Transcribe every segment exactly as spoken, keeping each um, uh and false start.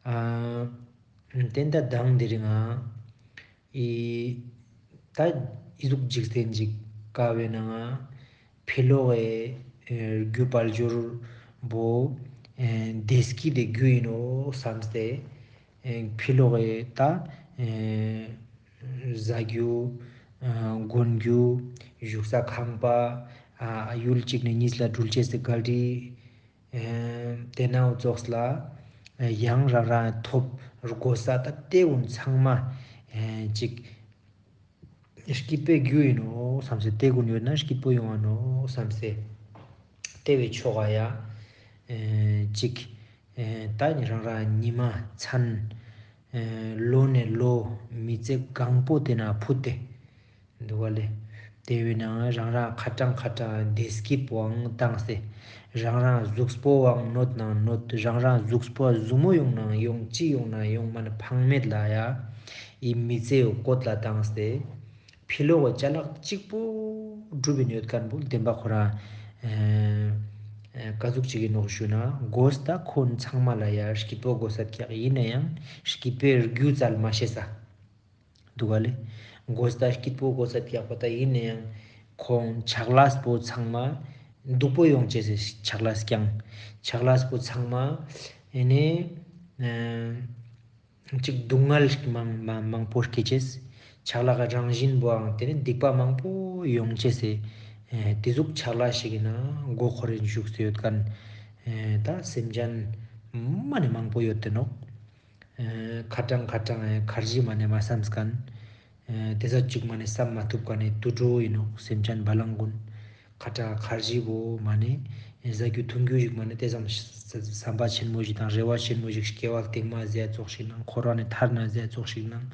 ཨ་ཏེན་ད་དང་དེ་རིང་ང་ཨི་ད་ཨི་ཟུག་འཇིག་རྟེན་ཅིག་ཀ་བོའེ་ནང་ང་ཕི་ལོག་གི་རྒྱུ་དཔལ་འབྱོར་བོ་ཨེ་བདེ་སྐྱིད་དི་རྒྱུ་ཨིན་ནོག་སམ་སྟེ། ཨེ་ཕི་ལོག་གི་ད་ཨེ་བཟའ་རྒྱུ་ཨ་གོན་རྒྱུ་བཞུགས་ས་ཁང་པ་ཨ་ཡུལ་ཅིག་ནེ་ཉིས་ལ་འགྲུལ་ཅེས་སི་ག་རི། ཨེ་ཏེ་ནེ་འོ་ཙོགས་ལ་ཨེ་ཡང་རང་རང་ཐོབ་དགོས་ས་ད་ཏེ་གུན་ཚང་མ་ཨེ་ཅིག་སྐྱིད་པོའི་རྒྱུ་ཨིན་ནོག་སམ་སྟེ། ཏེ་གུན་ཡོད་ན་སྐྱིད་པོ་ཡོང་ང་ནོག་སམ་སྟེ། ཏེ་བོའེ་ཕྱོགས་ཀ་ཡ་ཨེ་ཅིག་ཨེ་ད་རང་རང་ཉི་མ་མཚན་ཨེ་ལོ་ནེ་ལོ་མི་ཚེ་གང་པོ་ཏེ་ནེ་ཕུད་དེ་འདུག་ག་ལེ། ཏེ་བོའེ་ནང་རང་རང་ཁ་ཏང་ཁ་ཏང་བདེ་སྐྱིད་པོའང་བཏང་སྟེ། རང་རང་གཟུགས་པོའང་གནོད་ནང་གནོད། རང་རང་གཟུགས་པོ་ཟུར་མོ་ཡོང་ནང་ཡོང་ཅི་ཡོང་ནང་ཡོང་མ་ནེ་ཕངས་མེད་ལ་ཡ་ཨི་མི་ཚེའི་སྐོར་ལ་བཏང་སྟེ། ཕི་ལོག་གི་ཅ་ལག་ཅིག་པོ་གྲུབ་ཨིན་ཡོད་ཁན་བོ་ཏེན་པ་ཁོ་རང་ཨེ་ཨེ་ཀ་ཟུག་ཅིག་ཨིན་ནོག་ཞུ་ན་དགོས་ས་ཁོང་ཚང་མ་ལ་ཡ་སྐྱིད་པོ་དགོས་ས་ཀྱག། ཨིན་ནའང་སྐྱིད་པོའི་རྒྱུ་རྩལ་མ་ཤེས་ས་འདུག་ག་ལེ། དགོས་ས་སྐྱིད་པོ་དགོས་ས་ཀྱག་པ་ད་ཨིན་ནའང་ཁོང་ཆག་ལས་པོ་ཚང་མ་སྡུག་པོ་ཡོང་ཅེས་སི་ཆག་ལས་ཀྱང་ཆག་ལས་པོ་ཚང་མ་ཨེ་ནེ་ཨེ་ཅིག་སྡུག་བསྔལ་མང་མང་མང་པོ་སྐྱེ་ཅེས། ཆག་ལས་ཀ་རང་བཞིན་པོའང་ཏེ་ནེ་སྡིག་པ་མང་པོ་ཡོང་ཅེས་སི་ཨེ་ཏེ་ཟུག་ཆག་ལས་ཤིག་ཨིན་ན་མགོ་འཁོར་རིན་བཞུགས་སུ་ཡོད་ཁན་ཨེ་ད་སེམས་ཅན་མ་ནེ་མང་པོ་ཡོད་དེ་ནོག། ཨེ་ཁ་ཏང་ཁ་ཏང་ཨེ་ཁར་ཇི་མ་ནེ་མ་སམས་ཁན། ཨེ་ཏེ་ཟ་ཅིག་མ་ནེ་སམ་མ་ཐུབ་ཁན་ནི་དུད་འགྲོ་ཨིན་ནོག་སེམས་ཅན་བ་ལང་གུན། ཁ་ཏང་ཁར་ཇི་བོ་མ་ནེ་ཨེ་ཟ་རྒྱུ་འཐུང་རྒྱུ་ཞིག་མ་ནེ་ཏེ་ཙམ་བསམ་པ་ཆེན་མོ་ཞིག་དང་རེ་བ་ཆེན་མོ་ཞིག་སྐྱེ་བ་སྟིང་མ་ཟེར་ཙོགས་ཤིག་ནང་འཁོར་བ་ནེ་ཐར་ན་ཟེར་ཙོགས་ཤིག་ནང་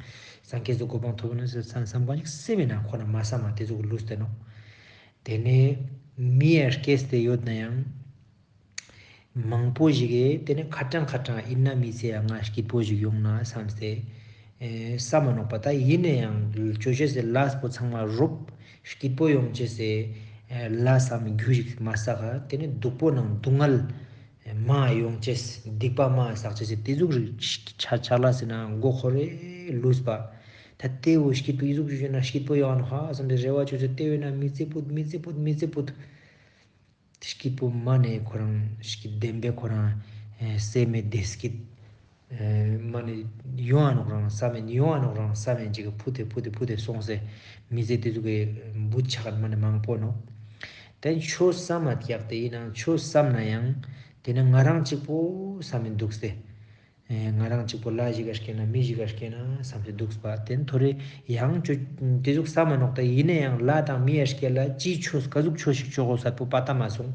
སངས་རྒྱས་སི་གོ་འཕང་ཐོབ་ན་ཟེར་སམ་སམ་ཁན་ཞིག་སེམས་ཨིན་ན་ཁོ་ན་མ་སམ་མ་ཏེ་ཟུག་ལུས་ཏེ་ནོག། ཏེ་ནེ་མི་ཡ་སྐྱེས་ཏེ་ཡོད་ནའང་མང་པོ་ཞིག་གི་ཏེ་ནེ་ཁ་ཏང་ཁ་ཏང་ཨིན་ན་མི་ཚེ་ཡ་ང་སྐྱིད་པོ་ཞིག་ཡོང་ན་སམ་སྟེ་ཨེ་སམ་མ་ནོག་པ། ད་ཨིན་ནའང་ཅོ་ཅེས་སི་ལས་པོ་ཚང་མ་རུབ་སྐྱིད་པོ་ཡོང་ཅེས་སི་ཨེ་ལས་སམ་རྒྱུ་ཞིག་མ་བསགས་ཏེ་ནེ་སྡུག་པོ་ནང་སྡུག་བསྔལ་མ་ཡོང་ཅེས་སྡིག་པ་མ་བསགས་ཅེས་སི་ཏེ་ཟུག་རིགས་ཆ་ཆག་ལས་སི་ནང་མགོ་འཁོར་རེ་ལུས་པ། ད་ཏེ་བོ་སྐྱིད་པོ་ཨི་ཟུག་ཞུ་ན་སྐྱིད་པོ་ཡོང་ནོག་ཧ་སམ་སྟེ་རེ་བ་ཅོ་ཅེས་ཏེ་བོའེ་ནང་མི་ཚེ་ཕུད་མི་ཚེ་ཕུད་མི་ཚེ་ཕུད། སྐྱིད་པོ་མ་ནེ་ཁོ་རང་སྐྱིད་ལྡན་པའི་ཁོ་རང་ཨེ་སེམས་མེད་བདེ་སྐྱིད་ཨེ་མ་ནེ་ཡོང་ང་ནོག་རང་སམ་མེད་ཡོང་ང་ནོག་རང་སམ་མེད་ཅིག་གི་ཕུད་དེ་ཕུད་དེ་ཕུད་དེ་སོང་སྟེ་མི་ཚེ་ཏེ་ཟུག་གི་བུད་ཆགས་ཁན་མ་ནེ་མང་པོ་ནོག། ཏེ་ཆོས་སམ་མ་ཀྱག་ཏེ་ཨིན་ནའང་ཆོས་སམ་ནའང་ཏེ་ནེ་ང་རང་ཅིག་པོ་སམ་མེད་དུག་སྟེ། ཨེ་ང་རང་ཅིག་པོ་ལ་ཞིག་ག་སྐྱེས་ན་མི་ཞིག་ག་སྐྱེས་ན་སམ་སྟེ་དུག་པ། ཏེ་ནེ་ཐོ་རེ་ཡང་ཅོ་ཏེ་ཟུག་སམ་མ་ནོག། ད་ཨིན་ནའང་ལ་དང་མི་ཡ་སྐྱེ་ལ་ཅི་ཆོས་ཀ་ཟུག་ཆོས་ཤིག་ཅོ་གོས་ས་པོ་པ་ཏ་མ་སོང་།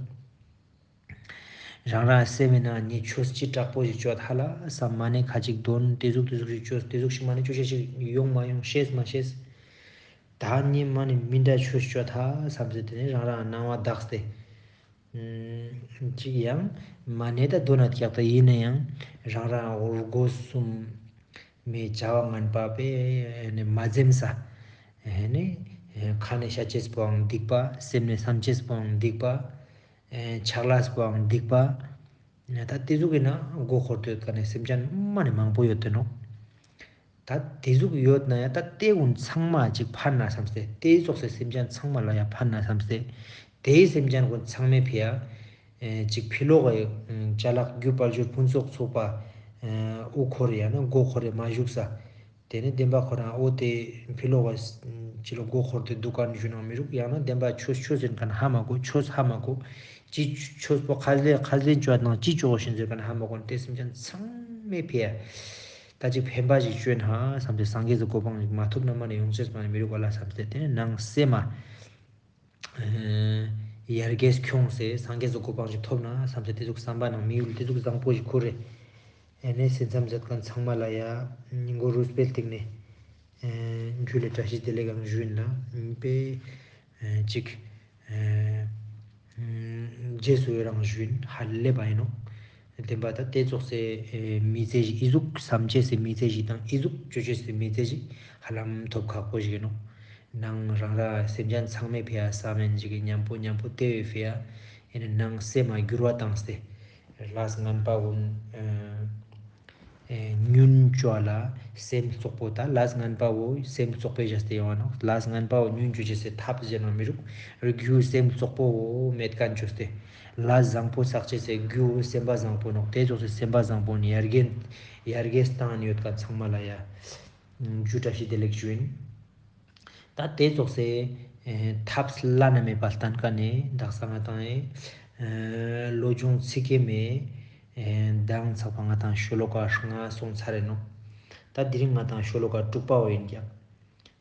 རང་རང་སེམས་ཨིན་ན་ནི་ཆོས་ཅི་དྲག་པོ་ཞིག་ཅོ་ཐ་ལ་སམ་མ་ནེ་ཁ་ཅིག་དོན་ཏེ་ཟུག་ཏེ་ཟུག་ཞིག་ཅོས་ཏེ་ཟུག་ཞིག་མ་ནེ་ཅོ་ཤེས་ཤིག་ཡོང་མ་ཡོང་ཤེས་མ་ཤེས། ད་ནི་མ་ནེ་མི་འདྲ་ཆོས་ཅོ་ཐ་སམ་སྟེ་ཏེ་ནེ་རང་རང་སྣང་བ་དག་སྟེ། ཅིག་ཡང་མ་ནེ་ད་དོན་ན་ཀྱག་ད་ཨིན་ནའང་རང་རང་འོ་སྒོ་གསུམ་མའི་བྱ་བ་ངན་པ་པས་ནི་མ་འཛེམ་ས། ནི་ཁ་ནེ་བཤད་ཅེས་པོའང་སྡིག་པ། སེམས་ནེ་སམ་ཅེས་པོའང་སྡིག་པ། ཆག་ལས་པོའང་སྡིག་པ། ད་ཏེ་ཟུག་ཨིན་ན་མགོ་འཁོར་ཏེ་ཡོད་ཁན་ནི་སེམས་ཅན་མ་ནེ་མང་པོ་ཡོད་དེ་ནོག། ད་ཏེ་ཟུག་ཡོད་ནའང་ད་ཏེ་གུན་ཚང་མ་ཅིག་ཕན་ན་སམ་སྟེ་ཏེ་ཙོགས་སི་སེམས་ཅན་ཚང་མ་ལ་ཡ་ཕན་ན་སམ་སྟེ་ཏེའི་སེམས་ཅན་གུན་ཚང་མའི་ཕི་ཡ་ཨེ་ཅིག་ཕི་ལོག་གི་ཅ་ལག་རྒྱུ་དཔལ་འབྱོར་ཕུན་ཚོགས་ཚོགས་པ་ཨེ་དབུ་འཁོར་ཡང་ན་མགོ་འཁོར་རེ་མ་བཞུགས་ས། ཏེ་ནེ་དེན་པ་ཁོ་རང་འོ་ཏེ་ཕི་ལོག་གི་ཅི་ལོ་མགོ་འཁོར་ཏེ་དུག་ཁན་ཞུ་ནང་མི་རུག། ཡང་ན་དེན་པ་ཆོས་ཆོས་ཟེར་ཁན་ཧ་མ་གོ། ཆོས་ཧ་མ་གོ། ཅི་ཆོས་པོ་ཁ་ལེ་ཁ་ལེ་ཅོ་ནང་ཅི་ཅོ་ཞིན་ཟེར་ཁན་ཧ་མ་གོ། ཏེ་སེམས་ཅན་ཚང་མའི་ཕི་ཡ་ད་ཅིག་ཕན་པ་ཞིག་ཅོ་ན་ཧ་སམ་སྟེ་སངས་རྒྱས་སི་གོ་འཕང་ཞིག་མ་ཐོབ་ན་མ་ནེ་ཡོང་ཅེས་མ་ནེ་མི་རུག་ག་ལ་སམ་སྟེ་ཏེ་ནེ་ནང་སེམས་མ་ཡར་རྒྱས་ཁྱོངས་སེ་སངས་རྒྱས་སི་གོ་འཕང་ཞིག་ཐོབ་ན་སམ་སྟེ་ཏེ་ཟུག་སམ་པ་ནང་མི་ཡུལ་ཏེ་ཟུག་བཟང་པོ་ཞིག་ཁུར་རེ། ཨེ་ནེ་སེམས་ཙམ་མཛད་ཁན་ཚང་མ་ལ་ཡ་ཉིན་གུང་རུས་སྤེལ་སྟེང་ནེ་ཨེ་འཇུ་ལེ་བཀྲ་ཤིས་བདེ་ལེགས་ཡང་ཞུ་ཡིན་ལ་པེ་ཨེ་ཅིག་ཨེ་རྗེས་སུ་ཡི་རང་ཞུ་ཡིན། ཧ་ལས་པ་ཡིན་ནོག། དེན་པ་ད་ཏེ་ཙོགས་སེ་ཨེ་མི་ཚེ་ཞིག་ཨི་ཟུག་སམ་ཅེས་སི་མི་ཚེ་ཞིག་དང་ཨི་ཟུག་ཅོ་ཅེས་སི་མི་ཚེ་ཞིག་ཧ་ལམ་ཐོབ་ཁག་པོ་ཞིག་ཡིན་ནོག། ནང་རང་ར་སེམས་ཅན་ཚང་མའི་ཕི་ཡ་སམ་མེན་ཞིག་གི་ཉམ་པོ་ཉམ་པོ་ཏེ་བོའི་ཕི་ཡ་ཨེ་ནེ་ནང་སེམས་མ་འགྱུར་བ་བཏང་སྟེ་ལས་ངན་པ་གུན་ཨེ་ ཅོ་ལ་སེམས་རྩོག་པོ་ད་ལས་ངན་པ་བོ་སེམས་རྩོག་པོའི་ཞེས་ཏེ་ཡོང་ནོག། ལས་ངན་པ་བོ་ཉུང་ཅོ་ཅེས་སི་ཐབས་ཟེར་ན་མི་རུག། རྒྱུ་སེམས་རྩོག་པོ་བོ་མེད་མཁན་ཅོས་ཏེ། ལས་བཟང་པོ་བསགས་ཅེས་སི་རྒྱུ་བོ་སེམས་པ་བཟང་པོ་ནོག། དེ་ཙོགས་སི་སེམས་པ་བཟང་པོ་ནི་ཡར་རྒྱས་ཡར་རྒྱས་བཏང་ཡོད་མཁན་ཚང་མ་ལ་ཡ། ཇུ་བཀྲ་ཤིས་བདེ་ལེགས་ཞུ་ཡིན། ད་དེ་ཙོགས་སེ་ཨེ་ཐབས་བླ་ན་མེད་པ་བསྟན་མཁན་ནི་དག་ས་ང་དང་ཨེ་བློ་སྦྱོང་ཚིག་གི་མེ་ཨེ་མདང་ཚག་པ་ང་དང་ཤོ་ལོ་ཀ་ལྔ་སོང་ཚར་རེ་ནོག། ད་དེ་རིང་ང་དང་ཤོ་ལོ་ཀ་དྲུག་པ་བོ་ཡིན་ཀྱག།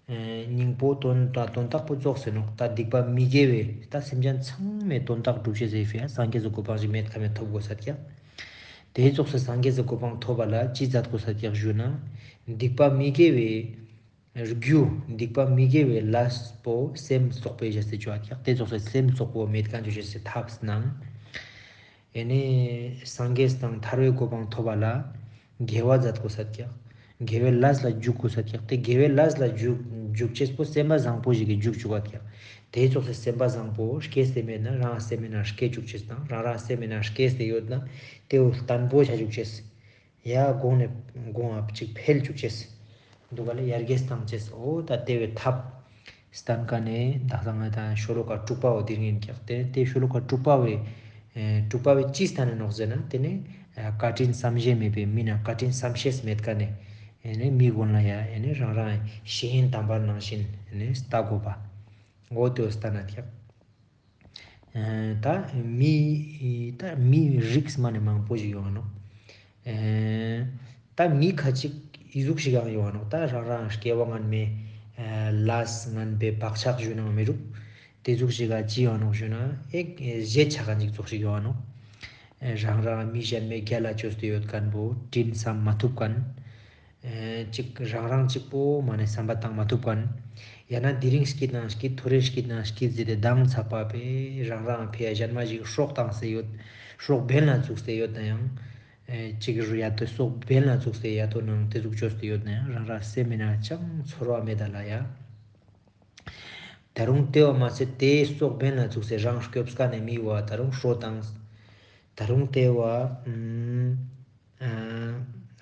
ཨེ་སྙིང་པོ་དོན་དག་དོན་དག་པོ་རྫོགས་སེ་ནོག། ད་སྡིག་པ་མི་དགེ་བའི་ད་སེམས་ཅན་ཚང་མའི་དོན་དག་སྒྲུབ་བྱེད་ཟེར་ཕི་ཡ་སངས་རྒྱས་སི་གོ་འཕང་ཞིག་མེད་ཁ་མེད་ཐོབ་དགོས་ས་ཀྱག། དེ་ཙོགས་སེ་སངས་རྒྱས་སི་གོ་འཕང་ཐོབ་པ་ལ་ཅི་མཛད་དགོས་ས་ཀྱག་ཞུ་ན། སྡིག་པ་མི་དགེ་བའི་རྒྱུ། སྡིག་པ་མི་དགེ་བའི་ལས་པོ་སེམས་རྩོག་པོའི་ཞེས་སེ་ཅོ་ཨ་ཀྱག། དེ་ཙོགས་སེ་སེམས་རྩོག་པོ་མེད་མཁན་ཅོ་ཅེས་སི་ཐབས་སྣང་། ཨེ་ནེ་སངས་རྒྱས་དང་ཐར་པའི་གོ་འཕང་ཐོབ་པ་ལ་དགེ་བ་མཛད་དགོས་ས་ཀྱག། དགེ་བའི་ལས་ལ་འཇུག་དགོས་ས་ཀྱག། དེ་དགེ་བའི་ལས་ལ་འཇུག་འཇུག་ཅེས་པོ་སེམས་པ་བཟང་པོ་ཞིག་གི་འཇུག་བཅུག་ག་ཀྱག། དེ་ཙོགས་སེ་སེམས་པ་བཟང་པོ་སྐྱེས་ཏེ་མེད་ན་རང་སེམས་མེད་ན་སྐྱེ་བཅུག་ཅེས་དང་རང་རང་སེམས་མེད་ན་སྐྱེས་ཏེ་ཡོད་ན་དེ་བོ་བརྟན་པོ་ཆ་བཅུག་ཅེས། ཡ་གོང་ནེ་གོང་ཨ་ཅིག་འཕེལ་བཅུག་ཅེས། འདུག་ག་ལེ་ཡར་རྒྱས་བཏང་ཅེས། འོ་ད་དེ་བོའི་ཐབས་སྟན་ཀ་ནེ་དག་ས་ང་དང་ཤོ་ལོ་ཀ་དྲུག་པ་བོ་དེ་རིང་ཡིན་ཀྱག། དེ་དེ་ཤོ་ལོ་ཀ་དྲུག་པ་བོའི་ཨེ་དྲུག་པ་བོའི་ཅི་སྟན་ནོག་ཟེར་ན་དེ་ནི་ཨ་བཀའ་དྲིན་བསམ་ཤེས་མེད་པའི་མི་ན་བཀའ་དྲིན་བསམ་ཤེས་མེད་ཀ་ནེ་ཨེ་ནི་མི་ཀུན་ལ་ཡ་ཨེ་ནི་རང་རང་ཤེས་ཡོན་དམ་པར་ནང་བཞིན་ཨེ་ནི་ལྟ་དགོས་པ། འོ་དེ་བོ་སྟན་ན་ཀྱག། ཨ་ད་མི་ད་མི་རིགས་མ་ནེ་མང་པོ་ཞིག་ཡོང་ང་ནོག། ཨ་ད་མི་ཁ་ཅིག་ཨི་ཟུག་ཞིག་ཡང་ཡོང་ང་ནོག། ད་རང་རང་སྐྱེ་བ་སྔན་མའི་ཨ་ལས་ངན་པའི་བག་ཆགས་ཞུ་ན་མི་རུག། དེ་ཟུག་ཞིག་ག་ཅི་ཡོང་ང་ནོག་ཞུ་ན་ཨེ་བརྗེད་ཆ་མཁན་ཅིག་ཙོགས་ཤིག་ཡོང་ང་ནོག། ཨ་རང་རང་མི་གཞན་མའི་རྒྱལ་ལ་བཅོས་ཏེ་ཡོད་མཁན་པོ་དྲིན་བསམ་མ་ཐུབ་མཁན། ཨེ་ཅིག་རང་རང་གཅིག་པོ་མ་ནེ་བསམ་པ་བཏང་མ་ཐུབ་མཁན། ཡང་ན་དེ་རིང་སྐྱིད་ནང་སྐྱིད་ཐོ་རེ་སྐྱིད་ནང་སྐྱིད་ཟེར་ཏེ་མདང་ཚག་པ་པས་རང་རང་ཕི་ཡ་གཞན་མ་ཞིག་སྲོག་བཏང་སྟེ་ཡོད། སྲོག་འབེན་ལ་བཙུགས་ཏེ་ཡོད་ན་ཡང་། ཨེ་ཅིག་རུ་ཡ་ཏོ་སྲོག་འབེན་ལ་བཙུགས་ཏེ་ཡ་ཏོ་ནང་དེ་ཟུག་བཅོས་ཏེ་ཡོད་ན་ཡང་རང་རང་སེམས་མེད་ན་ཅང་ཚོར་བ་མེད་ད་ལ་ཡ། ད་རུང་དེ་བོ་མ་ཚད་དེ་སྲོག་འབེན་ལ་བཙུགས་སེ་རང་སྐྱོབ་ས་ནེ་མི་བོ་ད་རུང་སྲོག་བཏང་། ད་རུང་དེ་བོ་ཨ་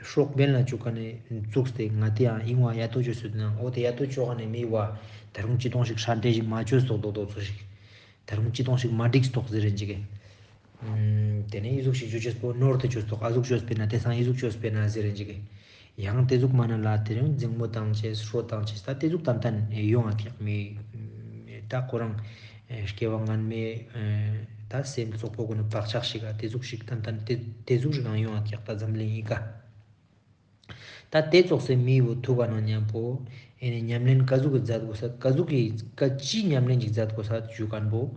སྲོག་འབེན་ལ་བཙུགས་ཀ་ནེ་བཙུགས་ཏེ་ང་དེ་ཡང་ཨིན་བ་ཡ་ཏོ་བཅོས་སུ་ན་འོ་དེ་ཡ་ཏོ་བཅོ་ཀ་ནེ་མི་བོ་ད་རུང་ཅི་ཏོང་ཞིག་ཧྲ་འདྲེ་ཞིག་མ་བཅོས་སོག་དོག་དོག་ཚོ་ཞིག། ད་རུང་ཅི་ཏོང་ཞིག་མ་འགྲིག་སྟོག་ཟེར་རེན་ཅིག་གི། ཨམ་དེ་ནེ་ཨི་ཟུག་ཞིག་བཅོ་ཅེས་པོ་ནོར་ཏེ་བཅོས་སྟོག། ཨ་ཟུག་བཅོས་པས་ན་དེ་སང་ཨི་ཟུག་བཅོས་པས་ན་ཟེར་རེན་ཅིག་གི། ཡང་དེ་ཟུག་མ་ན་ལ་དེ་རིང་འཛིང་མོ་བཏང་ཅེས་སྲོག་བཏང་ཅེས་ད་དེ་ཟུག་ཏན་ཏན་ཡོང་ང་ཀྱག་མི། ད་ཁོ་རང་སྐྱེ་བ་སྔན་མའི་ད་སེམས་རྩོག་པོ་ཀུན་ནི་བག་ཆགས་ཤིག་ག་དེ་ཟུག་ཞིག་ཏན་ཏན་དེ་དེ་ཟུག་ཞིག་ཡང་ཡོང་ང་ཀྱག་ད་འཛམ་གླིང་ཡི་ག། ད་དེ་ཙོགས་སེ་མི་བོ་ཐུག་པ་ན་མཉམ་པོ་ཨེ་ནེ་ཉམས་ལེན་ཀ་ཟུག་གི་མཛད་དགོས་ས་ཀ་ཟུག་གི་ཀ་ཅི་ཉམས་ལེན་ཅིག་མཛད་དགོས་ས་ཞུ་མཁན་པོ།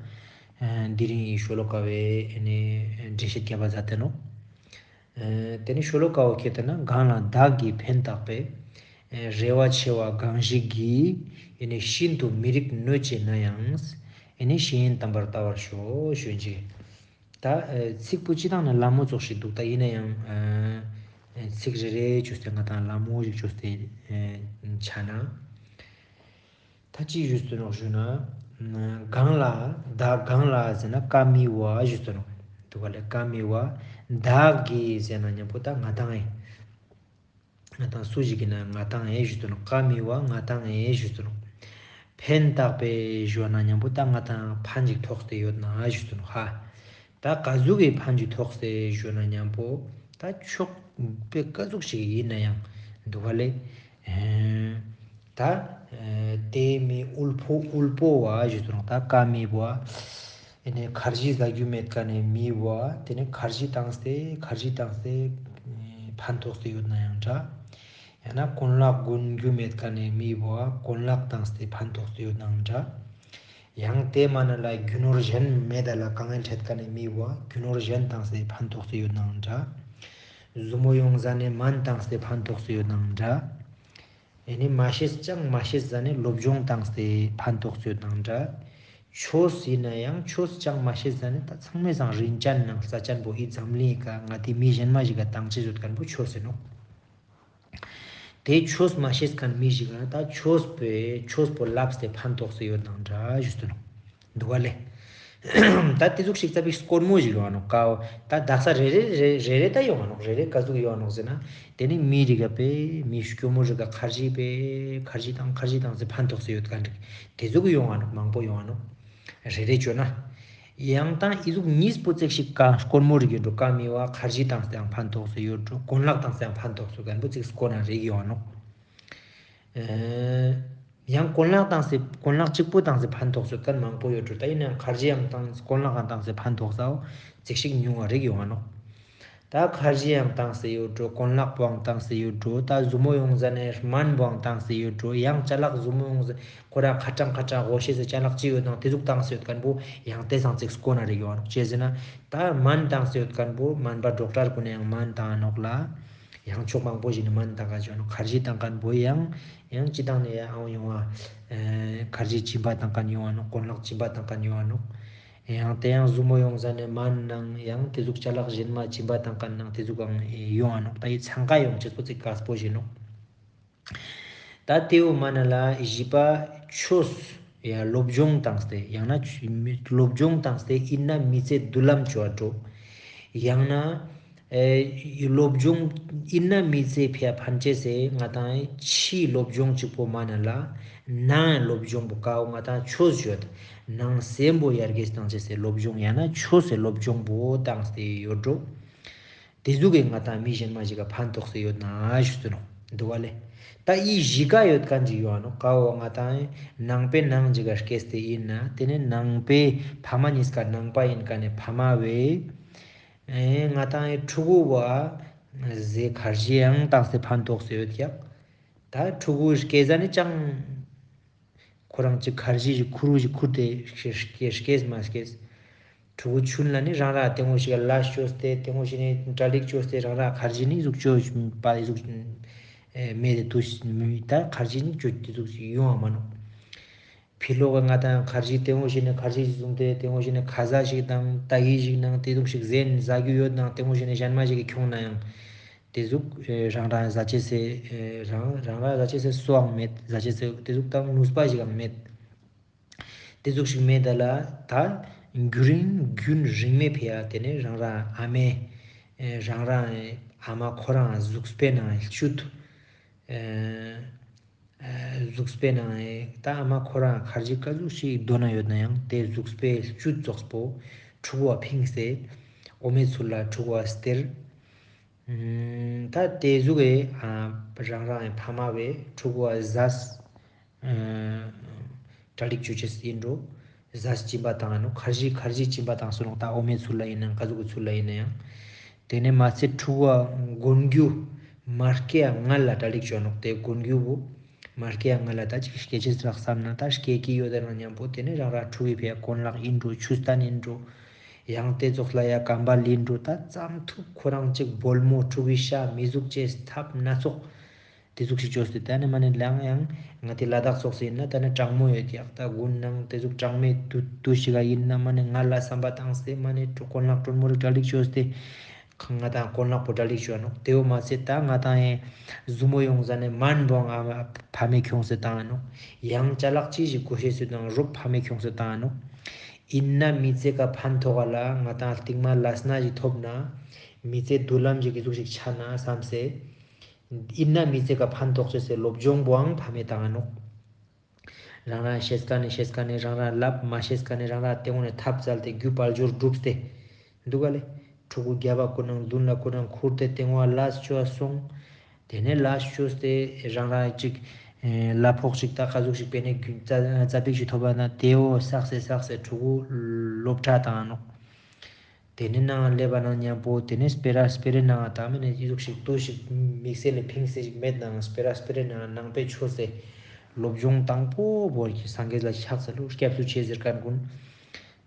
ཨ་དེ་རིང་ངི་ཤོ་ལོ་ཀ་བོའི་ཨེ་ནེ་འགྲེལ་བཤད་རྒྱབ་པ་མཛད་དེ་ནོག། ཨེ་དེ་ནེ་ཤོ་ལོ་ཀ་བོ་ཁྱེར་ཏེ་ན་གང་ལ་བདག་གིས་ཕན་བཏགས་པའི། ཨེ་རེ་བ་ཆེ་བ་གང་ཞིག་གིས། ཨེ་ནེ་ཤིན་ཏུ་མི་རིགས་གནོད་བྱེད་ན་ཡང་། ཨེ་ནེ་ཤེས་ཡོན་དམ་པར་ལྟ་བར་ཤོག་ཞུ་ཅེས། ད་ཨེ་ཚིག་པོ་ཅི་དང་ན་ལ་མོ་ཙོགས་ཤིག་འདུག། ད་ཡིན་ན་ཡང་ཨེ་ཚིག་རེ་རེ་བཅོས་ཏེ་ང་དང་ལ་མོ་ཞིག་བཅོས་ཏེ་ཨེ་ཆ་ན། ད་ཅི་ཞུས་ཏེ་ནོག་ཞུ་ན། གང་ལ་བདག་གང་ལ་ཟེར་ན་ཀ་མི་བོ་ཞུས་ཏེ་ནོག། འདུག་ག་ལེ་ཀ་མི་བོ། བདག་གིས་ཟེར་ན་མཉམ་པོ་ད་ང་དང་ཨེ། ང་དང་སུ་ཞིག་ཡིན་ན་ང་དང་ཨེ་ཞུས་ཏེ་ནོག། ཀ་མི་བོ་ང་དང་ཨེ་ཞུས་ཏེ་ནོག། ཕན་བཏགས་པའི་ཞུ་ན་མཉམ་པོ་ད་ང་དང་ཕན་ཅིག་ཐོགས་ཏེ་ཡོད་ན་ཞུས་ཏེ་ནོག་ཧ། ད་ཀ་ཟུག་གི་ཕན་ཅིག་ཐོགས་ཏེ་ཞུ་ན་མཉམ་པོ་ད་ཕྱོགས་པོའི་ཀ་ཟུག་ཞིག་ཡིན་ན་ཡང་འདུག་ག་ལེ། ཨེ་ད་ཨེ་དེ་མི་དབུལ་པོ་དབུལ་པོ་བ་ཞུས་ཏེ་ནོག། ད་ཀ་མི་བོ་ཨེ་ནེ་ཁར་ཇི་ཟ་རྒྱུ་མེད་མཁན་ནི་མི་བོ་དེ་ནེ་ཁར་ཇི་བཏང་སྟེ་ཁར་ཇི་བཏང་སྟེ་ཕན་ཐོགས་ཏེ་ཡོད་ན་ཡང་འདྲ། ཡང་ན་གོན་ལག་གོན་རྒྱུ་མེད་མཁན་ནི་མི་བོ་གོན་ལག་བཏང་སྟེ་ཕན་ཐོགས་ཏེ་ཡོད་ནའང་འདྲ། ཡང་དེ་མ་ན་ལ་རྒྱུ་ནོར་གཞན་མེད་ད་ལ་དཀའ་ངལ་འཕྲད་མཁན་ནི་མི་བོ་རྒྱུ་ནོར་གཞན་བཏང་སྟེ་ཕན་ཐོགས་ཏེ་ཡོད་ནའང་འདྲ། ཟུར་མོ་ཡོང་ཟ་ནེ་སྨན་བཏང་སྟེ་ཕན་ཐོགས་ཏེ་ཡོད་ནའང་འདྲ། ཨེ་ནེ་མ་ཤེས་ཅང་མ་ཤེས་ཟ་ནེ་སློབ་སྦྱོང་བཏང་སྟེ་ཕན་ཐོགས་ཏེ་ཡོད་ནའང་འདྲ། ཆོས་ཡིན་ན་ཡང་ཆོས་ཅང་མ་ཤེས་ཟ་ནེ་ད་ཚང་མའི་སང་རིན་ཅན་ནང་རྩ་ཅན་པོ་ཨི་འཛམ་གླིང་ཀ་ང་དེ་མི་གཞན་མ་ཞིག་ག་བཏང་ཅེས་ཡོད་མཁན་པོ་ཆོས་ཡིན་ནོག། དེ་ཆོས་མ་ཤེས་མཁན་མི་ཞིག་ལ་ད་ཆོས་པོའི་ཆོས་པོ་ལབས་ཏེ་ཕན་ཐོགས་སེ་ཡོད་ནའང་འདྲ་ཞུས་ཏེ་ནོག། འདུག་ག་ལེ། ད་དེ་ཟུག་ཞིག་ཙ་པིག་སྐོར་མོ་ཞིག་ཡོང་ང་ནོག་ཀ་བོ། ད་དག་ས་རེ་རེ་རེ་རེ་རེ་ད་ཡོང་ང་ནོག། རེ་རེ་ཀ་ཟུག་ཡོང་ང་ནོག་ཟེར་ན། དེ་ནི་མི་རིགས་པའི་མི་སྐྱོ་མོ་རིགས་ཀ་ཁར་ཇི་པའི་ཁར་ཇི་དང་ཁར་ཇི་དང་ཟེར་ཕན་ཐོགས་སེ་ཡོད་མཁན་རིགས་དེ་ཟུག་ཡོང་ང་ནོག། མང་པོ་ཡོང་ང་ནོག། རེ་རེ་བཅོ་ན། ཡང་དང་ཨི་ཟུག་གཉིས་པོ་ཙེག་ཞིག་ཀ་སྐོར་མོ་རིགས་ཡོད་འགྲོ། ཀ་མི་བ་ཁར་ཇི་དང་ཟེར་ཡང་ཕན་ཐོགས་སེ་ཡོད་འགྲོ། གོན་ལག་དང་ཟེར་ཡང་ཕན་ཐོགས་སེ་མཁན་པོ་ཙེག་སྐོར་ན་རིགས་ཡོང་ང་ནོག། ཨེ། ཡང་གོན་ལག་དང་ཟེར་གོན་ལག་གཅིག་པོ་དང་ཟེར་ཕན་ཐོགས་སེ་ཡོད་མཁན་མང་པོ་ཡོད་འགྲོ། ད་ཡིན་ནའང་ཁར་ཇི་ཡང་དང་གོན་ལག་ཡང་དང་ཟེར་ཕན་ཐོགས་སའོ་ཙེག་ཞིག་ཉུང་བ་རིགས་ཡོང་ང་ནོག། ད་ཁར་ཇི་ཡང་དང་ཟེར་ཡོད་འགྲོ། གོན་ལག་པོའང་དང་ཟེར་ཡོད་འགྲོ། ད་ཟུར་མོ་ཡོང་ཟ་ནེ་སྨན་པོའང་དང་ཟེར་ཡོད་འགྲོ། ཡང་ཅ་ལག་ཟུར་མོ་ཡོང་ཟ་ཁོ་ར་ཁ་གྲངས་ཁ་གྲངས་གོ་ཤེས་སི་ཅ་ལག་ཅི་ཡོད་དང་དེ་ཟུག་དང་ཟེར་ཡོད་མཁན་པོ་ཡང་དེ་སང་ཙེག་སྐོར་ན་རིགས་ཡོང་ང་ནོག། ཅི་ཟེར་ན་ད་སྨན་དང་ཟེར་ཡོད་མཁན་པོ་སྨན་པ་ཌོག་ཊར་ཀུན་ནེ་ཡང་སྨན་དང་ནོག་ལ། ཡང་ཕྱོགས་མང་པོ་ཞིག་ནེ་སྨན་དང་མཁན་ཡོང་ང་ནོག། ཁར་ཇི་དང་མཁན་པོ་ཡང་ཡང་ཅི་དང་ནེ་ཡང་ཡོང་བ། ཨེ། ཁར་ཇི་སྦྱིན་པ་དང་མཁན་ཡོང་ང་ནོག། གོན་ལག་སྦྱིན་པ་དང་མཁན་ཡོང་ང་ནོག། ཡང་དེ་ཡང་ཟུར་མོ་ཡོང་ཟ་ནེ་སྨན་ནང་ཡང་དེ་ཟུག་ཅ་ལག་གཞན་མ་སྦྱིན་པ་དང་མཁན་ནང་དེ་ཟུག་ཡང་ཡོང་ང་ནོག། ད་ཡི་ཚང་ཀ་ཡོང་ཅེས་པོ་ཙེག་ཀ་སྤོ་ཞིག་ནོག། ད་དེའུ་མ་ན་ལ་བཞི་པ་ཆོས་ཡ་སློབ་སྦྱོང་དང་སྟེ་ཡང་ན་སློབ་སྦྱོང་དང་སྟེ་ཡིན་ན་མི་ཚེ་མདུན་ལམ་བཅོ་འགྲོ། ཡང་ན་ཨེ་སློབ་སྦྱོང་ཡིན་ན་མི་ཚེ་ཕི་ཡ་ཕན་ཅེས་སེ་ང་དང་ཕྱིའི་སློབ་སྦྱོང་གཅིག་པོ་མ་ན་ལ་ནང་སློབ་སྦྱོང་པོ་ཀ་བོ་ང་དང་ཆོས་བརྗོད་ནང་སེམས་པོ་ཡར་རྒྱས་བཏང་ཅེས་སེ་སློབ་སྦྱོང་ཡང་ན་ཆོས་སེ་སློབ་སྦྱོང་པོ་དང་སྟེ་ཡོད་འགྲོ། དེ་ཟུག་གི་ང་དང་མི་གཞན་མ་ཞིག་ག་ཕན་ཐོགས་སེ་ཡོད་ན་ཞུ་ཚུལ་ནོག་འདུག་བ་ལེ། ད་ཨི་བཞི་ཀ་ཡོད་མཁན་ཅིག་ཡོང་ང་ནོག། ཀ་བོ་ང་དང་ནང་པའི་ནང་ཞིག་ག་སྐྱེས་ཏེ་ཡིན་ན་དེ་ནེ་ནང་པའི་ཕ་མ་གཉིས་ཀ་ནང་པ་ཡིན་མཁན་ནི་ཕ་མ་བོའི་ཨེ་ང་དང་ཨེ་ཕྲུ་གུ་བོ་ཟེ་ཁར་ཇི་ཡང་དང་སྟེ་ཕན་ཐོགས་སེ་ཡོད་ཀྱག། ད་ཕྲུ་གུ་སྐྱེ་ཟ་ནེ་ཅང་ཁོ་རང་ཅིག་ཁར་ཇི་ཞིག་ཁུར་བོ་ཞིག་ཁུར་ཏེ་སྐྱེས་སྐྱེས་མ་སྐྱེས། ཕྲུ་གུ་ཆུན་ལ་ནི་རང་ར་ཏེ་ངོ་ཞིག་ལ་ལས་བཅོས་ཏེ་ཏེ་ངོ་ཞིག་ནི་གྲ་སྒྲིག་བཅོས་ཏེ་རང་ར་ཁར་ཇི་ནི་ཟུག་བཅོས་པ་ཟུག་མེད་དེ་དུས་མི་ད་ཁར་ཇི་ནི་བཅོས་ཏེ་ཟུག་ཞིག་ཡོང་བ་མ་ནོག། ཕི་ལོག་གི་ང་དང་ཁར་ཇི་ཏེ་ངོ་ཞིག་ནི་ཁར་ཇི་ཞིག་བཟུང་སྟེ་ཏེ་ངོ་ཞིག་ནི་ཁ་ཟས་ཞིག་དང་ཏ་གི་ཞིག་ནང་ཏེ་ཟུག་ཞིག་ཟན་ཟ་རྒྱུ་ཡོད་ནང་ཏེ་ངོ་ཞིག་ནི་གཞན་མ་ཞིག་གི་ཁྱོང་ན་ཡང་། ཏེ་ཟུག་ཨེ་རང་རང་ཟ་ཅེས་སི་ཨེ་རང་རང་རང་ཟ་ཅེས་སི་སོའང་མེད། ཟ་ཅེས་སི་ཏེ་ཟུག་དང་ནུས་པ་ཞིག་ཡང་མེད། ཏེ་ཟུག་ཞིག་མེད་ད་ལ་ད་རྒྱུན་རིང་རྒྱུན་རིང་མེ་ཕི་ཡ་ཏེ་ནེ་རང་རང་ཨ་མེ་ཨེ་རང་རང་ཨེ་ཨ་མ་ཁོ་རང་གཟུགས་པོའི་ནང་བཅུད་ཨེ་ཨེ་གཟུགས་པོའི་ནང་ཨེ་ད་ཨ་མ་ཁོ་རང་ཁར་ཇི་ཀ་ཟུག་ཞིག་དོ་ན་ཡོད་ན་ཡང་ཏེ་གཟུགས་པོའི་བཅུད་ཙོགས་པོ་ཕྲུ་གུ་བ་ཕིངས་ཏེ་འོ་མའི་ཚུལ་ལ་ཕྲུ་གུ་བ་སྟེར། ཨུམ། ད་ཏེ་ཟུག་གི་ཨ་རང་རང་ཕ་མ་བས་ཕྲུ་གུ་བ་ཟས་ཨ་གྲ་སྒྲིག་བཅོ་ཅེས་ཡིན་འགྲོ། ཟས་སྦྱིན་པ་བཏང་ང་ནོག། ཁར་ཇི་ཁར་ཇི་སྦྱིན་པ་བཏང་སོང་ནོག། ད་འོ་མའི་ཚུལ་ལ་ཡིན་ནའང་ཀ་ཟུག་གི་ཚུལ་ལ་ཡིན་ནའང་། ཏེ་ནེ་མ་ཚད་ཕྲུ་གུ་བ་གོན་རྒྱུ་མ་སྐྱེ་ཡ་སྔ་ལ་གྲ་སྒྲིག་བཅོ་ནོག། ཏེ་གོན་རྒྱུ་བོ་མ་སྐྱེ་ཡ་སྔ་ལ་ད་ཅིག་སྐྱེ་ཅེས་རག་བསམ་ན་ད་སྐྱེ་གི་ཡོད་ད་ན་མཉམ་པོ་ཏེ་ནེ་རང་རང་ཕྲུ་གུའི་ཕི་ཡ་གོན་ལག་ཡིན་འགྲོ། ཆུ་སྟན་ཡིན་འགྲོ། ཡང་ཏེ་ཙོགས་ལ་ཡ་ཀམ་བལ་ཡིན་འགྲོ། ད་ཙམ་ཐུབ་ཁོ་རང་ཅིག་སྦོལ་མོ་ཕྲུ་གུའི་ཤ་མི་ཟུག་ཅེས་ཐབས་སྣ་ཚོགས་ཏེ་ཟུག་ཞིག་བཅོས་ཏེ་ད་ནི་མ་ནེ་ལང་ཡང་ང་ཏི་ལ་དྭགས་ཙོགས་སུ་ཡིན་ན་ད་ནི་གྲང་མོ་ཡོད་ཀྱག། ད་དགུན་ནང་ཏེ་ཟུག་གྲང་མེ་དུ་དུ་ཞིག་ག་ཡིན་ན་མ་ནེ་ང་ལ་བསམ་པ་བཏང་སྟེ་མ་ནེ་གོན་ལག་དྲོན་མོ་རིག་གྲ་སྒྲིག་བཅོས་ཏེ་ང་དང་གོན་ལག་པོ་གྲ་སྒྲིག་བཅོ་ནོག། ཏེའོ་མ་ཚད་ད་ང་དང་ཨེ་ཟུར་མོ་ཡོང་ཟ་ནེ་སྨན་བོ་ང་ཕ་མེ་ཁྱོངས་སེ་བཏང་ང་ནོག། ཡང་ཅ་ལག་ཅི་ཞིག་གོ་ཤེས་སུ་དང་རོགས་ཕ་མེ་ཁྱོངས་སེ་བཏང་ང་ནོག། ཡིན་ན་མི་ཚེ་ཀ་ཕན་ཐོགས་ག་ལ་ང་དང་སྟིང་མ་ལས་སྣ་ཞིག་ཐོབ་ན་མི་ཚེ་མདུན་ལམ་ཞིག་གི་ཟུག་ཞིག་ཆ་ན་བསམ་སེ། ཡིན་ན་མི་ཚེ་ཀ་ཕན་ཐོགས་ཅེས་སི་སློབ་སྦྱོང་བོའང་ཕ་མེ་བཏང་ང་ནོག། རང་རང་ཤེས་ཀ་ནེ་ཤེས་ཀ་ནེ་རང་རང་ལབ་མ་ཤེས་ཀ་ནེ་རང་རང་ཏེ་ངོ་ནེ་ཐབས་བཙལ་ཏེ་རྒྱུ་དཔལ་འབྱོར་བསྒྲུབས་ཏེ་འདུག་ག་ལེ། ཕྲུ་གུ་རྒྱབ་བ་ཀུན་ནང་མདུན་ལ་ཀུན་ནང་ཁུར་ཏེ་ཏེ་ངོ་ལས་བཅོ་སོང་། ཏེ་ནེ་ལས་བཅོས་ཏེ་རང་རང་ཅིག་ཨེ་གླ་ཕོགས་ཤིག་ད་ཀ་ཟུག་ཞིག་པེ་ནེ་རྒྱུ་ཙ་ཙ་པིག་ཞིག་ཐོབ་པ་ན་ཏེའོ་བསགས་སེ་བསགས་སེ་ཕྲུ་གུ་སློབ་གྲྭ་བཏང་ང་ནོག། ཏེ་ནེ་ནང་སླེབས་པ་ན་མཉམ་པོ་ཏེ་ནེ་སྤེ་ར་སྤེ་རའི་ནང་ད་མེ་ནེ་ཅི་ཟུག་ཞིག་ཏུ་ཞིག་དམིགས་བསལ་ལ་ཕིངས་སེ་ཞིག་མེད་ནའང་སྤེ་ར་སྤེ་རའི་ནང་ནང་པའི་ཆོས་སི་སློབ་སྦྱོང་དང་པོ་བོ་ཡི་སངས་རྒྱས་ལ་ཕྱག་འཚལ་ལོ། སྐྱབས་སུ་མཆི་ཟེར་མཁན་ཀུན་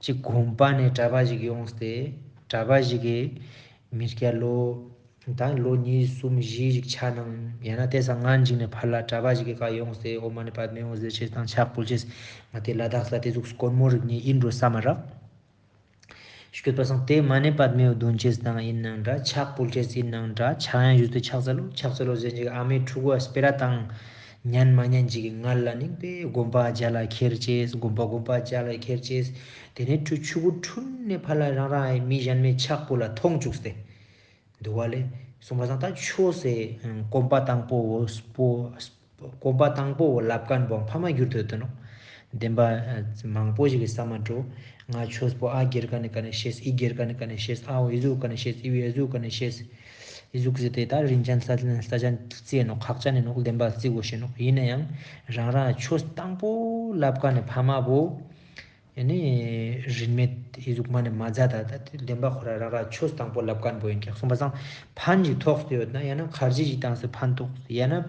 ཅིག་དགོན་པ་ནེ་གྲྭ་པ་ཞིག་ཡོངས་ཏེ་གྲྭ་པ་ཞིག་གི་མི་སྐྱ་ལོ་ད་ལོ་གཉིས་གསུམ་བཞི་ཞིག་ཆ་ནང་ཡང་ན་ཏེ་སང་སྔན་ཞིག་ནེ་ཕར་ལ་གྲྭ་པ་ཞིག་གི་ཀ་ཡོངས་ཏེ་ཨོཾ་མ་ཎི་པདྨེ་ཧཱུྃ་ཟེར་ཅེས་དང་ཕྱག་ཕུལ་ཅེས་ང་ཏི་ལ་དྭགས་ལ་ཏེ་ཟུག་སྐོར་མོ་རིགས་ནི་ཡིན་འགྲོ་བསམ་མ་རག། སྐྱོད་པ་སང་ཏེ་མ་ཎི་པདྨེ་འདོན་ཅེས་དང་ཡིན་ནང་འདྲ། ཕྱག་ཕུལ་ཅེས་ཡིན་ནང་འདྲ། ཕྱག་ཡང་ཞུས་ཏེ་ཕྱག་འཚལ་ལོ། ཕྱག་འཚལ་ལོ་ཟེར་ཅིག་ཨ་མའི་ཕྲུ་གུ་སྤེ་ར་བཏང་ ཉན་མ་ཉན་ཅིག་གི་ངལ་ལ་ནིང་པེ་གོམ་པ་རྒྱ་ལ་ཁྱེར་ཅེས། གོམ་པ་གོམ་པ་རྒྱ་ལ་ཁྱེར་ཅེས། དེ་ནས་ཕྲུ་ཆུ་གུ་ཁྲུན་ནས་ཕར་ལ་རང་རང་མི་གཞན་མའི་ཆག་པོ་ལ་ཐོང་བཅུག་སྟེ། འདུག་པ་ལེ། སོང་པ་སང་ད་ཆོས་སི་གོམ་པ་དང་པོ་བོ་སྤོ་གོམ་པ་དང་པོ་བོ་ལབ་མཁན་བོ་ཕ་མ་གྱུར་ཏེ་ཡོད་དེ་ནོག། བདེན་པ་མང་པོ་ཞིག་གི་ས་མ་འགྲོ། ང་ཆོས་པོ་ཨ་སྒེར་ག་ནས་ག་ནས་ཤེས། ཨི་སྒེར་ག་ནས་ག་ནས་ཤེས། ཨ་བོ་ཨི་ཟུག་ག་ནས་ཤེས། ཨི་བོ་ཨི་ཟུག་ག་ནས་ཤེས། ཨི་ཟུག་ཟེར་ཏེ་ད་རིན་ཆེན་ས་ས་ཆེན་རྩི་ནོག། ཁག་ཅན་ནི་ནོག། བདེན་པ་རྩི་དགོས་ཤེས་ནོག། ཡིན་ན་ཡང་རང་རང་ཆོས་དང་པོ་ལབ་མཁན་ནི་ཕ་མ་བོ། ཡ་ནི་རིན་མེད་ཨི་ཟུག་མ་ནི་མ་མཛད་ད། ད་དེ་བདེན་པ་ཁོ་རང་རང་རང་ཆོས་དང་པོ་ལབ་མཁན་བོ་ཡིན་ཀྱག། སོང་པ་སང་ཕན་ཅིག་ཐོགས་ཏེ་ཡོད་ན། ཡང་ན་ཁར་ཇི་ཅིག་བཏང་སྟེ་ཕན་ཐོགས། ཡང་ན་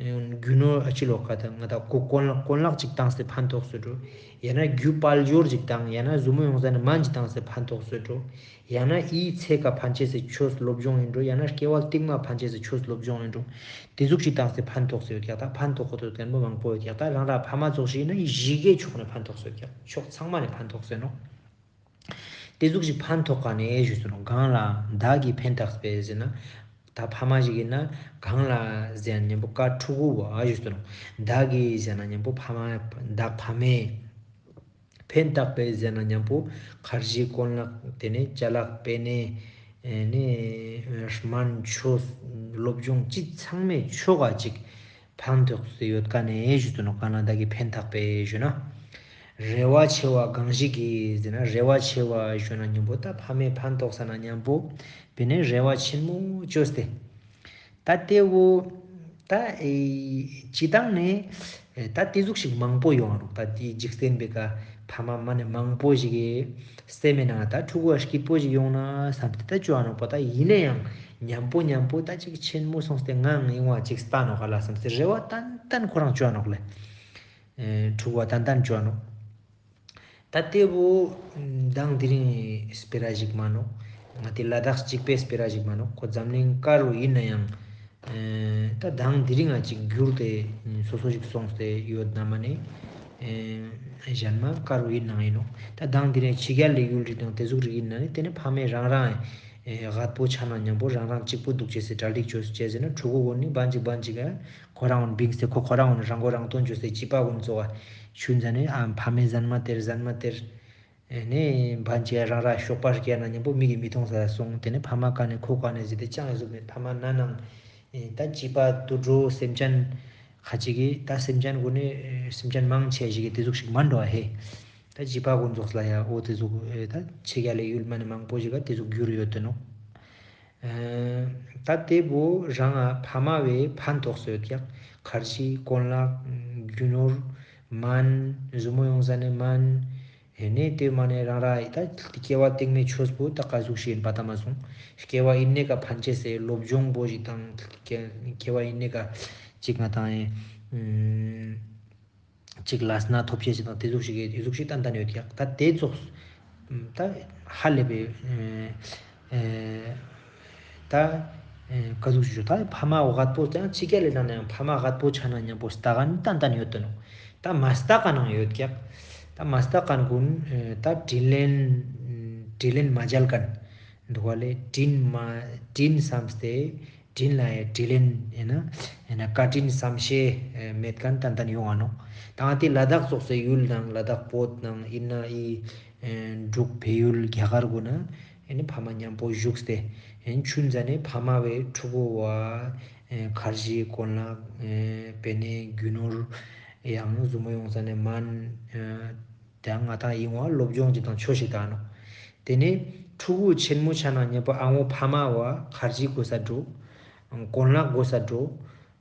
རྒྱུ་ནོར་ཨ་ཅི་ལོ་ཀ་ད་ང་ད་གོ་གོན་ལག་གོན་ལག་ཅིག་བཏང་སྟེ་ཕན་ཐོགས་སུ་འགྲོ། ཡང་ན་རྒྱུ་དཔལ་འབྱོར་ཅིག་བཏང་། ཡང་ན་ཟུར་མོ་ཡོང་ས་ནས་སྨན་ཅིག་བཏང་སྟེ་ཕན་ཐོགས་སུ་འགྲོ། ཡང་ན་ཨི་ཚེ་ཀ་ཕན་ཅེས་སི་ཆོས་སློབ་སྦྱོང་ཡིན་འགྲོ། ཡང་ན་སྐྱེ་བ་རྟིང་མ་ཕན་ཅེས་སི་ཆོས་སློབ་སྦྱོང་ཡིན་འགྲོ། དེ་ཟུག་ཅིག་བཏང་སྟེ་ཕན་ཐོགས་སུ་ཡོད་ཀྱག། ད་ཕན་ཐོགས་གོ་ཐོགས་མཁན་བོ་མང་པོ་ཡོད་ཀྱག། ད་རང་རང་ཕ་མ་ཙོགས་ཤིག་ཡིན་ན་གཞི་གའི་ཕྱོགས་ནས་ཕན་ཐོགས་སུ་ཡོད་ཀྱག། ཕྱོགས་ཚང་མ་ནས་ཕན་ཐོགས་སུ་ཡོད་ནོག། དེ་ཟུག་ཅིག་ཕན་ཐོགས་མཁན་ནི་ཞུས་སོ་ནོག། གང་ལ་བདག་གིས་ཕན་བཏགས་པའི་ཟེར་ན། ད་ཕ་མ་ཞིག་ཡིན་ན་གང་ལ་ཟེར་ན་མཉམ་པོ་ཀ་ཕྲུ་གུ་བོ་ཨ་ཞུས་སོ་ནོག། བདག་གིས་ཟེར་ན་མཉམ་པོ་ཕ་མ་བདག་ཕ་མས། ཕན་བཏགས་པའི་ཟེར་ན་མཉམ་པོ་ཁར་ཇི་གོན་ལག། དེ་ནས་ཅ་ལག་པེ་ནེ། ཨེ་ནས་སྨན་ཆོས་སློབ་སྦྱོང་ཅི་ཚང་མའི་ཕྱོགས་ཀ་ཅིག་ཕན་ཐོགས་སུ་ཡོད་མཁན་ནི་ཞུས་སོ་ནོག། གང་ལ་བདག་གིས་ཕན་བཏགས་པའི་ཞུས་ན། རེ་བ་ཆེ་བ་གང་ཞིག་གིས་ཟེར་ན། རེ་བ་ཆེ་བ་ཞུས་ན་མཉམ་པོ་ད་ཕ་མས་ཕན་ཐོགས་ས་ན་མཉམ་པོ་པེ་ནེ་རེ་བ་ཆེན་མོ་བཅོས་ཏེ། ད་དེ་བོ་ད་ཨེ་སྤྱི་བཏང་ནས་ད་དེ་ཟུག་ཞིག་མང་པོ་ཡོང་ང་ནོག། ད་དེ་འཇིག་རྟེན་པའི་ཀ་ཕ་མ་མ་ནི་མང་པོ་ཞིག་གི་སེམས་ནང་ད་ཕྲུ་གུ་སྐྱིད་པོ་ཞིག་ཡོང་ན་བསམ་སྟེ་ད་བཅོ་ཨ་ནོག་པ། ད་ཡིན་ན་ཡང་མཉམ་པོ་མཉམ་པོ་ད་ཅིག་ཆེན་མོ་སོང་སྟེ་ངའང་ཡིན་བ་ཅིག་ལྟ་ནོག་ག་ལ་བསམ་སྟེ་རེ་བ་ཏན་ཏན་ཁོ་རང་བཅོ་ཨ་ནོག་ལེ། ཨེ་ཕྲུ་གུ་བ་ཏན་ཏན་བཅོ་ཨ་ནོག། ད་དེ་བོ་མདང་དེ་རིང་སྤེ་ར་ཞིག་མ་ནོག། ང་དེ་ལ་དྭགས་གཅིག་པའི་སྤེ་ར་ཞིག་མ་ནོག། ཁོ་འཛམ་གླིང་ཀ་རུ་ཡིན་ན་ཡང་ཨེ་ད་མདང་དེ་རིང་ང་ཅིག་འགྱུར་ཏེ་སོ་སོ་ཞིག་སོང་སྟེ་ཡོད་ན་མ་ནི། ཨེ་གཞན་མ་ཀ་རུ་ཡིན་ནའང་ཡིན་ནོག། ད་མདང་དེ་རིང་ཕྱི་རྒྱལ་ལ་ཡུལ་རིགས་དང་དེ་ཟུག་རིགས་ཡིན་ན་ནི་དེ་ནི་ཕ་མས་རང་རང་ཨེ་རྒད་པོ་ཆགས་ན་མཉམ་པོ་རང་རང་གཅིག་པོ་འདུག་ཅེས་སི་གྲ་སྒྲིག་བཅོས་བཅས་ཟེར་ན་ཕྲུ་གུ་གུན་ནི་བན་ཅིག་བན་ཅིག་ག་ཁོ་རང་གུན་བིངས་ཏེ་ཁོ་ཁོ་རང་གུན་རང་མགོ་རང་ཐོན་བཅོས་སེ་བྱིས་པ་གུན་ཙོགས་ཆུན་ཟ་ནེ་ཨ་ཕ་མའི་ཟན་མ་སྟེར་ཟན་མ་སྟེར། ཨེ་ནེ་བན་ཅིག་རང་རང་ཤོག་པ་སྐྱེལ་ན་མཉམ་པོ་མིག་གི་མི་མཐོང་ས་སོང་། དེ་ནེ་ཕ་མ་ཀ་ནེ་ཁོ་ཀ་ནེ་ཟེར་ཏེ་ཅང་ཟུག་མེད། ཕ་མ་ན་ནང་ཨེ་ད་བྱིས་པ་དུད་འགྲོ་སེམས་ཅན་ཁ་ཅིག་གི་ད་སེམས་ཅན་གུན་ནི་ཨེ་སེམས་ཅན་མང་ཆེ་ཞིག་གི་དེ་ཟུག་ཞིག་མ་འགྲོ་ཧེ། ད་བྱིས་པ་གུན་ཙོགས་ལ་ཡ་འོ་དེ་ཟུག་ཨེ་ད་ཕྱི་རྒྱལ་ལ་ཡུལ་མ་ནེ་མང་པོ་ཞིག་ག་དེ་ཟུག་འགྱུར་ཡོད་དེ་ནོག། ཨེ་ད་དེ་བོ་རང་ང་ཕ་མ་བས་ཕན་ཐོགས་སོ་ཡོད་ཀྱག། ཁར་ཇི་གོན་ལག་རྒྱུ་ནོར་སྨན་ཟུར་མོ་ཡོང་ས་ནེ་སྨན། ཨེ་ནེ་དེ་མ་ནེ་རང་རང་ད་སྐྱེ་བ་རྟིང་མའི་ཆོས་པོ་ད་ག་ཟུག་ཞིག་ཡིན་པ་ད་མ་སོང་། སྐྱེ་བ་ཡིན་ནེ་ཀ་ཕན་ཅེས་སི་སློབ་སྦྱོང་པོ་ཞིག་དང་སྐྱེ་སྐྱེ་བ་ཡིན་ནེ་ཀ་ཅིག་ང་དང་ཨེ་ཅིག་ལས་སྣ་ཐོབ་ཅེས་ཞིག་དང་དེ་ཟུག་ཞིག་གི་དེ་ཟུག་ཞིག་ཏན་ཏན་ཡོད་ཀྱག། ད་དེ་ཙོགས་ད་ཧ་ལས་པའི་ཨེ་ཨེ་ད་ཨེ་ག་ཟུག་ཞིག་ད་ཕ་མ་རྒད་པོ་ཡང་ཕྱི་རྒྱལ་ལ་ན་ནའང་ཕ་མ་རྒད་པོ་ཆགས་ན་མཉམ་པོ་ལྟ་མཁན་ཏན་ཏན་ཡོད་དེ་ནོག། ད་མ་ལྟ་མཁན་ནང་ཡོད་ཀྱག། ད་མ་ལྟ་མཁན་གུན་ཨེ་ད་དྲིན་ལན་དྲིན་ལན་མ་འཇལ་མཁན་འདུག་པ་ལེ། དྲིན་མ་དྲིན་བསམས་ཏེ་དྲིན་ལ་ཡ་དྲིན་ལན་ཡིན་ན་ཡིན་ན་བཀའ་དྲིན་བསམ་ཤེས་མེད་མཁན་ཏན་ཏན་ཡོང་ང་ནོག། ད་ང་དེ་ལ་དྭགས་ཙོགས་སི་ཡུལ་ནང་ལ་དྭགས་བོད་ནང་ཡིན་ན་ཨི་འབྲུག་བལ་ཡུལ་རྒྱ་གར་གུན་ན་ཨེ་ནི་ཕ་མ་མཉམ་པོ་བཞུགས་ཏེ་ཨེ་ཆུན་ཟ་ནེ་ཕ་མ་བས་ཕྲུ་གུ་བ་ཨེ་ཁར་ཇི་གོན་ལག་ཨེ་པེ་ནེ་རྒྱུ་ནོར་ཡང་ཟུར་མོ་ཡོང་ཟ་ནེ་སྨན་ཨེ་དེ་ང་དང་ཡིན་བ་སློབ་སྦྱོང་ཅིག་དང་ཆོས་ཤིག་ད་ནོག། དེ་ནེ་ཕྲུ་གུ་ཆེན་མོ་ཆགས་ན་མཉམ་པོ་ཨ་བོ་ཕ་མ་བ་ཁར་ཇི་དགོས་ས་འགྲོ། གོན་ལག་དགོས་ས་འགྲོ།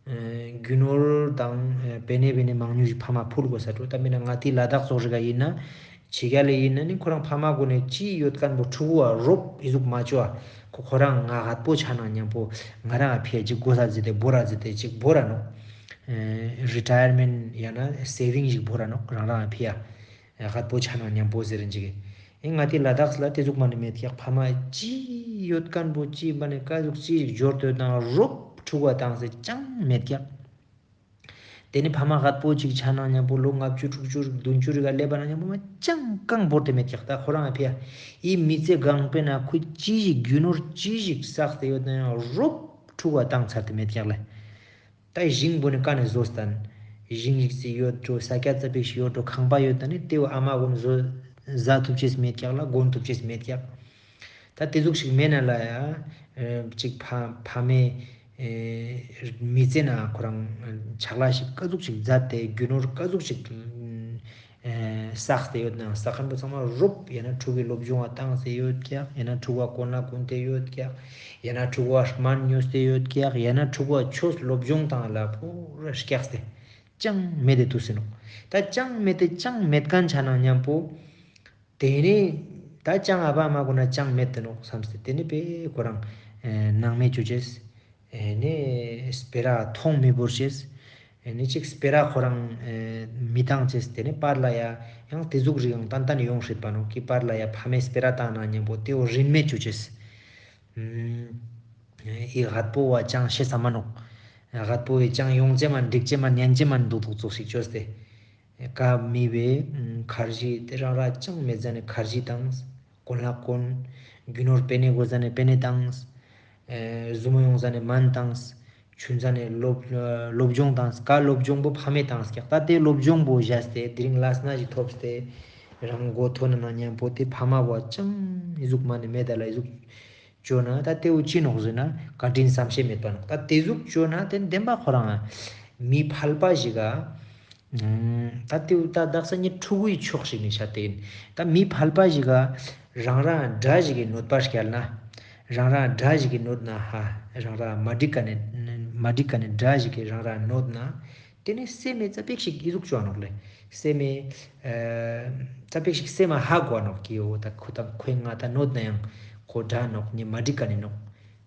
ཨེ་རྒྱུ་ནོར་དང་ཨེ་པེ་ནེ་པེ་ནེ་མང་ཉུང་ཞིག་ཕ་མ་ཕུལ་དགོས་ས་འགྲོ། ད་མིན་ན་ང་དེ་ལ་དྭགས་ཙོགས་རིགས་ཡིན་ན་ཕྱི་རྒྱལ་ལ་ཡིན་ན་ནི་ཁོ་རང་ཕ་མ་གུན་ནི་ཅི་ཡོད་མཁན་པོ་ཕྲུ་གུ་བ་རོབ་ཨི་ཟུག་མ་བཅོ་བ་ཁོ་ཁོ་རང་ང་རྒད་པོ་ཆགས་ན་མཉམ་པོ་ང་རང་ཕི་ཡ་ཅིག་དགོས་ས་ཟེར་ཏེ་བོར་ར་ཟེར་ཏེ་ཅིག་བོར་ར་ནོག། ཨེ་རི་ཊ་ཡར་མེན་ཡང་ན་སེ་བིང་ཞིག་བོར་ར་ནོག་རང་རང་ཕི་ཡ། རྒད་པོ་ཆགས་ན་མཉམ་པོ་ཟེར་རིན་ཅིག་གི། ཨེ་ང་དེ་ལ་དྭགས་ལ་དེ་ཟུག་མ་ནེ་མེད་ཀྱག། ཕ་མ་ཅི་ཡོད་མཁན་པོ་ཅི་མ་ནེ་ག་ཟུག་ཅི་ཞིག་འབྱོར་དོད་དང་རོབ་ཕྲུ་གུ་བ་བཏང་སྟེ་ཅང་མེད་ཀྱག། དེ་ནེ་ཕ་མ་རྒད་པོ་ཅིག་ཆགས་ན་མཉམ་པོ་ལོ་ལྔ་བཅུ་དྲུག་ཅུ་བདུན་ཅུ་རིགས་ལ་སླེབས་པ་ན་མཉམ་པོ་མ་ཅང་གང་བོར་ཏེ་མེད་ཀྱག། ད་ཁོ་རང་ཕི་ཡ་ཨི་མི་ཚེ་གང་པོའི་ནང་ཁོས་ཅི་ཞིག་རྒྱུ་ནོར་ཅི་ཞིག་བསགས་ཏེ་ཡོད་ན་ཡང་རོབ་ཕྲུ་གུ་བ་བཏང་ཚར་ཏེ་མེད་ཀྱག་ལེ། ད་ཞིང་པོ་ནི་ཀ་ནེ་ཟོས་ཏན། ཞིང་ཞིག་ཅིག་ཡོད་འགྲོ་ས་ཀྱད་ཙ་པིག་ཞིག་ཡོད་འགྲོ་ཁང་པ་ཡོད་ཏན་ནི་ཏེ་བོ་ཨ་མ་གུན་ཟོ་ཟ་ཐུབ་ཅེས་མེད་ཀྱག་ལ་གོན་ཐུབ་ཅེས་མེད་ཀྱག་ད་ཏེ་ཟུག་ཞིག་མེད་ན་ལ་ཡ་ཅིག་ཕ་ཕ་མའི་མི་ཚེ་ན་ཁོ་རང་ཆག་ལས་ཤིག་ཀ་ཟུག་ཞིག་མཛད་དེ་རྒྱུ་ནོར་ཀ་ཟུག་ཞིག་བསགས་ཏེ་ཡོད་ནའང་ས་ཁན་པོ་ཚང་མ་རོབ་ཡང་ན་ཕྲུ་གུའི་སློབ་སྦྱོང་བ་བཏང་སྟེ་ཡོད་ཀྱག་ཡང་ན་ཕྲུ་གུ་བ་གོན་ལ་གོན་ཏེ་ཡོད་ཀྱག་ཡང་ན་ཕྲུ་གུ་བ་སྨན་ཉོས་ཏེ་ཡོད་ཀྱག་ཡང་ན་ཕྲུ་གུ་བ་ཆོས་སློབ་སྦྱོང་བཏང་ལ་པུ་ར་སྐྱགས་ཏེ་ཅང་མེད་དེ་དུག་སེ་ནོག་ད་ཅང་མེད་དེ་ཅང་མེད་ཁན་ཆ་ན་ཉམ་པོ་ཏེ་ནེ་ད་ཅང་ཨ་བ་ཨ་མ་གུན་ན་ཅང་མེད་དེ་ནོག་སམ་སྟེ་ཏེ་ནེ་པེ་ཁོ་རང་ནང་མེད་ཅོ་ཅེས། ཨེ་ནེ་སྤེ་ར་ཐོང་མི་བོར་ཅེས། ཨེ་ནེ་ཅིག་སྤེ་ར་ཁོ་རང་ཨེ་མི་བཏང་ཅེས། ཏེ་ནེ་པར་ལ་ཡ་ཡང་ཏེ་ཟུག་རིགས་ཡང་ཏན་ཏན་ཡོང་སྲིད་པ་ནོག་གི་པར་ལ་ཡ་ཕ་མའི་སྤེ་ར་བཏང་ན་ཉམ་པོ་ཏེ་བོ་རིན་མེད་ཅོ་ཅེས། ཨེ་ཨི་རྒད་པོ་བ་ཅང་ཤེས་ས་མ་ནོག་རྒད་པོ་བའི་ཅང་ཡོང་ཅེས་མ་འགྲིག་ཅེས་མ་ཉན་ཅེས་མ་འདུག་འདུག་ཙོགས་ཤིག་ཅོས་ཏེ། ཀ་མི་བའི་ཁར་ཇི་ཏེ་རང་ར་ཅང་མེད་ཟ་ནེ་ཁར་ཇི་བཏང་། གོན་ལག་གོན། རྒྱུ་ནོར་པེ་ནེ་དགོས་ཟ་ནེ་པེ་ནེ་བཏང་། ཨེ་ཟུར་མོ་ཡོང་ཟ་ནེ་སྨན་བཏང་། ཆུན་ཟ་ནེ་སློབ་སློབ་སྦྱོང་བཏང་། ཀ་སློབ་སྦྱོང་པོ་ཕ་མས་བཏང་ཀྱག་ད་ཏེ་སློབ་སྦྱོང་པོ་བཞག་སྟེ་དེ་རིང་ལས་སྣ་ཞིག་ཐོབ་སྟེ་རང་མགོ་ཐོན་ན་ཉམ་པོ་ཏེ་ཕ་མ་བོ་ཅང་ཨི་ཟུག་མ་ནེ་མེད་ད་ལ་ཨི་ཟུག་ཅོ་ན་ད་ཏེ་བོ་ཅི་ནོག་ཟེར་ན་བཀའ་དྲིན་བསམ་ཤེས་མེད་པ་ནོག་ད་ཏེ་ཟུག་ཅོ་ན་ཏེ་བདེན་པ་ཁོ་རང་མི་ཕལ་པ་ཞིག་ག་ད་ཏེ་བོ་ད་དག་ས་ངའི་ཕྲུ་གུའི་ཕྱོགས་ཤིག་ནེ་བཤད་དེ་ཡིན། ད་མི་ཕལ་པ་ཞིག་ག་རང་རང་དགྲ་ཞིག་གི་གནོད་པ་བསྐྱལ་ན། རང་རང་དགྲ་ཞིག་གི་གནོད་ན་ཧ། རང་རང་མ་འགྲིག་ཀ་ནེ་མ་འགྲིག་ཀ་ནེ་དགྲ་ཞིག་གི་རང་རང་གནོད་ན། ཏེ་ནེ་སེམས་མེད་ཙ་པིག་ཞིག་ཨི་ཟུག་ཅོ་ནོག་ལེ། སེམས་མེད་ཙ་པིག་ཞིག་སེམས་མ་ཧ་གོ་ནོག་གི་འོ་ད་ཁོ་ད་ཁོའི་ང་ད་གནོད་ན་ཡང་ཁོ་དགྲ་ནོག་ངའི་མ་འགྲིག་ཀ་ནེ་ནོག་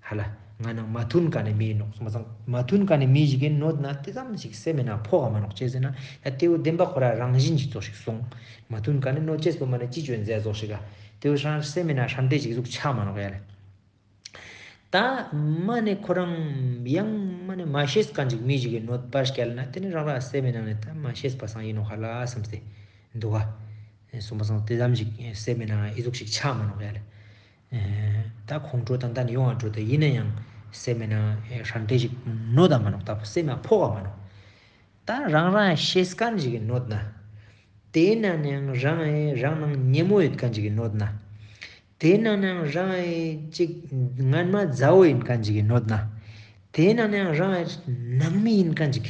ཧ་ལ། ང་ནང་མ་མཐུན་ཀ་ནེ་མི་ནོག་སོང་པ་སང་མ་མཐུན་ཀ་ནེ་མི་ཞིག་གི་གནོད་ན་ཏེ་ཙམ་ཞིག་སེམས་མེད་ན་ཕོག་ག་མ་ནོག་ཅི་ཟེར་ན་ད་ཏེ་བོ་བདེན་པ་ཁོ་རང་རང་བཞིན་ཞིག་ཙོགས་ཤིག་སོང་། མ་མཐུན་ཀ་ནེ་གནོད་ཅེས་པོ་མ་ནེ་ཅི་ཅོ་ཡིན་ཟེར་ཙོགས་ཤིག་ག་ཏེ་བོ་སེམས་མེད་ན་ཧྲན་ཏེ་ཞིག་ཟུག་ཆགས་མ་ནོག་ཡ་ལེ། ད་མ་ནེ་ཁོ་རང་ཡང་མ་ནེ་མ་ཤེས་ཀ་ཞིག་མི་ཞིག་གི་གནོད་པ་བསྐྱལ་ན་ཏེ་ནེ་རང་རང་སེམས་མེད་ན་ནེ་ད་མ་ཤེས་པ་སང་ཡིན་ནོག་ཧ་ལ་སམ་སྟེ་འདུག་ག་སོང་པ་སང་ཏེ་ཙམ་ཞིག་སེམས་མེད་ན་ཨི་ཟུག་ཞིག་ཆགས་མ་ནོག་ཡ་ལེ། ད་ཁོང་ཁྲོ་ཏན་ཏན་ཡོང་བ་འགྲོ་ཏེ་ཡིན་ན་ཡང་སེམས་མེད་ན་ཧྲན་ཏེ་ཞིག་གནོད་ད་མ་ནོག་ད་སེམས་མ་ཕོག་ག་མ་ནོག་ད་རང་རང་ཤེས་ཁན་ཞིག་གི་གནོད་ན། ཏེ་ན་ནང་རང་ཨེ་རང་ནང་ཉེ་མོ་ཡོད་ཁན་ཞིག་གི་གནོད་ན། ཏེ་ན་ནང་རང་ཨེ་ཅིག་སྔན་མ་མཛའ་བོ་ཡིན་ཁན་ཞིག་གི་གནོད་ན། ཏེ་ན་ནང་རང་ཨེ་ནང་མི་ཡིན་ཁན་ཞིག་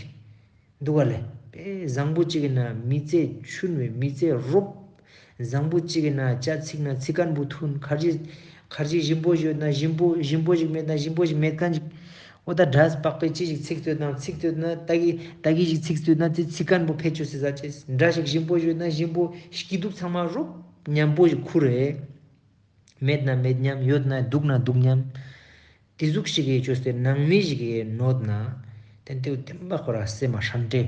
འདུག་ག་ལེ། པེ་བཟང་པོ་ཅིག་ཡིན་ན་མི་ཚེ་ཆུན་བའི་མི་ཚེ་རོབ། བཟང་པོ་ཅིག་ཡིན་ན་ཅ་ཚིག་ན་ཚིག་ཁན་བོ་མཐུན། ཁར་ཇི་ཁར་ཇི་ཞིམ་པོ་ཞིག་ཡོད་ན་ཞིམ་པོ་ཞིམ་པོ་ཞིག་མེད་ན་ཞིམ་པོ་ཞིག་མེད་ཁན་ཞིག་འོ་ད་སྒྲ་སྤག་པའི་ཅི་ཞིག་ཚིག་བཏོད་ན་ཚིག་བཏོད་ན་ད་གི་ད་གི་ཞིག་ཚིག་བཏོད་ན་ཚིག་ཚིག་ཁན་བོ་ཕེ་ཆོ་སི་ཟ་ཅེས། སྒྲ་ཞིག་ཞིམ་པོ་ཞིག་ཡོད་ན་ཞིམ་པོ་སྐྱིད་སྡུག་ཚང་མ་རོབ་མཉམ་པོ་ཞིག་ཁུར་རེ། མེད་ན་མེད་མཉམ་ཡོད་ན་སྡུག་ན་སྡུག་མཉམ། ཏེ་ཟུག་ཞིག་གི་ཅོས་ཏེ་ནང་མི་ཞིག་གི་གནོད་ན། ཏན་ཏན་བདེན་པ་ཁོ་ར་སེམས་མ་ཧྲན་ཏེ་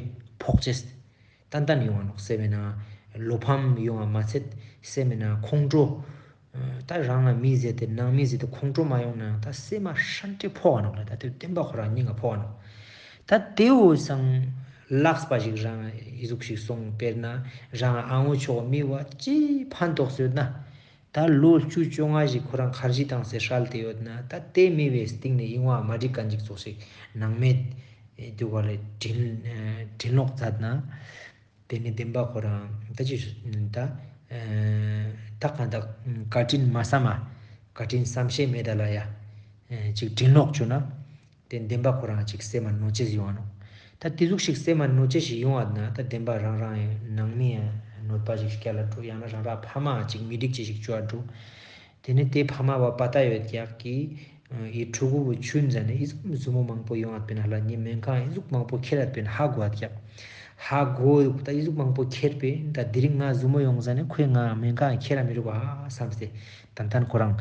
ཕོག་ཅེས། ཏན་ཏན་ཡོང་བ་ནོག་སེམས་མེད་ན་བློ་ཕམ་ཡོང་བ་མ་ཚད་སེམས་མེད་ན་ཁོང་ཁྲོ། ད་རང་ལ་མི་ཟེར་ཏེ་ནང་མི་ཟེར་ཏེ་ཁོང་ཁྲོ་མ་ཡོང་ན་ད་སེམས་མ་ཧྲན་ཏེ་ཕོག་ག་ནོག་ལ་ད་ཏེ་བདེན་པ་ཁོ་རང་སྙིང་ག་ཕོག་ག་ནོག་ད་ཏེ་བོ་སང་ལགས་པ་ཞིག་རང་ཨི་ཟུག་ཞིག་སོང་དཔེར་ན་རང་ཨ་འོ་ཆོག་མི་བ་ཅི་ཕན་ཐོགས་ཡོད་ན། ད་ལོ་བཅུ་བཅོ་ལྔ་ཞིག་ཁོ་རང་ཁར་ཇི་བཏང་སེ་སྲལ་ཏེ་ཡོད་ན་ད་ཏེ་མི་བའི་སྟེང་ནེ་ཡིན་བ་མ་འགྲིག་ཁན་ཞིག་ཙོགས་ཤིག་ནང་མེད་དུག་ག་ལེ་དྲིན་དྲིན་ལོག་མཛད་ན། ཏེ་ནེ་བདེན་པ་ཁོ་རང་ད་ཅི་ད་ད་གང་ད་བཀའ་དྲིན་མ་བསམ་མ་བཀའ་དྲིན་བསམ་ཤེས་མེད་ད་ལ་ཡ་ཅིག་དྲིན་ལོག་བཅོས་ན། ཏེ་བདེན་པ་ཁོ་རང་ཅིག་སེམས་མ་གནོད་ཅེས་ཡོང་བ་ནོག་ད་ཏེ་ཟུག་ཞིག་སེམས་མ་གནོད་ཅེས་ཞིག་ཡོང་བ་ན་ད་བདེན་པ་རང་རང་ནང་མི་གནོད་པ་ཞིག་སྐྱལ་ལ་འགྲོ། ཡང་ན་རང་རང་ཕ་མ་ཅིག་མི་འགྲིག་ཅེས་ཞིག་བཅོ་བ་འགྲོ། ཏེ་ནེ་ཏེ་ཕ་མ་བ་པ་ཏ་ཡོད་ཀྱག་གི་ཨི་ཕྲུ་གུ་བོ་ཆུན་ཟ་ནེ་ཨི་ཟུག་ཟུར་མོ་མང་པོ་ཡོང་བ་པིན་ཧ་ལ་ངའི་སྨན་ཁང་ཨི་ཟུག་མང་པོ་ཁྱེར་བ་པིན་ཧ་གོ་བ་ཀྱག་ཧ་གོ་ད་ཨི་ཟུག་མང་པོ་ཁྱེར་པིན་ད་དེ་རིང་ང་ཟུར་མོ་ཡོང་ཟ་ནེ་ཁོའི་ང་སྨན་ཁང་ཁྱེར་ར་མི་རུག་ཧ་བསམ་སྟེ་ཏན་ཏན་ཁོ་རང་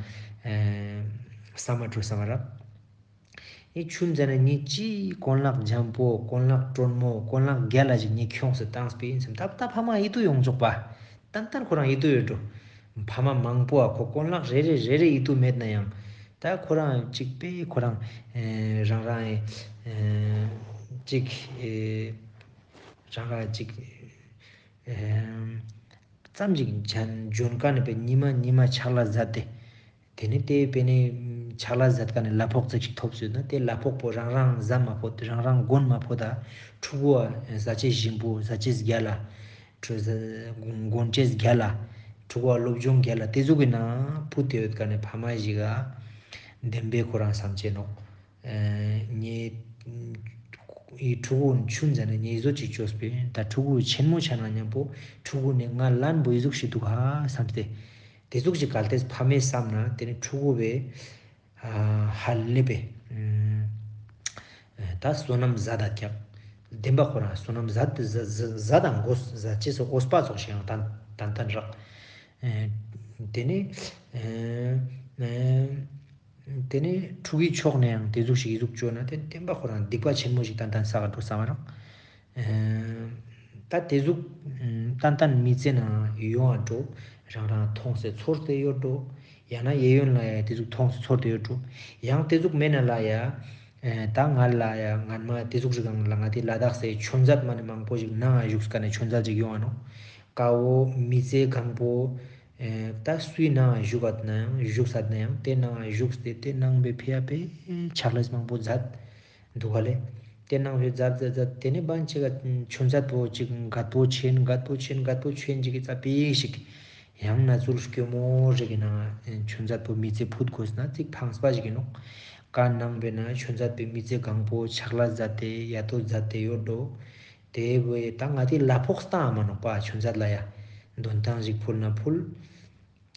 བསམ་མ་འགྲོ་བསམ་མ་རག་ཨི་ཆུན་ཟ་ནེ་ངའི་ཅི་གོན་ལག་འཇམ་པོ་གོན་ལག་དྲོན་མོ་གོན་ལག་རྒྱལ་ལ་ཞིག་ངའི་ཁྱོངས་སུ་བཏང་སྤེ་ཡིན་སམ་ད་ད་ཕ་མ་ཨི་ཏུ་ཡོང་ཆོག་པ། ཏན་ཏན་ཁོ་རང་ཨི་ཏུ་ཡོད་འགྲོ། ཕ་མ་མང་པོ་ཨ་ཁོ་གོན་ལག་རེ་རེ་རེ་རེ་ཨི་ཏུ་མེད་ན་ཡང་ད་ཁོ་རང་ཅིག་པེ་ཁོ་རང་རང་རང་ཅིག་རང་རང་ཅིག་ཙམ་ཅིག་འཇོན་ཀ་ནེ་པེ་ཉི་མ་ཉི་མ་ཕྱག་ལས་མཛད་དེ། ཏེ་ནེ་ཏེ་པེ་ནེ་ ཆག་ལས་ཛད་ཁན་ནི་གླ་ཕོགས་ཙིག་ཞིག་ཐོབ་སོང་ན་ཏེ་གླ་ཕོགས་པོ་རང་རང་ཟ་མ་ཕོད་རང་རང་གོན་མ་ཕོད་ད་ཕྲུ་གུའ་ཟ་ཅེས་ཞིམ་པོ་ཟ་ཅེས་གྱལ་ལ་ཕྲུ་གོན་ཅེས་གྱལ་ལ་ཕྲུ་གུའ་སློབ་སྦྱོང་གྱལ་ལ་ཏེ་ཟུག་གི་ནང་ཕུད་དེ་ཡོད་ཁན་ནི་ཕ་མ་ཞིག་ག་དེན་བའེ་ཁོ་རང་སམ་ཅེས་ནོག། ཨེ་ངའེ་ཨི་ཕྲུ་གུ་ཆུན་ཟ་ནེ་ངའེ་ཟོ་ཅིག་ཅོས་པིན་ད་ཕྲུ་གུ་ཆེན་མོ་ཆ་ན་ཉམ་པོ་ཕྲུ་གུ་ནི་ང་ལན་པོ་ཨི་ཟུག་ཞིག་དུག་ཧ་སམ་སྟེ་ཏེ་ཟུག་ཞིག་གལ་ཏེ་ཕ་མའེ་སམ་ན་ཏེ་ནེ་ཕྲུ་གུ་བོའེ་ཧ་ལས་པའེ་ད་བསོད་ནམས་ཟད་ད་ཀྱག། དེན་བ་ཁོ་རང་བསོད་ནམས་ཟད་ཟད་ཟད་དང་གོས་ཟད་ཅེས་སི་འོས་པ་ཙོགས་ཤིག་ཡང་ཏན་ཏན་ཏན་རག། ཨེ་ཏེ་ནེ་ཨེ་ཨེ་ཏེ་ནེ་ཕྲུ་གུའི་ཕྱོགས་ནེ་ཡང་ཏེ་ཟུག་ཞིག་ཨི་ཟུག་ཅོས་ན་ཏེ་དེན་བ་ཁོ་རང་སྡིག་པ་ཆེན་མོ་ཞིག་ཏན་ཏན་སག་ག་འགྲོ་སམ་རག། ཨེ་ད་ཏེ་ཟུག་ཏན་ཏན་མི་ཚེ་ནང་ཡོང་ང་འགྲོ། རང་རང་ཐོང་སེ་ཚོར་ཏེ་ཡོད་འགྲོ། ཡང་ན་གཡས་གཡོན་ལ་ཡ་ཏེ་ཟུག་ཐོང་སེ་ཚོར་ཏེ་ཡོད་འགྲོ། ཡང་ཏེ་ཟུག་མེད་ན་ལ་ཡ་ཨེ་ད་ང་ལ་ཡ་ངན་མ་ཏེ་ཟུག་ཞིག་གང་ལ་ང་ཏེ་ལ་དྭགས་སི་ཆུན་ཚད་མ་ནེ་མང་པོ་ཞིག་ནང་ང་ཞུགས་ཁན་ནི་ཆུན་ཚད་ཅིག་ཡོང་ང་ནོག། ཀ་བོ་མི་ཚེ་གང་པོ་ཨེ་ད་སུའི་ནང་ང་ཞུགས་ཨད་ན་ཡང་ཞུགས་ཨད་ན་ཡང་ཏེ་ནང་ང་ཞུགས་ཏེ་ཏེ་ནང་པའེ་ཕིའ་པེ་ཆག་ལས་མང་པོ་ཛད་དུག་ག་ལེ། ཏེ་ནང་པའེ་ཛད་ཛད་ཛད་ཏེ་ནེ་བན་ཅིག་ག་ཆུན་ཚད་པོ་ཅིག་གད་པོ་ཆེན་གད་པོ་ཆེན་གད་པོ་ཆེན་ཅིག་གི་ཙ་པིག་ཞིག་ཡང་ན་ཚུལ་སྐྱོ་མོ་རིག་གི་ནང་ང་ཆུན་ཚད་པོ་མི་ཚེ་ཕུད་གོས་ན་ཅིག་ཕངས་པ་ཞིག་ཨིན་ནོག། ཀ་ནང་པའེ་ན་ཆུན་ཚད་པོའེ་མི་ཚེ་གང་པོ་ཆག་ལས་ཛད་དེ་ཡ་ཏོ་ཛད་དེ་ཡོད་འགྲོ། ཏེ་བོའེ་ད་ང་ཏེ་གླ་ཕོགས་ཏང་མ་ནོག་པ་ཆུན་ཚད་ལ་ཡ། དོན་ཏང་ཞིག་ཕུལ་ན་ཕུལ།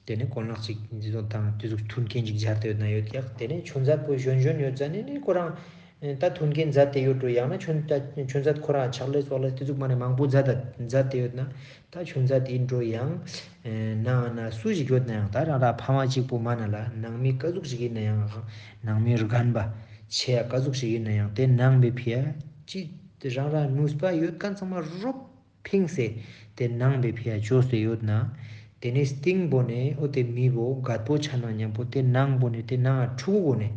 ཏེ་ནེ་གོན་ལག་ཅིག་ཏེ་ཟུག་ཏང་ཏེ་ཟུག་མཐུན་རྐྱེན་ཅིག་སྦྱར་ཏེ་ཡོད་ན་ཡོད་ཀྱག། ཏེ་ནེ་ཆུན་ཚད་པོ་ཞོན་ཞོན་ཡོད་ཟ་ནེ་ནི་ཁོ་རང་ད་མཐུན་རྐྱེན་ཛད་དེ་ཡོད་འགྲོ། ཡང་ན་ཆུན་ཆུན་ཚད་ཁོ་རང་ཆག་ལས་སོགས་ལ་ཏེ་ཟུག་མ་ནེ་མང་པོ་ཛད་ཛད་དེ་ཡོད་ན་ད་ཆུན་ཚད་ཨིན་འགྲོ། ཡང་ནང་ན་སུ་ཞིག་ཡོད་ན་ཡང་ད་རང་རང་ཕ་མ་ཅིག་པོ་མ་ན་ལ་ནང་མི་ཀ་ཟུག་ཞིག་ཨིན་ན་ཡང་ནང་མི་རྒན་པ་ཆེ་ཡ་ཀ་ཟུག་ཞིག་ཨིན་ན་ཡང་ཏེ་ནང་པའེ་ཕིའ་ཅི་རང་རང་ནུས་པ་ཡོད་ཁན་ཚང་མ་རོབ་ཕིངས་སེ་ཏེ་ནང་པའེ་ཕིའ་ཅོས་ཏེ་ཡོད་ན་ཏེ་ནེ་སྟིང་པོ་ནེ་འོ་ཏེ་མི་བོ་གད་པོ་ཆ་ན་ཉམ་པོ་ཏེ་ནང་པོ་ནེ་ཏེ་ནང་ཕྲུ་གུ་གོ་ནེ་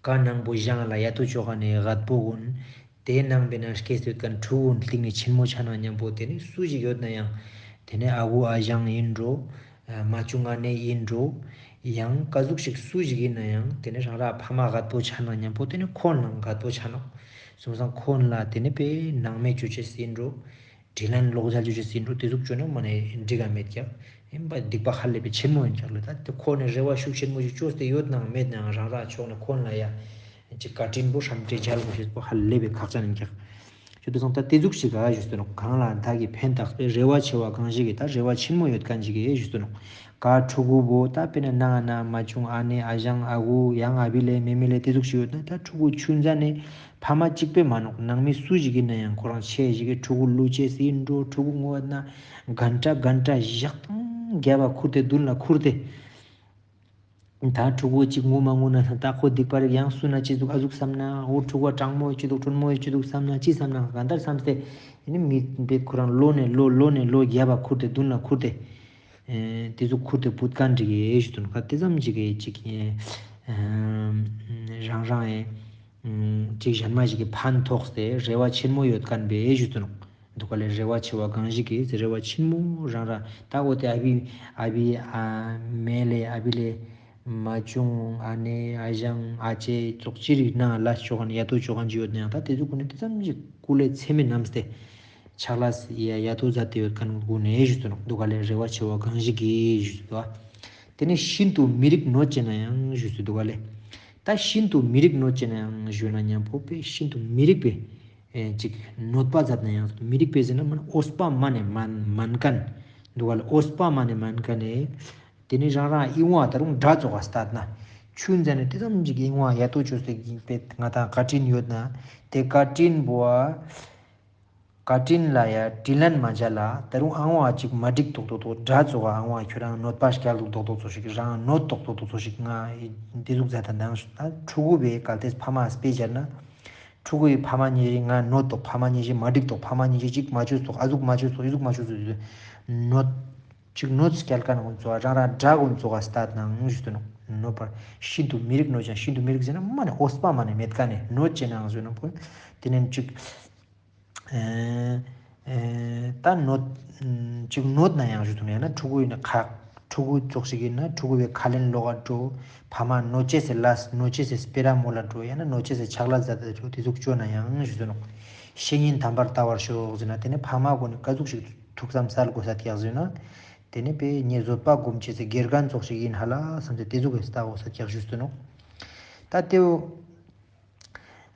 ཀ་ནང་པོ་ཞང་ལ་ཡ་ཏོ་ཅོ་ཁན་ནི་གད་པོ་གོན། ཏེ་ནང་པའེ་ན་སྐྱེས་ཡོད་ཁན་ཕྲུ་གུ་གོན་སྟིང་ནེ་ཆེན་མོ་ཆ་ན་ཉམ་པོ་ཏེ་ནེ་སུ་ཞིག་ཡོད་ན་ཡང་ཏེ་ནེ་ཨ་གུ་ཨ་ཞང་ཨིན་འགྲོ། མ་ཆུང་ཨ་ནེ་ཨིན་འགྲོ། ཡང་ཀ་ཟུག་ཞིག་སུ་ཞིག་ཨིན་ན་ཡང་ཏེ་ནེ་རང་རང་ཕ་མ་གད་པོ་ཆ་ན་ཉམ་པོ་ཏེ་ནེ་ཁོང་ལའང་གད་པོ་ཆ་ནོག། སོང་ཙང་ཁོང་ལ་ཏེ་ནེ་པེ་ནང་མེད་ཅོ་ཅེས་ཨིན་འགྲོ། དྲིན་ལན་ལོག་འཇལ་ཅོ་ཅེས་ཨིན་འགྲོ། ཏེ་ཟུག་ཅོ་ན་མ་ནེ་འགྲིག་ག་མེད་ཀྱག། ཨིན་པ་སྡིག་པ་ཧ་ལས་པའེ་ཆེན་མོ་ཨིན་ཀྱག་ལེ། ད་ཏེ་ཁོང་ནི་རེ་བ་ཤུགས་ཆེན་མོ་ཞིག་ཅོས་ཏེ་ཡོད་ནའང་མེད་ནའང་རང་རང་ཕྱོགས་ནེ་ཁོང་ལ་ཡ་ཅིག་བཀའ་དྲིན་པོ་ཧྲམ་སྤྲད་འཇལ་གོས་ཤེས་པོ་ཧ་ལས་པའེ་ཁག་ཅན་ཨིན་ཀྱག། ཅོ་དུ་སང་ད་ཏེ་ཟུག་ཞིག་ག་ཞུས་ཏེ་ནོག། གང་ལ་བདག་གིས་ཕན་བཏགས་པའི། རེ་བ་ཆེ་བ་གང་ཞིག་གིས། ད་རེ་བ་ཆེན་མོ་ཡོད་ཁན་ཞིག་གིས་ཞུས་ཏེ་ནོག། ག་ཕྲུ་གུ་བོ་ད་པེ་ན་ནང་ན་མ་ཆུང་ཨ་ནེ་ཨ་ཞང་ཨ་གུ་ཡང་ཨ་བི་ལེ་མེ་མེ་ལེ་ཏེ་ཟུག་ཞིག་ཡོད་ན་ད་ཕྲུ་གུ་ཆུན་ཙ་ནེ་ཕ་མ་ཅིག་པེ་མ་ནོག། ནང་མི་སུ་ཞིག་ཨིན་ན་ཡང་ཁོ་རང་ཆེ་ཞིག་གི་ཕྲུ་གུ་ལུ་ཅེས་ཨིན་འགྲོ། ཕྲུ་གུ་ངོ་ན་གན་ཏྲ་གན་ཏྲ་ཞག་དང་རྒྱབ་བ་ཁུར་ཏེ་དུན་ལ་ཁུར་ཏེ། ད་ཕྲུ་གུ་ཅིག་ངུ་མ་ངུ་ན་ད་ཁོ་སྡིག་པ་རིག་ཡང་སུ་ན་ཅི་ཟུག་ཨ་ཟུག་སམ་ན་འོ་ཕྲུ་གུ་གྲང་མོ་ཡོད་ཅི་ཟུག་གྲང་མོ་ཡོད་ཅི་ཟུག་སམ་ན་ཅི་སམ་ན་ག་འདར་སམ་སྟེ་ཨ་ནི་མི་པེ་ཁོ་རང་ལོ་ནེ་ལོ་ལོ་ནེ་ལོ་རྒྱབ་བ་ཁུར་ཏེ་དུན་ལ་ཁུར་ཏེ་ཨེ་ཏེ་ཟུག་ཁུར་ཏེ་བུད་ཁན་རིག་ཨེ་ཞུ་དུན་ཁ་ཏེ་ཙམ་ཅིག་གི་ཅིག་ཨེ་རང་རང་ཨེ་ཅིག་གཞན་མ་ཞིག་གི་ཕན་ཐོགས་ཏེ་རེ་བ་ཆེན་མོ་ཡོད་ཁན་པེ་ཨེ་ཞུ་དུན་འདུག་ག་ལེ། རེ་བ་ཆེ་བ་གང་ཞིག་གིས་རེ་བ་ཆེན་མོ་རང་རང་ད་འོ་ཏེ་ཨ་བི་ཨ་བི་ཨ་མེ་ལེ་ཨ་བི་ལེ་མ་ཆུང་ཨ་ནེ་ཨ་ཞང་ཨ་ཅེ་ཙོགས་ཅི་རིག་ན་ལ་ཅོ་ཁན་ཡ་ཏོ་ཅོ་ཁན་ཅིག་ཡོད་ན་ཡང་ད་ཏེ་ཟུག་གུན་ནི་ཏེ་ཙམ་ཅིག་སྐུ་ལས་ཚེ་མེད་ནམ་སྟེ་ཆག་ལས་ཡ་ཡ་ཏོ་ཛད་དེ་ཡོད་ཁན་གུན་ནི་ཞུ་དུ་ནོག་འདུག་ག་ལེ། རེ་བ་ཆེ་བ་གང་ཞིག་གིས་ཞུ་དུ་བ། ཏེ་ནེ་ཤིན་ཏུ་མི་རིགས་གནོད་བྱེད་ན་ཡང་ཞུ་དུ་འདུག་ག་ལེ། ད་ཤིན་ཏུ་མི་རིགས་གནོད་བྱེད་ན་ཡང་ཞུ་ན་ཉམ་པོ་པེ་ཤིན་ཏུ་མི་རིགས་པེ་ཨེ་ཅིག་གནོད་པ་ཛད་ན་ཡང་མི་རིགས་པེ་ཟེར་ན་མ་ནེ་འོས་པ་མ་ནེ་མན་མན་ཁན་འདུག་ག་ལེ། འོས་པ་མ་ནེ་མན་ཁན་ནི་ཏེ་ནེ་རང་རང་ཨིན་བ་ད་རུང་དགྲ་ཙོགས་ལ་སྟད་ན་ཆུན་ཙ་ནེ་ཏེ་ཙམ་ཅིག་ཨིན་བ་ཡ་ཏོ་ཅོས་ཏེ་ཨིན་པེ་ང་དང་བཀའ་དྲིན་ཡོད་ན་ཏེ་བཀའ་དྲིན་བོ་བཀའ་དྲིན་ལ་ཡ་དྲིན་ལན་མ་འཇལ་ལ་ད་རུང་ཨང་བ་ཅིག་མ་འགྲིག་ཏོག་ཏོག་ཏོག་དགྲ་ཙོགས་ཨང་བ་ཁྱོད་རང་གནོད་པ་སྐྱལ་ཏོག་ཏོག་ཏོག་ཙོགས་ཤིག་རང་གནོད་ཏོག་ཏོག་ཏོག་ཙོགས་ཤིག་ང་ཏེ་ཟུག་ཛད་ད་ནང་ད་ཕྲུ་གུ་བེ་གལ་ཏེ་ཕ་མ་སྤེ་ཅར་ན་ཕྲུ་གུ་ཡི་ཕ་མ་ཉེ་ཞིག་ང་གནོད་ཏོག་ཕ་མ་ཉེ་ཞིག་མ་འགྲིག་ཏོག་ཕ་མ་ཉེ་ཞིག་ཅིག་མ་ཅོས་ཏོག་ཨ་ཟུག་མ་ཅོས་ཏོག་ཨི་ཟུག་མ་ཅོས་ཏོག་གནོད་ཅིག་གནོད་སྐྱལ་ཁན་གུན་ཙོགས་རང་རང་དགྲ་གུན་ཙོགས་སྟད་ན་ཞུ་དུ་ནོག། གནོད་པ་ཤིན་ཏུ་མི་རིགས་གནོད་ཅེས་ན་ཤིན་ཏུ་མི་རིགས་ཟེར་ན་མ་ནེ་འོས་པ་མ་ནེ་མེད་ཁན་ནི་གནོད་ཅེས་ན་ཞུ་ནོག་པོ། ཏེ་ནེ་ཅིག་ཨེ་ཨེ་ད་གནོད་ཅིག་གནོད་ན་ཡང་ཞུ་དུ་ནོག་ཡང་ན་ཕྲུ་གུ་ཨིན་ན་ཁག་ཕྲུ་གུ་ཙོགས་ཤིག་ཡིན་ན་ཕྲུ་གུ་བའི་ཁ་ལེན་ལོག་ག་འགྲོ། ཕ་མ་གནོད་ཅེས་སི་ལས་གནོད་ཅེས་སི་སྤེ་ར་མོལ་ལ་འགྲོ་ཡང་ན་གནོད་ཅེས་སི་ཆག་ལས་མཛད་དེ་འགྲོ་དེ་ཟུག་བཅོས་ན་ཡང་ཞུས་ཏེ་ནོག་བཤེས་གཉེན་དམ་པར་ལྟ་བར་ཤོག་ཟེར་ན་དེ་ནི་ཕ་མ་གུན་ནི་ག་ཟུག་ཞིག་ཐུགས་བསམ་གསལ་དགོས་ས་ཀྱག་ཟེར་ན། དེ་ནི་པེ་ངའི་བཟོད་པ་སྒོམ་ཅེས་སི་དགེ་རྒན་ཙོགས་ཤིག་ཡིན་ཧ་ལ་བསམ་སྟེ་དེ་ཟུག་གི་ལྟ་དགོས་ས་ཀྱག་ཞུས་ཏེ་ནོག་ད་དེའུ་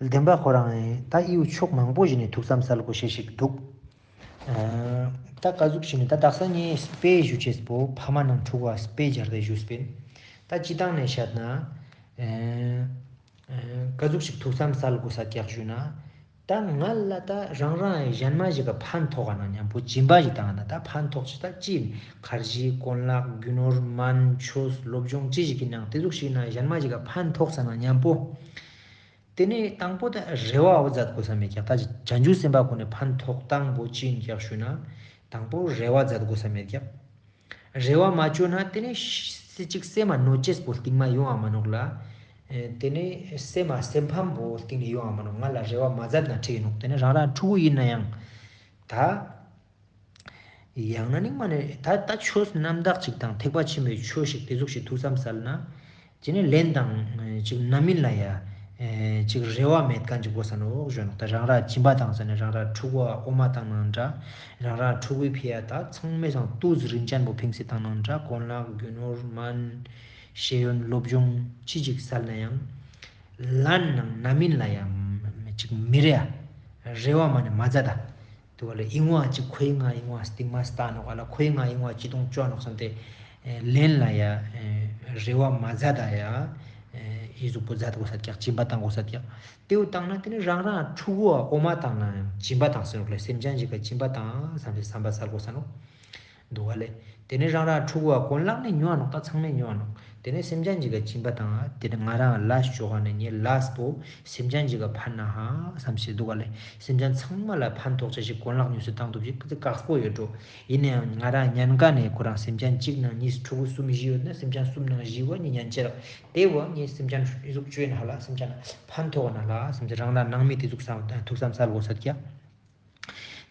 བདེན་པ་ཁོ་རང་ད་ཨིའུ་ཕྱོགས་མང་པོ་ཞིག་ནས་ཐུགས་བསམ་གསལ་དགོས་ཤེས་ཤིག་འདུག་ཨ་ད་ག་ཟུག་ཞིག་ནས་ད་དག་ས་ངས་དཔེ་ཞུ་ཅེས་པོ་ཕ་མ་ནང་ཕྲུ་གུ་བ་དཔེ་སྦྱར་ཏེ་ཞུས་པིན། ད་སྤྱི་བཏང་ནས་བཤད་ན། ཨ་ཨ་ག་ཟུག་ཞིག་ཐུགས་བསམ་གསལ་དགོས་ས་ཀྱག་ཞུ་ན། ད་ང་ལ་ད་རང་རང་གཞན་མ་ཞིག་ག་ཕན་ཐོགས་ན་མཉམ་པོ་སྦྱིན་པ་ཞིག་བཏང་ན་ད་ཕན་ཐོགས་ཅི་ད་ཅི་ཡིན་ཁར་ཇི་གོན་ལག་རྒྱུ་ནོར་སྨན་ཆོས་སློབ་སྦྱོང་ཅི་ཞིག་གི་ནང་དེ་ཟུག་ཞིག་ན་གཞན་མ་ཞིག་ག་ཕན་ཐོགས་ས་ན་མཉམ་པོ། དེ་ནས་དང་པོ་ད་རེ་བ་བོ་མཛད་དགོས་ས་མེད་ཀྱག་ད་བྱང་ཆུབ་སེམས་དཔའ་ཁོ་ནས་ཕན་ཐོགས་དང་པོ་ཅི་ཡིན་ཀྱག་ཞུ་ན། དང་པོ་རེ་བ་མཛད་དགོས་ས་མེད་ཀྱག་རེ་བ་མ་བཅོས་ན་དེ་ནས་ཤི་ཅིག་སེམས་མ་གནོད་ཅེས་པོ་སྟིང་མ་ཡོང་བ་མ་ནོག་ལ། ཨེ་དེ་ནས་སེམས་མ་སེམས་ཕམ་པོ་སྟིང་ནས་ཡོང་བ་མ་ནོག་ང་ལ་རེ་བ་མ་མཛད་ན་འགྲིག་གི་ནོག་དེ་ནས་རང་རང་ཕྲུ་གུ་ཡིན་ན་ཡང་། ད། ཡང་ན་ནིང་མ་ནས་ད་ད་ཆོས་རྣམ་དག་ཅིག་དང་ཐེག་པ་ཆེན་པོའི་ཆོས་ཤིག་དེ་ཟུག་ཞིག་ཐུགས་བསམ་གསལ་ན། ཅི་ནས་ལན་དང་ཅིག་རྣམ་སྨིན་ལ་ཡ། ཅིག་རེ་བ་མེད་མཁན་ཅིག་དགོས་ས་ནོག་ཞུ་ནོག་ད་རང་ར་སྦྱིན་པ་བཏང་ས་ནས་རང་ར་ཕྲུ་གུ་འོ་མ་བཏང་ནང་འདྲ། རང་ར་ཕྲུ་གུའི་ཕི་ཡ་ད་ཚང་མའི་སང་ཏུས་རིན་ཅན་པོ་ཕིངས་སེ་བཏང་ནང་འདྲ་གོན་ལག་རྒྱུ་ནོར་སྨན། ཤེས་ཡོན་སློབ་སྦྱོང་ཅི་ཅིག་སལ་ན་ཡང་། ལན་ནང་རྣམ་སྨིན་ལ་ཡ་ཅིག་མི་རེ་ཡ། རེ་བ་མ་ནས་མ་མཛད་ད། དུ་བ་ལ་ཨིན་བ་ཅིག་ཁོའི་ང་ཨིན་བ་སྟིང་མ་ལྟ་ནོག་ཨ་ལ་ཁོའི་ང་ཨིན་བ་ཅི་དོང་ཅོ་ནོག་བསམ་སྟེ། ལན་ལ་ཡ། རེ་བ་མ་མཛད་ད་ཡ། ཨི་ཟུག་པོ་མཛད་དགོས་ས་ཀྱག་སྦྱིན་པ་བཏང་དགོས་ས་ཀྱག་དེའུ་བཏང་ན་དེ་ནི་རང་རང་ཕྲུ་གུ་འོ་མ་བཏང་ན་ཡང་སྦྱིན་པ་བཏང་ཟེར་ནོག་ལ་སེམས་ཅན་ཞིག་ག་སྦྱིན་པ་བཏང་བསམ་སྟེ་བསམ་པ་གསལ་དགོས་ས་ནོག་འདུག་ག་ལེ། དེ་ནས་རང་རང་ཕྲུ་གུ་བ་གོན་ལག་ནས་ཉོ་བ་ནོག་ད་ཚང་མས་ཉོ་བ་ནོག་དེ་ནས་སེམས་ཅན་ཅིག་ག་སྦྱིན་པ་བཏང་ཨ། དེ་ནས་ང་རང་ལས་ཅོ་ག་ནས་ངའི་ལས་པོ་སེམས་ཅན་ཅིག་ག་ཕན་ན་ཧ་བསམ་སེ་འདུག་ག་ལེ། སེམས་ཅན་ཚང་མ་ལ་ཕན་ཐོགས་ཅེས་ཤིག་གོན་ལག་ཉོས་སེ་བཏང་ཐུབ་ཅིག་དེ་དཀགས་པོ་ཡོད་འགྲོ། ཡིན་ནའང་ང་རང་ཉན་ག་ནས་ཁོ་རང་སེམས་ཅན་གཅིག་ནང་གཉིས་ཕྲུ་གུ་གསུམ་བཞི་ཡོད་ན་སེམས་ཅན་གསུམ་ནང་བཞི་བ་ནི་ཉན་ཅེས་རག་དེ་བ་ངའི་སེམས་ཅན་ཨི་ཟུག་ཅོ་ཡིན་ཧ་ལ་སེམས་ཅན་ཕན་ཐོགས་ན་ལ་བསམ་སེ་རང་རང་ནང་མི་དེ་ཟུག་བསམ་ཐུགས་བསམ་གསལ་དགོས་ས་ཀྱག་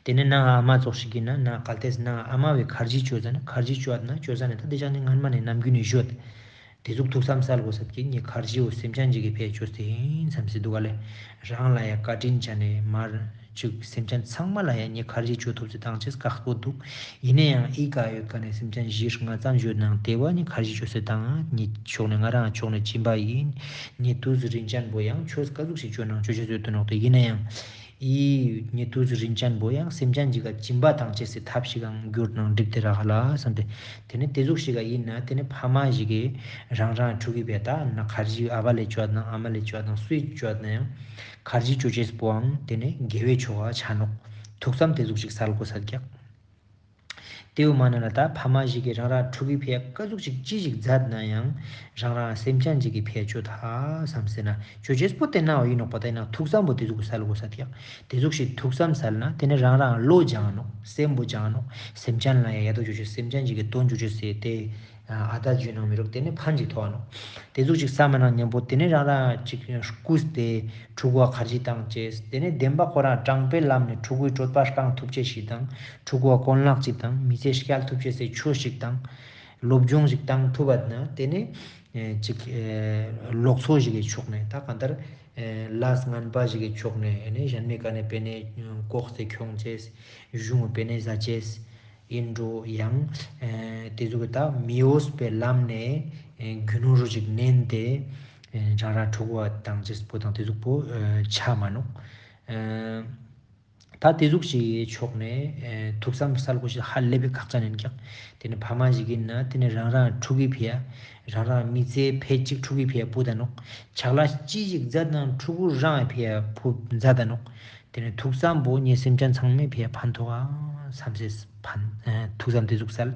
དེ་ནས་ནང་ཨ་མ་ཙོགས་ཤིག་ཡིན་ན་ནང་གལ་ཏེ་ནང་ཨ་མ་བའི་ཁར་ཇི་ཅོ་ཟ་ན་ཁར་ཇི་ཅོ་ཨ་ན་ཅོ་ཟ་ན་ད་དེ་ཅག་ནི་ངན་མ་ནས་ནམ་རྒྱུན་ནས་ཞོད། དེ་ཟུག་ཐུགས་བསམ་གསལ་དགོས་ས་ཀྱི་ངའི་ཁར་ཇི་བོ་སེམས་ཅན་ཅིག་གི་ཕིའ་ཅོས་ཏེ་ཡིན་བསམ་སེ་འདུག་ག་ལེ། རང་ལ་ཡ་བཀའ་དྲིན་ཅན་ནས་མར་ཅིག་སེམས་ཅན་ཚང་མ་ལ་ཡ་ངའི་ཁར་ཇི་ཅོ་ཐུབ་སེ་བཏང་ཅེས་དཀགས་པོ་འདུག་ཡིན་ན་ཡང་ཨི་ཀ་ཡོད་ཀ་ནས་སེམས་ཅན་བཞི་ལྔ་ཙམ་ཞོད་ནང་དེ་བ་ངའི་ཁར་ཇི་ཅོས་སེ་བཏང་ངའི་ཕྱོགས་ནས་ང་རང་ཕྱོགས་ནས་སྦྱིན་པ་ཡིན། ངའི་ཏུས་རིན་ཅན་པོ་ཡང་ཆོས་ག་ཟུག་ཞིག་ཅོ་ནང་ཅོ་ཅེས་ཡོད་དུ་ནོག་དེ་ཡིན་ན་ཡང་། ཨི་ཉེ་དུས་རིན་ཅན་པོ་ཡང་སེམས་ཅན་ཅིག་ག་སྦྱིན་པ་བཏང་ཅེས་སི་ཐབས་ཤིག་གང་གྱུར་ནང་འགྲིག་དེ་ར་ཧ་ལ་བསམ་སྟེ། དེ་ནས་དེ་ཟུག་ཞིག་ག་ཡིན་ན་དེ་ནས་ཕ་མ་ཞིག་གིས་རང་རང་ཕྲུ་གུའི་བེ་ཏ་ན་ཁར་ཇི་ཨ་བ་ལེ་ཅོ་ནང་ཨ་མ་ལེ་ཅོ་ནང་སུའི་ཅོ་ན་ཡང་ཁར་ཇི་ཅོ་ཅེས་པོའང་དེ་ནས་དགེ་བའི་ཆོ་ག་ཆ་ནོག་ཐུགས་བསམ་དེ་ཟུག་ཞིག་སལ་དགོས་ས་ཀྱག་དེའུ་མ་ན་ལ་ད་ཕ་མ་ཞིག་གིས་རང་རང་ཕྲུ་གུའི་ཕིའ་ཀ་ཟུག་ཅིག་ཅི་ཞིག་མཛད་ན་ཡང་རང་རང་སེམས་ཅན་ཅིག་གི་ཕིའ་ཅོ་ཐ་བསམ་སེ་ན་ཅོ་ཅེས་པོ་དེ་ན་བ་ཡིན་ནོག་པ་དེ་ན་ཐུགས་བསམ་པོ་དེ་ཟུག་གི་སལ་དགོས་ས་ཀྱག་དེ་ཟུག་ཞིག་ཐུགས་བསམ་སལ་ན་དེ་ནི་རང་རང་བློ་སྦྱང་ནོག་སེམས་པོ་སྦྱང་ནོག་སེམས་ཅན་ལ་ཡ་ཡ་དོ་ཅོ་ཅེས་སེམས་ཅན་ཅིག་གི་དོན་ཅོ་ཅེས་སེ་དེ་ཨ་ད་ཇུ་ནང་མི་རུག་དེ་ནི་ཕན་ཅིག་ཐོག་ནོག་དེ་ཟུག་ཅིག་བསམ་མ་ནང་མཉམ་པོ་དེ་ནི་རང་རང་ཅིག་བཀུས་ཏེ་ཕྲུ་གུ་བ་ཁར་ཇི་བཏང་ཅེས། དེ་ནས་བདེན་པ་ཁོ་རང་དྲང་པའི་ལམ་ནས་ཕྲུ་གུའི་གྲོད་པ་སྐང་ཐུབ་ཅེས་ཤིག་དང་། ཕྲུ་གུ་བ་གོན་ལག་ཅིག་དང་མི་ཚེ་སྐྱལ་ཐུབ་ཅེས་སི་ཆོས་ཤིག་དང་། སློབ་སྦྱོང་ཞིག་བཏང་ཐུབ་པ་ན་དེ་ནས་ཨེ་ཅིག་ཨེ་ལོག་འཚོ་ཞིག་གི་ཕྱོགས་ནས་ད་གང་ལྟར་ཨེ་ལས་ངན་པ་ཞིག་གི་ཕྱོགས་ནས་ཨེ་ནས་གཞན་མི་ཀ་ནས་པེ་ནས་ལྐོག་སྟེ་ཁྱོང་ཅེས། གཞུང་པེ་ནས་ཟ་ཅེས། ཨིན་འགྲོ་ཡང་ཨེ་དེ་ཟུག་གི་ད་མི་འོས་པའི་ལམ་ནས་ཨེ་རྒྱུ་ནོར་རུ་ཅིག་ནན་ཏེ་ཨེ་རང་རང་ཕྲུ་གུ་བ་བཏང་ཅེས་པོ་དང་དེ་ཟུག་པོ་ཨེ་ཆ་མ་ནོག་ཨེ་ད་དེ་ཟུག་ཅིག་ཕྱོགས་ནས་ཨེ་ཐུགས་བསམ་སལ་དགོས་ཤེས་ཧ་ལས་པའི་ཁག་ཅན་ཡིན་ཀྱག་དེ་ནི་ཕ་མ་ཞིག་ཡིན་ན་དེ་ནི་རང་རང་ཕྲུ་གུའི་ཕིའ་རང་རང་མི་ཚེ་ཕལ་གཅིག་ཕྲུ་གུའི་ཕིའ་ཕུད་ད་ནོག་ཆག་ལས་ཅི་ཞིག་མཛད་ན་ཕྲུ་གུ་རང་ཕིའ་ཕུད་མཛད་ད་ནོག་དེ་ནས་ཐུགས་བསམ་པོ་ངས་སེམས་ཅན་ཚང་མའི་ཕིའ་ཕན་ཐོགས་ཨ་བསམ་སེ་ཕན་ཨ་ཐུགས་བསམ་དེ་ཟུག་སལ།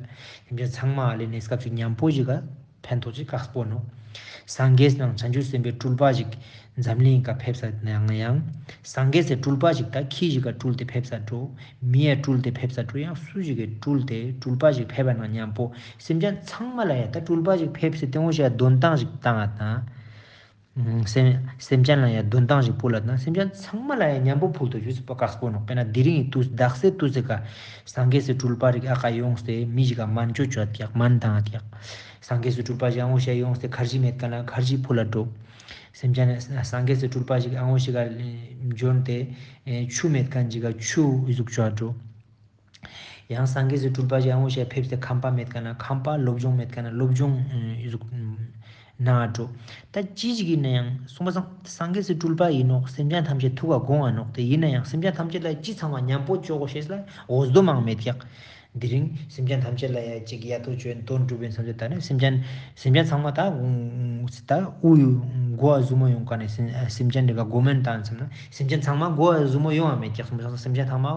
སེམས་ཅན་ཚང་མ་ལས་གནས་སྐབས་ཅིག་མཉམ་པོ་ཞིག་ག་ཕན་ཐོགས་ཅིག་དཀགས་པོ་ནོག་སངས་རྒྱས་ནང་བྱང་ཆུབ་སེམས་དཔའི་སྤྲུལ་པ་ཞིག་འཛམ་གླིང་ག་ཕེབས་ས་ནའང་ཡང་། སངས་རྒྱས་སི་སྤྲུལ་པ་ཞིག་ད་ཁྱི་ཞིག་ག་སྤྲུལ་ཏེ་ཕེབས་ས་འགྲོ། མི་ཡ་སྤྲུལ་ཏེ་ཕེབས་ས་འགྲོ་ཡང་སུ་ཞིག་གི་སྤྲུལ་ཏེ་སྤྲུལ་པ་ཞིག་ཕེབས་པ་ནང་མཉམ་པོ་སེམས་ཅན་ཚང་མ་ལ་ཡ་ད་སྤྲུལ་པ་ཞིག་ཕེབས་སེ་དེ་འོ་ཞིག་དོན་ཏང་ཞིག་བཏང་ང་དང་། སེམས་སེམས་ཅན་ལ་ཡང་དོན་ཏང་ཞིག་ཕུལ་ལ་ན་སེམས་ཅན་ཚང་མ་ལ་ཡང་མཉམ་པོ་ཕུལ་དུ་ཞུས་པ་དཀགས་པོ་ནོག། དཔེར་ན་དེ་རིང་དུས་དག་སའི་དུས་སི་ཀ་སངས་རྒྱས་སི་སྤྲུལ་པ་རིགས་ཨ་ཀ་ཡོངས་ཏེ་མི་ཞིག་ག་སྨན་བཅོས་བཅོ་ཀྱག། སྨན་ཏང་ཀྱག། སངས་རྒྱས་སི་སྤྲུལ་པ་ཞིག་ཨ་ངོ་ཤ་ཡོངས་ཏེ་ཁར་ཇི་མེད་ཁན་ལ་ཁར་ཇི་ཕུལ་ལ་འགྲོ། སེམས་ཅན་སངས་རྒྱས་སི་སྤྲུལ་པ་ཞིག་ཨ་ངོ་ཤ་ག་འབྱོན་ཏེ་ཆུ་མེད་ཁན་ཞིག་ག་ཆུ་ཟུག་བཅོ་འགྲོ། ཡང་སངས་རྒྱས་སི་སྤྲུལ་པ་ཞིག་ཨ་ངོ་ཤ་ཕེབས་ཏེ་ཁང་པ་མེད་ཁན་ན་ཁང་པ། སློབ་སྦྱོང་མེད་ཁན་ན་སློབ་སྦྱོང་ཨེ་ཟུག་ན་འགྲོ། ད་ཅི་ཞིག་ཡིན་ན་ཡང་གསུངས་པ་སང་སངས་རྒྱས་སི་སྤྲུལ་པ་ཡིན་ནོག། སེམས་ཅན་ཐམས་ཅད་ཐུགས་ཀ་དགོངས་པ་ནོག། དེ་ཡིན་ན་ཡང་སེམས་ཅན་ཐམས་ཅད་ལ་ཅི་ཚང་མ་མཉམ་པོ་བཅོ་དགོས་ཤེས་ལ་འོས་བསྡོམས་མང་མེད་ཀྱག། དེ་རིང་སེམས་ཅན་ཐམས་ཅད་ལ་ཡ་ཅིག་ཡ་ཏོ་བཅོ་ཡིན་དོན་གྲུབ་ཡིན་བསམ་ཚེ་ད་ནི་སེམས་ཅན་སེམས་ཅན་ཚང་མ་ད་ད་དབུ་མགོ་བ་ཟུར་མོ་ཡོང་ཁན་ནི་སེམས་ཅན་རིགས་ཀ་མགོ་སྨན་བཏང་བསམ་ན་སེམས་ཅན་ཚང་མ་མགོ་བ་ཟུར་མོ་ཡོང་བ་མེད་ཀྱག། སེམས་ཅན་ཚང་མ་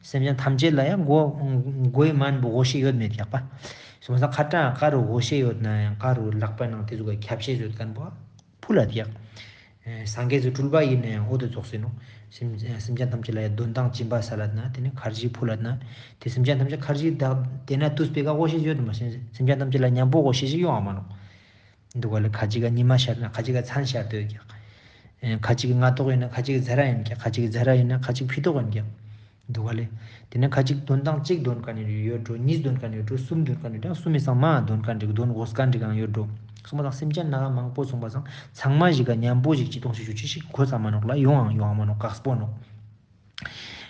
སེམས་ཅན་ཐམས་ཅད་ལ་ཡང་མགོ་མགོའི་སྨན་པོ་དགོས་ཤེས་ཡོད་མེད་ཀྱག་པ། སོང་ཙང་ཁ་ཏ་ཀ་རུ་དགོས་ཤེས་ཡོད་ན་ཡང་ཀ་རུ་ལག་པ་ནང་དེ་ཟུག་གི་ཁྱབ་ཤེས་ཡོད་ཁན་པོ་ཕུལ་ལ་ཀྱག། སངས་རྒྱས་སི་སྤྲུལ་པ་ཡིན་ན་ཡང་འོ་དེ་ཙོགས་ཡིན་ནོག། སེམས་སེམས་ཅན་ཐམས་ཅད་ལ་ཡང་དོན་ཏང་སྦྱིན་པ་སལ་ལ་ན་དེ་ནི་ཁར་ཇི་ཕུལ་ལ་ན་དེ་སེམས་ཅན་ཐམས་ཅད་ཁར་ཇི་དག་དེ་ན་དུས་པེ་ཀ་དགོས་ཤེས་ཡོད་མ་སེམས་ཅན་ཐམས་ཅད་ལ་མཉམ་པོ་དགོས་ཤེས་ཤིག་ཡོང་བ་མ་ནོག། འདུག་ག་ལེ། ཁ་ཅིག་ག་ཉི་མ་ཤར་ན་ཁ་ཅིག་ག་མཚན་ཤར་དུ་ཡོད་ཀྱག། ཨེ་ཁ་ཅིག་གི་སྔ་ཏོག་ཡིན་ན་ཁ་ཅིག་གི་ཟ་ར་ཡིན་ཀྱག། ཁ་ཅིག་གི་ཟ་ར་ཡིན་ན་ཁ་ཅིག་ཕི་ཏོག་ཡིན་ཀྱག། འདུག་ག་ལེ། དེ་ནས་ཁ་ཅིག་དོན་ཏང་གཅིག་དོན་ཁན་ཡོད་འགྲོ། གཉིས་དོན་ཁན་ཡོད་འགྲོ། གསུམ་དོན་ཁན་ཡོད་འགྲོ། གསུམ་མི་སང་མང་དོན་ཁན་རིགས་དོན་དགོས་ཁན་རིགས་ཡང་ཡོད་འགྲོ། གསུངས་པ་དང་སེམས་ཅན་སྣ་ཁ་མང་པོ་གསུངས་པ་སང་ཚང་མ་ཞིག་ག་མཉམ་པོ་ཞིག་ཅི་ཏོང་ཞིག་ཅོ་ཅེས་ཤིག་གོ་ས་མ་ནོག་ལ། ཡོང་ཡང་ཡོང་མ་ནོག། དཀགས་པོ་ནོག།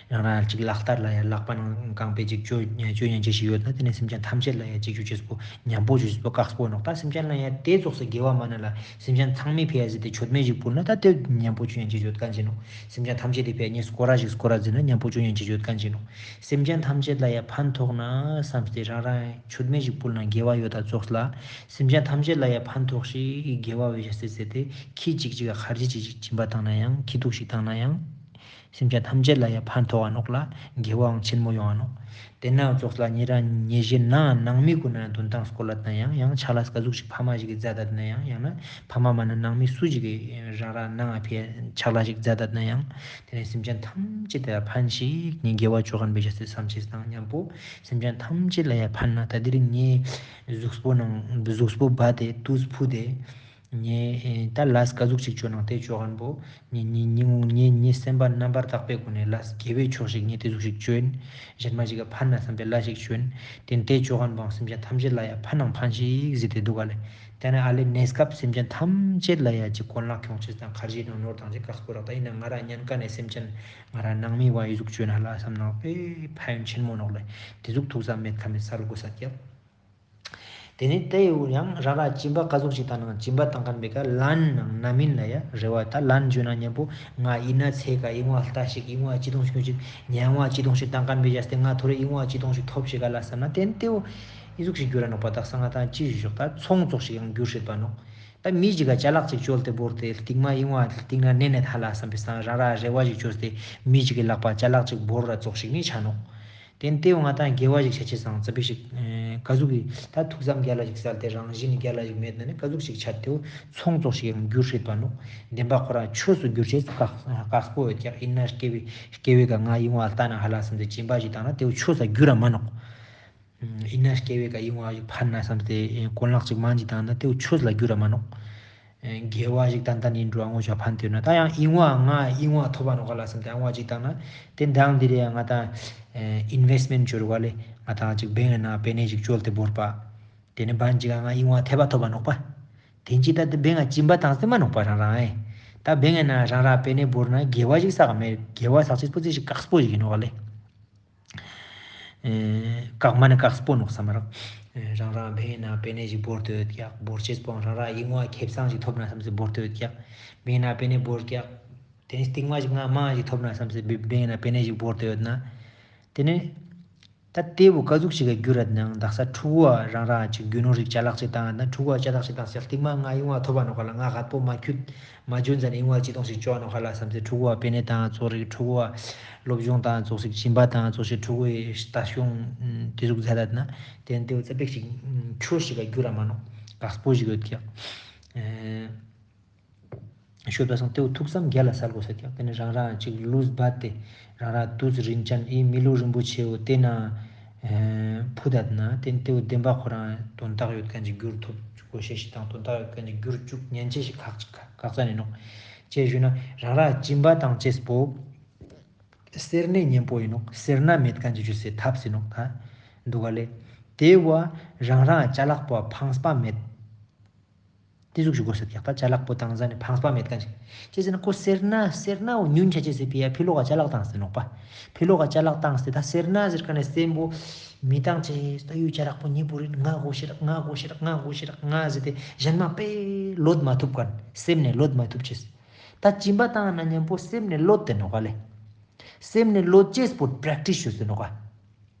རང་རང་ཅིག་ལག་བསྟར་ལ་ཡང་ལག་པ་ནང་རྐང་པས་ཅིག་བཅོ་བཅོ་ཉན་ཅེས་ཤིག་ཡོད་ན་དེ་ནས་སེམས་ཅན་ཐམས་ཅད་ལ་ཡང་ཅིག་བཅོ་ཅེས་པོ་མཉམ་པོ་བཅོ་ཅེས་པོ་དཀགས་པོ་ནོག། ད་སེམས་ཅན་ལ་ཡང་དེ་ཙོགས་སི་དགེ་བ་མ་ན་ལ་སེམས་ཅན་ཚང་མའི་ཕི་ཡ་ཟེར་ཏེ་མཆོད་མེ་ཞིག་ཕུལ་ན་ད་དེ་མཉམ་པོ་བཅོ་ཉན་ཅེས་ཡོད་ཁན་ཅིག་ནོག། སེམས་ཅན་ཐམས་ཅད་དེ་ཕི་ཡ་ངས་སྐོར་ར་ཞིག་སྐོར་ར་ཟེར་ན་མཉམ་པོ་བཅོ་ཉན་ཅེས་ཡོད་ཁན་ཅིག་ནོག། སེམས་ཅན་ཐམས་ཅད་ལ་ཡང་ཕན་ཐོགས་ན་བསམ་སྟེ་རང་རང་མཆོད་མེ་ཞིག་ཕུལ་ན་དགེ་བ་ཡོད་ད་ཙོགས་ལ་སེམས་ཅན་ཐམས་ཅད་ལ་ཡང་ཕན་ཐོགས་ཤིག་དགེ་བ་བེ་ཤ་སྟེ་ཟེར་ཏེ་ཁྱི་གཅིག་གཅིག་ག་ཁར་ཇི་གཅིག་གཅིག་སྦྱིན་པ་བཏང་ན་ཡང་ཁྱི་དུག་ཞིག་བཏང་ན་ཡང་སེམས་ཅན་ཐམས་ཅད་ལ་ཡང་ཕན་ཐོགས་པ་ནོག་ལ། དགེ་བའང་ཆེན་མོ་ཡོང་བ་ནོག། དེ་ན་ཙོགས་ལ་ཉེ་རང་ཉེ་གཞི་ནང་ནང་མི་ཀུན་ན་དོན་ཏང་སྐོར་ལ་ན་ཡང་ཡང་ཕྱག་ལས་ཀ་ཟུག་ཞིག་ཕ་མ་ཞིག་གི་མཛད་ད་ན་ཡང་ཡང་ན་ཕ་མ་མ་ན་ནང་མི་སུ་ཞིག་གི་རང་རང་ནང་ཕི་ཕྱག་ལས་ཞིག་མཛད་ད་ན་ཡང་དེ་ནས་སེམས་ཅན་ཐམས་ཅད་དེ་ཕན་ཞིག་ངས་དགེ་བ་ཅོ་ཁན་བེ་ཤ་སྟེ་བསམ་ཅེས་དང་མཉམ་པོ་སེམས་ཅན་ཐམས་ཅད་ལ་ཡང་ཕན་ན་ད་དེ་རིང་ངས་གཟུགས་པོ་ནང་གཟུགས་པོ་བ་དེ་དུས་ཕུ་དེ། ངས་ད་ལས་ཀ་ཟུག་ཞིག་ཅོ་ནང་དེ་ཅོ་ཁན་པོ། ངས་ངས་ངས་ངས་ངས་སེམས་པ་རྣམ་པར་དག་པའི་སྒོ་ནས་ལས་དགེ་བའི་ཕྱོགས་ཤིག་ངས་དེ་ཟུག་ཞིག་ཅོ་ཡིན། གཞན་མ་ཞིག་ག་ཕན་ན་བསམ་པའི་ལས་ཤིག་ཅོ་ཡིན། དེ་དེ་ཅོ་ཁན་པོའང་སེམས་ཅན་ཐམས་ཅད་ལ་ཡང་ཕན་ནང་ཕན་ཞིག་ཟེར་ཏེ་འདུག་ག་ལེ། དེ་ནས་ཨ་ལེ་གནས་སྐབས་སེམས་ཅན་ཐམས་ཅད་ལ་ཡང་ཅིག་གོན་ལག་གྱོང་ཅེས་དང་ཁར་ཇི་དང་ནོར་དང་ཅིག་དཀགས་པོ་རག་ད་ཡིན་ན་ང་རང་ཉན་ཀ་ནས་སེམས་ཅན་ང་རང་ནང་མི་བ་ཡི་ཟུག་ཅོ་ན་ལ་བསམ་ནང་དཔེ་ཕན་ཡོན་ཆེན་མོ་ནོག་ལེ། དེ་ཟུག་ཐུགས་བསམ་མེད་ཁ་མེད་སལ་དགོས་ས་ཀྱག། དེ་ནས་དེ་ཡང་རང་རང་སྦྱིན་པ་ཀ་ཟུག་ཞིག་བཏང་ན་སྦྱིན་པ་བཏང་མཁན་པའི་ཀ་ལན་ནང་རྣམ་སྨིན་ལ་ཡ་རེ་བ་ད་ལན་བརྗོད་ན་མཉམ་པོ་ང་ཡིན་ན་ཚེ་ཀ་ཡིན་བ་ལྟ་ཞིག་ཡིན་བ་ཅི་དོང་ཞིག་ཅིག་ཉན་བ་ཅི་དོང་ཞིག་བཏང་མཁན་པའི་བྱས་ཏེ་ང་ཐོ་རེ་ཡིན་བ་ཅི་དོང་ཞིག་ཐོབ་ཞིག་ག་ལ་བསམ་ན་དེ་ནས་དེའོ་ཨི་ཟུག་ཞིག་འགྱུར་ར་ནོག་པ། དག་ས་ང་དང་ཅི་ཞིག་ཞོག་ད་ཚོང་ཙོགས་ཞིག་ཡང་འགྱུར་སྲིད་པ་ནོག། ད་མི་ཞིག་ག་ཅ་ལག་ཅིག་བཅོལ་ཏེ་བོར་ཏེ་རྟིང་མ་ཡིན་བ་རྟིང་ན་ནེ་ནེ་ཐ་ལ་བསམ་པའི་སང་རང་རང་རེ་བ་ཞིག་བཅོལ་ཏེ་མི་ཞིག་གི་ལག་པ་ཅ་ལག་ཅིག་བོར་ར་ཙོགས་ཞིག་ནི་ཆ་ནོག། དེ་ནས་དེའོ་ང་དང་དགེ་བ་ཞིག་བྱ་ཆེས་སང་ཙ་པིག་ཞིག་ཨེ་ཀ་ཟུག་གི་ད་ཐུགས་བསམ་རྒྱ་ལ་ཞིག་སལ་ཏེ་རང་བཞིན་རྒྱ་ལ་ཞིག་མེད་ན་ནི་ཀ་ཟུག་ཞིག་ཆ་དེའོ་ཚོང་ཙོགས་ཞིག་ཡང་འགྱུར་སྲིད་པ་ནོག། བདེན་པ་ཁོ་རང་ཆོས་སུ་འགྱུར་ཆེས་དཀགས་དཀགས་པོ་ཡོད་ཀྱག། ཡིན་ན་སྐྱེ་བའི་སྐྱེ་བའི་ཀ་ང་ཡིན་བ་ལྟ་ན་ཧ་ལ་བསམ་སྟེ་སྦྱིན་པ་ཞིག་བཏང་ན་དེའོ་ཆོས་ས་འགྱུར་ར་མ་ནོག། ཡིན་ན་སྐྱེ་བའི་ཀ་ཡིན་བ་ཞིག་ཕན་ན་བསམ་སྟེ་གོན་ལག་ཅིག་མང་ཅིག་བཏང་ན་དེའོ་ཆོས་ལ་འགྱུར་ར་མ་ནོག། དགེ་བ་ཞིག་ཏན་ཏན་ཡིན་འགྲོ་ཨ་ངོ་ཞག་ཕན་ཐོགས་ན་ད་ཡང་ཡིན་བ་ང་ཡིན་བ་ཐོབ་པ་ནོག་ག་ལ་བསམ་སྟེ་ཨ་ངོ་ཅིག་བཏང་ན་དེ་འདང་དེ་རེ་ཡང་ང་དང་ཨིན་ཝེསྟ་མེནྚ་བཅོ་རུ་བ་ལེ། ང་དང་ཅིག་བེང་ན་པེ་ནེ་ཞིག་བཅོལ་ཏེ་བོར་པ། དེ་ནས་བན་ཅིག་ང་ཡིན་བ་ཐེབ་པ་ཐོབ་པ་ནོག་པ། དེ་ཅི་ད་དེ་བེང་ང་སྦྱིན་པ་བཏང་སྟེ་མ་ནོག་པ་རང་རང་ཨེ། ད་བེང་ན་རང་རང་པེ་ནེ་བོར་ན་དགེ་བ་ཞིག་བསགས་མེད། དགེ་བ་བསགས་ཅིག་པོ་ཅི་ཞིག་དཀགས་པོ་ཞིག་ཡིན་ནོག་ག་ལེ། ཨེ་དཀགས་མ་ནི་དཀགས་པོ་ནོག་བསམ་རག། ཨེ་རང་རང་བེང་ན་པེ་ནེ་ཞིག་བོར་ཏེ་ཡོད་ཀྱག། བོར་ཅེས་པོ་རང་རང་ཡིན་བ་ཁེ་བཟང་ཞིག་ཐོབ་ན་བསམ་སྟེ་བོར་ཏེ་ཡོད་ཀྱག། བེང་ན་པེ་ནེ་བོར་ཀྱག། དེ་ནས་རྟིང་མ་ཞིག་ང་མང་ཞིག་ཐོབ་ན་བསམ་སྟེ་བེང་ན་པེ་ནེ་ཞིག་བོར་ཏེ་ཡོད་ན། དེ་ནས་ད་དེ་བོ་ཀ་ཟུག་ཞིག་ག་འགྱུར་ར་ནང་དག་ས་ཕྲུ་གུ་བ་རང་རང་ཅིག་རྒྱུ་ནོར་ཞིག་ཅ་ལག་ཅིག་བཏང་ན་ཕྲུ་གུ་བ་ཅ་ལག་ཅིག་བཏང་ཟེར་རྟིང་མ་ང་ཡིན་བ་ཐོབ་པ་ནོག་ག་ལ་ང་ག་པོ་མ་ཁྱུད་མ་འཇོན་ཟན་ཡིན་བ་ཅི་དོང་ཞིག་བཅོ་ནོག་ག་ལ་བསམ་སྟེ་ཕྲུ་གུ་བ་པེ་ནེ་བཏང་ཙོགས་ཞིག་ཕྲུ་གུ་བ་སློབ་སྦྱོང་བཏང་ཙོགས་ཞིག་སྦྱིན་པ་བཏང་ཙོགས་ཞིག་ཕྲུ་གུ་ཡི་ལྟ་སྐྱོང་དེ་ཟུག་མཛད་ད་ན་དེ་ནས་དེ་བོ་ཙ་པིག་ཞིག་ཆོས་ཞིག་ག་འགྱུར་ར་མ་ནོག། དཀགས་པོ་ཞིག་ཡོད་ཀྱག། ཨེ། ཤོད་པ་སང་དེའོ་ཐུགས་བསམ་རྒྱ་ལ་སལ་དགོས་ས་ཀྱག། དེ་ནས་རང་རང་ཅིག་ལུས་བད་དེ་རང་རང་དུས་རིན་ཅན་ཨི་མི་ལུས་རིན་པོ་ཆེའོ་དེ་ན་ཕུད་ད་ན་དེ་དེའོ་བདེན་པ་ཁོ་རང་དོན་དག་ཡོད་མཁན་ཅིག་འགྱུར་ཐུབ། ཤེས་ཤིག་དང་དོན་དག་ཡོད་ཁན་ཅིག་གྱུར་བཅུག་ཉན་ཅེས་ཤིག་ཁག་ཁག་ཅན་ཨིན་ནོག། ཅི་ཞུ་ན་རང་རང་སྦྱིན་པ་བཏང་ཅེས་པོ་སེར་སྣའི་གཉེན་པོ་ཨིན་ནོག། སེར་སྣ་མེད་ཁན་ཅིག་ཅོ་སའི་ཐབས་ཨིན་ནོག་ད། འདུག་ག་ལེ། དེ་བོ་རང་རང་ཅ་ལག་པོ་ཕངས་པ་མེད། དེ་ཟུག་ཅིག་གོས་ཟེར་ཀྱག་ད། ཅ་ལག་པོ་བཏང་ཟ་ནེ་ཕངས་པ་མེད་ཁན་ཅིག། ཅི་ཟེར་ན་ཁོ་སེར་སྣ་སེར་སྣ་བོ་ཉུང་ཆ་ཅེས་སི་ཕི་ཡ་ཕི་ལོག་ག་ཅ་ལག་བཏང་སྟེ་ནོག་པ། ཕི་ལོག་ག་ཅ་ལག་བཏང་སྟེ་ད་སེར་སྣ་ཟེར་ཁན་ནི་སེམས་པོ་མི་བཏང་ཅེས་ད་ཡུ་ཅ་ལག་པོ་ཉེ་པོ་རིན་ང་གོས་ཤེས་རག་ང་གོས་ཤེས་རག་ང་གོས་ཤེས་རག་ང་ཟེར་ཏེ་ཞན་མ་པེ་ལོད་མ་ཐུབ་ཁན་སེམས་ནེ་ལོད་མ་ཐུབ་ཅེས། ད་སྦྱིན་པ་བཏང་ན་ཉམ་པོ་སེམས་ནེ་ལོད་དེ་ནོག་ག་ལེ། སེམས་ནེ་ལོད་ཅེས་པོ་པྲེག་ཊིས་ཅོས་ཏེ་ནོག་ག།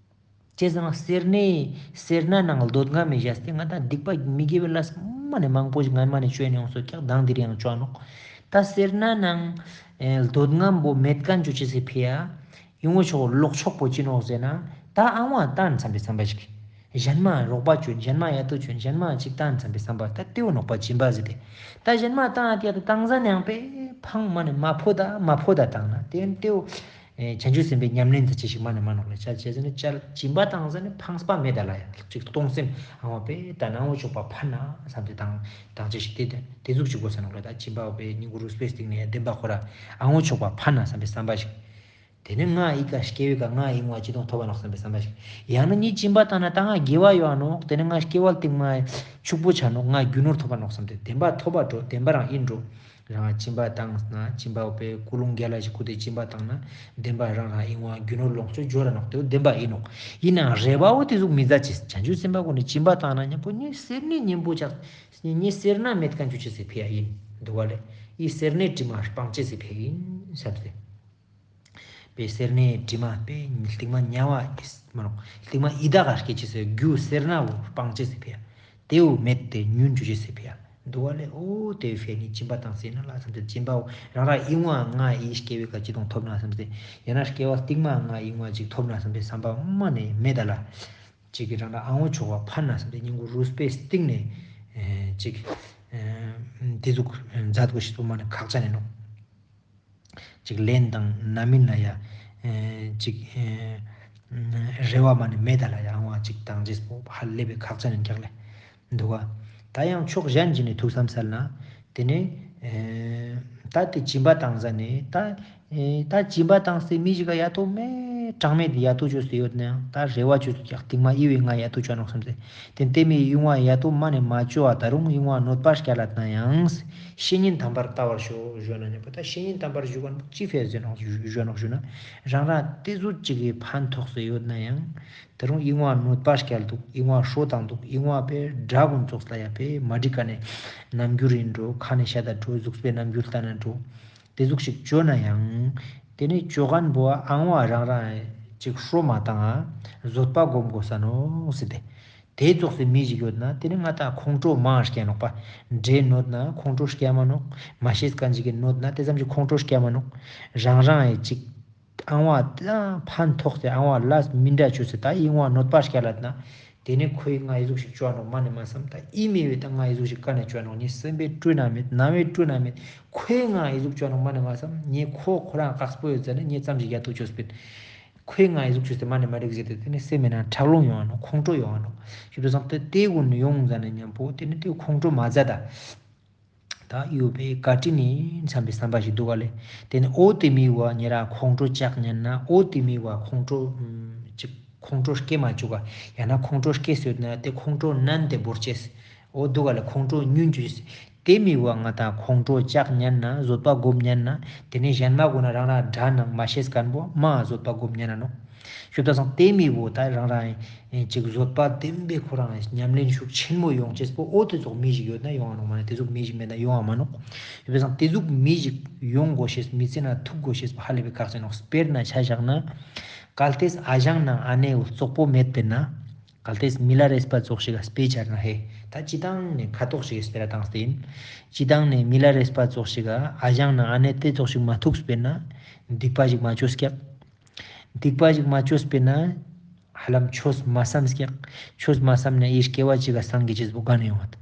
ཅི་ཟེར་ན་སེར་སྣའི་སེར་སྣ་ནང་འདོད་རྔམ་མི་བཞག་སྟེ་ང་ད་སྡིག་པ་མི་དགེ་བའི་ལས་མ་ནེ་མང་པོ་ཞིག་ངན་མ་ནེ་ཅོ་ཡིན་ཡོང་སོ་ཀྱག་དང་དེ་རིང་ཡང་ཅོ་ནོག། ད་སེར་སྣ་ནང་ཨེ་འདོད་རྔམ་པོ་མེད་ཁན་ཅོ་ཅེས་སི་ཕི་ཡ་ཡོང་ངོ་ཆོག་ལོག་ཕྱོགས་པོ་ཅི་ནོག་ཟེར་ན་ད་ཨང་བ་བཏང་བསམ་པའི་བསམ་པ་ཞིག། ཞན་མ་རོགས་པ་ཅོ་ཞན་མ་ཡ་ཏོ་ཅོ་ཞན་མ་ཅིག་བཏང་བསམ་པའི་བསམ་པ་ད་དེ་བོ་ནོག་པ་སྦྱིན་པ་ཟེར་ཏེ། ད་ཞན་མ་བཏང་ཡ་ཏེ་ཡ་ད་བཏང་ཟ་ནེ་ཡང་པེ་ཕངས་མ་ནེ་མ་ཕོད་ད་མ་ཕོད་ད་བཏང་ན་དེ་དེ་བོ། ཨེ་བྱང་ཆུབ་སེམས་དཔའི་ཉམས་ལེན་ཙ་ཅིག་ཞིག་མ་ནེ་མ་ནོག་ལེ། ཆ་ཅེས་ཟེར་ན་ཅ་སྦྱིན་པ་བཏང་ཟ་ནེ་ཕངས་པ་མེད་ད་ལ་ཡ་ཅིག་གཏོང་སེམས་ཨང་བ་པེ་ད་ནང་བོ་ཆོག་པ་ཕན་ན་བསམ་སྟེ་བཏང་བཏང་ཅེས་ཤིག་དེ་དེ་ཟུག་ཅིག་གོས་ས་ནོག་ལེ། ད་སྦྱིན་པ་བོ་པེ་སྙིང་པོ་རུས་པའི་སྟེང་ནེ་བདེན་པ་ཁོ་ར་ཨང་བོ་ཆོག་པ་ཕན་ན་བསམ་པའི་བསམ་པ་ཞིག། དེ་ནེ་ང་ཨི་ཀ་སྐྱེ་བའི་ཀ་ང་ཨིན་བ་ཅི་དང་ཐོབ་པ་ནོག་བསམ་པའི་བསམ་པ་ཞིག། ཡང་ན་ངའི་སྦྱིན་པ་བཏང་ན་ད་ང་དགེ་བ་ཡོང་ནོག། དེ་ནེ་ང་སྐྱེ་བ་སྟིང་མ་ཕྱུག་པོ་ཆ་ནོག། ང་རྒྱུ་ནོར་ཐོབ་པ་ནོག་བསམ་སྟེ་བདེན་པ་ཐོབ་པ་འགྲོ་བདེན་པ་རང་ཨིན་འགྲོ། རང་སྦྱིན་པ་བཏང་ན་སྦྱིན་པ་བོ་པེ་ཀུན་སློང་རྒྱལ་ལ་ཞིག་ཁུར་ཏེ་སྦྱིན་པ་བཏང་ན་བདེན་པ་རང་རང་ཨིན་བ་རྒྱུ་ནོར་ལོངས་སྤྱོད་འབྱོར་ར་ནོག། དེ་བོ་བདེན་པ་ཨིན་ནོག། ཨིན་ནའང་རེ་བ་བོ་དེ་ཟུག་མི་ཛད་ཅེས། བྱང་ཆུབ་སེམས་དཔའ་ཀུན་ནི་སྦྱིན་པ་བཏང་ན་ཉམ་པོ་ངའི་སེར་སྣའི་གཉེན་པོ་ཆག་ངའི་སེར་སྣ་མེད་ཁན་ཅོ་ཅེས་སི་ཕི་ཡ་ཨིན་འདུག་ག་ལེ། ངའི་སེར་སྣའི་དྲི་མ་སྤང་ཅེས་སི་ཕི་ཡ་ཨིན་བསམ་སྟེ། པེ་སེར་སྣའི་དྲི་མ་པེ་སྟིང་མ་ཉ་བ་ཨིས་མ་ནོག། སྟིང་མ་ཡི་དྭགས་ཀ་སྐྱེ་ཅེས་སི་རྒྱུ་སེར་སྣ་བོ་སྤང་ཅེས་སི་ཕི་ཡ། དེ་བོ་མེད་དེ་ཉུང་ཅོ་ཅེས་སི་ཕི་ཡ། འདུག་ག་ལེ། འོ་དེ་བོའི་ཕི་ཡ་ངའི་སྦྱིན་པ་བཏང་སྟེ་ན་ལ་བསམ་སྟེ་སྦྱིན་པ་བོ་རང་རང་ཨིན་བ་ང་ཨི་སྐྱེ་བའི་ཀ་ཅི་དང་ཐོབ་ན་བསམ་སྟེ་ཡང་ན་སྐྱེ་བ་སྟིང་མ་ང་ཨིན་བ་ཅིག་ཐོབ་ན་བསམ་སྟེ་བསམ་པ་མ་ནེ་མེད་ད་ལ། ཅིག་གི་རང་རང་ཨང་བོ་ཆོག་པ་ཕན་ན་བསམ་སྟེ་སྙིང་པོ་རུས་པའི་སྟེང་ནེ་ཨེ་ཅིག་ཨེ་དེ་ཟུག་ཛད་གོས་ཤེས་པོ་མ་ནེ་ཁག་ཅན་ཨིན་ནོག། ཅིག་ལན་དང་རྣམ་སྨིན་ལ་ཡ་ཨེ་ཅིག་ཨེ་རེ་བ་མ་ནེ་མེད་ད་ལ་ཡ་ཨང་བ་ཅིག་བཏང་ཅེས་པོ་ཧ་ལས་པའི་ཁག་ཅན་ཨིན་ཀྱག་ལེ། འདུག་ག། ད་ཡང་ཕྱོགས་གཞན་ཅིག་ནེ་ཐུགས་བསམ་སལ་ན་དེ་ནེ་ཨེ་ད་དེ་སྦྱིན་པ་བཏང་ཟ་ནེ་ད་ཨེ་ད་སྦྱིན་པ་བཏང་སྟེ་མི་ཞིག་ག་ཡ་ཏོ་མེད་གྲངས་མེད་ཡ་ཏོ་ཅོས་ཏེ་ཡོད་ནའང་ད་རེ་བ་ཅོས་ཏེ་ཀྱག་སྟིང་མ་ཨི་བོའི་ང་ཡ་ཏོ་ཅོ་ནོག་བསམ་སྟེ། དེ་ལྟེ་མི་ཡུང་བ་ཡ་ཏོ་མ་ནེ་མ་ཅོ་བ་ད་རུང་ཡུང་བ་གནོད་པ་སྐྱལ་ལ་ན་ཡང་། བཤེས་གཉེན་དམ་པར་ལྟ་བར་ཤོག་ཞུ་ན་ཉམ་པོ་ད་བཤེས་གཉེན་དམ་པར་ཞུ་ག་ཅི་ཕི་ཡ་ཟེར་ནོག་ཞུ་ཞུ་ན་རང་རང་དེ་ཟུག་ཅིག་གི་ཕན་ཐོགས་སེ་ཡོད་ན་ཡང་ད་རུང་ཡུང་བ་གནོད་པ་སྐྱལ་འདུག། ཡུང་བ་ཧྲོ་བཏང་འདུག། ཡུང་བ་པེ་དགྲ་ཀུན་ཙོགས་ལ་ཡ་པེ་མ་འགྲིག་ཁན་ནི་རྣམ་འགྱུར་ཨིན་འགྲོ། ཁ་ནེ་ཤད་ད་འགྲོ། གཟུགས་པོའི་རྣམ་འགྱུར་ལྟ་ན་འགྲོ། དེ་ཟུག་ཅིག་ཅོ་ན་ཡང་དེ་ནེ་ཅོ་ཁན་བོ་ཨ་ཨང་བ་རང་རང་ཅིག་ཧྲོ་མ་བཏང་ང་བཟོད་པ་སྒོམ་གོས་ས་ནོག་ཟེར་ཏེ། དེ་ཙོགས་སི་མི་ཞིག་ཡོད་ན་དེ་ནེ་ང་ད་ཁོང་ཁྲོ་མང་སྐྱེ་ནོག་པ། འདྲེ་གནོད་ན་ཁོང་ཁྲོ་སྐྱེ་མ་ནོག། མ་ཤེས་ཁན་ཅིག་གི་གནོད་ན་དེ་ཙམ་ཞིག་ཁོང་ཁྲོ་སྐྱེ་མ་ནོག། རང་རང་ཡི་ཅིག་ཨང་བ་ད་ཕན་ཐོགས་སེ་ཨང་བ་ལས་མི་འདྲ་ཅོས་སེ་ད་ཡུང་བ་གནོད་པ་སྐྱལ་ལ་ན། དེ་ནེ་ཁོའི་ང་ཨི་ཟུག་ཅིག་ཅོ་ནོག་མ་ནེ་མ་བསམ། ད་ཨི་མི་བོའི་ད་ང་ཨི་ཟུག་ཅིག་ཀ་ནེ་ཅོ་ནོག། ངའི་སེམས་པའི་སྤྲོ་ན་མེད། རྣ་བའི་སྤྲོ་ན་མེད། ཁོའི་ང་ཨི་ཟུག་ཅོ་ནོག་མ་ནེ་མ་བསམ། ངའི་ཁོ་ཁོ་རང་དཀགས་པོ་ཡོད་ཟ་ནེ་ངའི་ཙམ་ཞིག་ཡ་ཏོ་ཅོས་པིན། ཁོའི་ང་ཨི་ཟུག་ཅོས་ཏེ་མ་ནེ་མ་འགྲིག་ཟེར་ཏེ་དེ་ནེ་སེམས་མེད་ན་ཁྲག་རླུང་ཡོང་ང་ནོག། ཁོང་ཁྲོ་ཡོང་ང་ནོག། ཞུ་དོ་སང་དེ་དེ་ཀུན་ཡོང་ཟ་ནེ་ཉམ་པོ་དེ་ནེ་དེ་ཁོང་ཁྲོ་མ་ཛད་ད། ད་ཡོད་པའི་བཀའ་དྲིན་ནི་བསམ་པའི་བསམ་པ་ཞིག་འདུག་ག་ལེ། དེ་ནེ་འོ་དེ་མི་བོ་ཉེ་རང་ཁོང་ཁྲོ་ཅག་ཉན་ན་འོ་དེ་མི་བོ་ཁོང་ཁྲོ་ཅིག་ཁོང་ཁྲོ་སྐྱེ་མ་བཅུག་ག། ཡང་ན་ཁོང་ཁྲོ་སྐྱེས་ཡོད་ན་དེ་ཁོང་ཁྲོ་ནན་ཏེ་བོར་ཅེས། འོ་འདུག་ག་ལེ། ཁོང་ཁྲོ་ཉུང་ཅུ་ཅེས། དེ་མི་བོ་ང་ད་ཁོང་ཁྲོ་ཅག་ཉན་ན་བཟོད་པ་སྒོམ་ཉན་ན་དེ་ནེ་ཞན་མ་གུན་ན་རང་རང་དགྲ་ནང་མ་ཤེས་ཁན་བོ་མ་བཟོད་པ་སྒོམ་ཉན་ན་ནོག། ཞུ་དོ་སང་དེ་མི་བོ་ད་རང་རང་ཅིག་བཟོད་པ་ལྡན་པའི་ཁོ་རང་ཉམས་ལེན་ཤུགས་ཆེན་མོ་ཡོང་ཅེས་པོ་འོ་དེ་ཙོགས་མི་ཞིག་ཡོད་ན་ཡོང་ང་ནོག། མ་ནེ་དེ་ཙོགས་མི་ཞིག་མེད་ན་ཡོང་ང་མ་ནོག། ཞུ་དོ་སང་དེ་ཙོགས་མི་ཞིག་ཡོང་གོས་ཤེས་མི་ཚེ་ན་ཐུག་གོས་ཤེས་པོ་ཧ་ལས་པའི་ཁག་ཅན་ནོག། དཔེར་ན་ཆ་བཞག་ན་གལ་ཏེ་ཨ་ཞང་ནང་ཨ་ནེ་བཙོག་པོ་མེད་པས་ན། གལ་ཏེ་མི་ལ་རས་པ་ཙོགས་ཤིག་ག་དཔེ་ཆ་ན་ཧེ། ད་སྤྱི་བཏང་ནེ་ཁ་ཐོག་ཤིག་གི་སྤེ་ར་བཏང་སྟེ་ཡིན། སྤྱི་བཏང་ནེ་མི་ལ་རས་པ་ཙོགས་ཤིག་ག་ཨ་ཞང་ནང་ཨ་ནེ་དེ་ཙོགས་ཤིག་མ་ཐུག་སྤེར་ན་སྡིག་པ་ཞིག་མ་ཅོས་ཀྱག། སྡིག་པ་ཞིག་མ་ཅོས་སྤེར་ན་ཧ་ལམ་ཆོས་མ་བསམས་ཀྱག། ཆོས་མ་བསམས་ན་ཨི་སྐྱེ་བ་གཅིག་ག་སངས་རྒྱས་ཅེས་པོ་ག་ནེ་ཡོང་བ།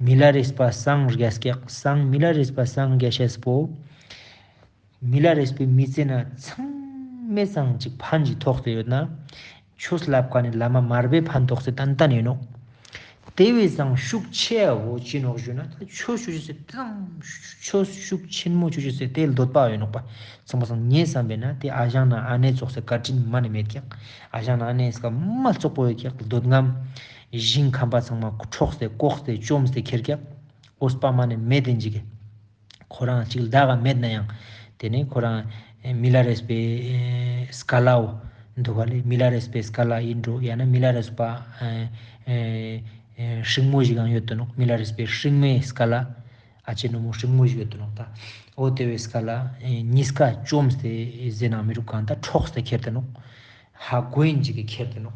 མི་ལ་རས་པ་སངས་རྒྱས་ཀྱག། སངས་མི་ལ་རས་པ་སངས་རྒྱས་ཤེས་པོ། མི་ལ་རས་པའི་མི་ཚེ་ན་ཚང་མའི་སང་ཅིག་ཕན་ཅིག་ཐོགས་ཏེ་ཡོད་ན། ཆོས་ལབ་ཀ་ནི་བླ་མ་མར་པའི་ཕན་ཐོགས་ཏེ་ཏན་ཏན་ཡིན་ནོག། ཏེ་བས་སང་ཤུགས་ཆེ་བོ་ཅི་ནོག་ཞུ་ན་ད་ཆོས་ཞུ་ཅེས་སི་ཏེ་ཙམ་ཆོས་ཤུགས་ཆེན་མོ་ཞུ་ཅེས་སི་ཏེ་འདོད་པ་ཡོད་ནོག་པ། ཚང་མ་སང་ངས་བསམ་པས་ན་ཏེ་ཨ་ཞང་ན་ཨ་ནེ་ཙོགས་སི་བཀའ་དྲིན་མ་ནེ་མེད་ཀྱག། ཨ་ཞང་ན་ཨ་ནེ་སྐ་མ་ཙོགས་པོ་ཡོད་ཀྱག། འདོད་རྔམ་ཞིང་ཁམས་པ་ཚང་མ་འཕྲོགས་ཏེ་བཀོག་སྟེ་བཅོམ་སྟེ་ཁྱེར་ཀྱག། འོས་པ་མ་ནེ་མེད་དེ་ཞིག་གི། ཁོ་རང་ཅིག་ལ་ད་ག་མེད་ན་ཡང་ཏེ་ནེ་ཁོ་རང་མི་ལ་རས་པའི་སྐལ་བ་འདུག་ག་ལེ། མི་ལ་རས་པའི་སྐལ་བ་ཡིན་འགྲོ། ཡང་ན་མི་ལ་རས་པ་སྲིང་མོ་ཞིག་ཡང་ཡོད་དོ་ནོག། མི་ལ་རས་པའི་སྲིང་མོའི་སྐལ་བ། ཨ་ཅེ་ནོ་མོ་སྲིང་མོ་ཞིག་ཡོད་དོ་ནོག། ད་འོ་ཏེ་བོའི་སྐལ་བ་ཉིས་ཀ་བཅོམ་སྟེ་ཟེར་ན་མི་རུག་གང་ད་འཕྲོགས་ཏེ་ཁྱེར་ཏེ་ནོག། ཧ་གོ་ཡིན་ཅིག་གི་ཁྱེར་ཏེ་ནོག།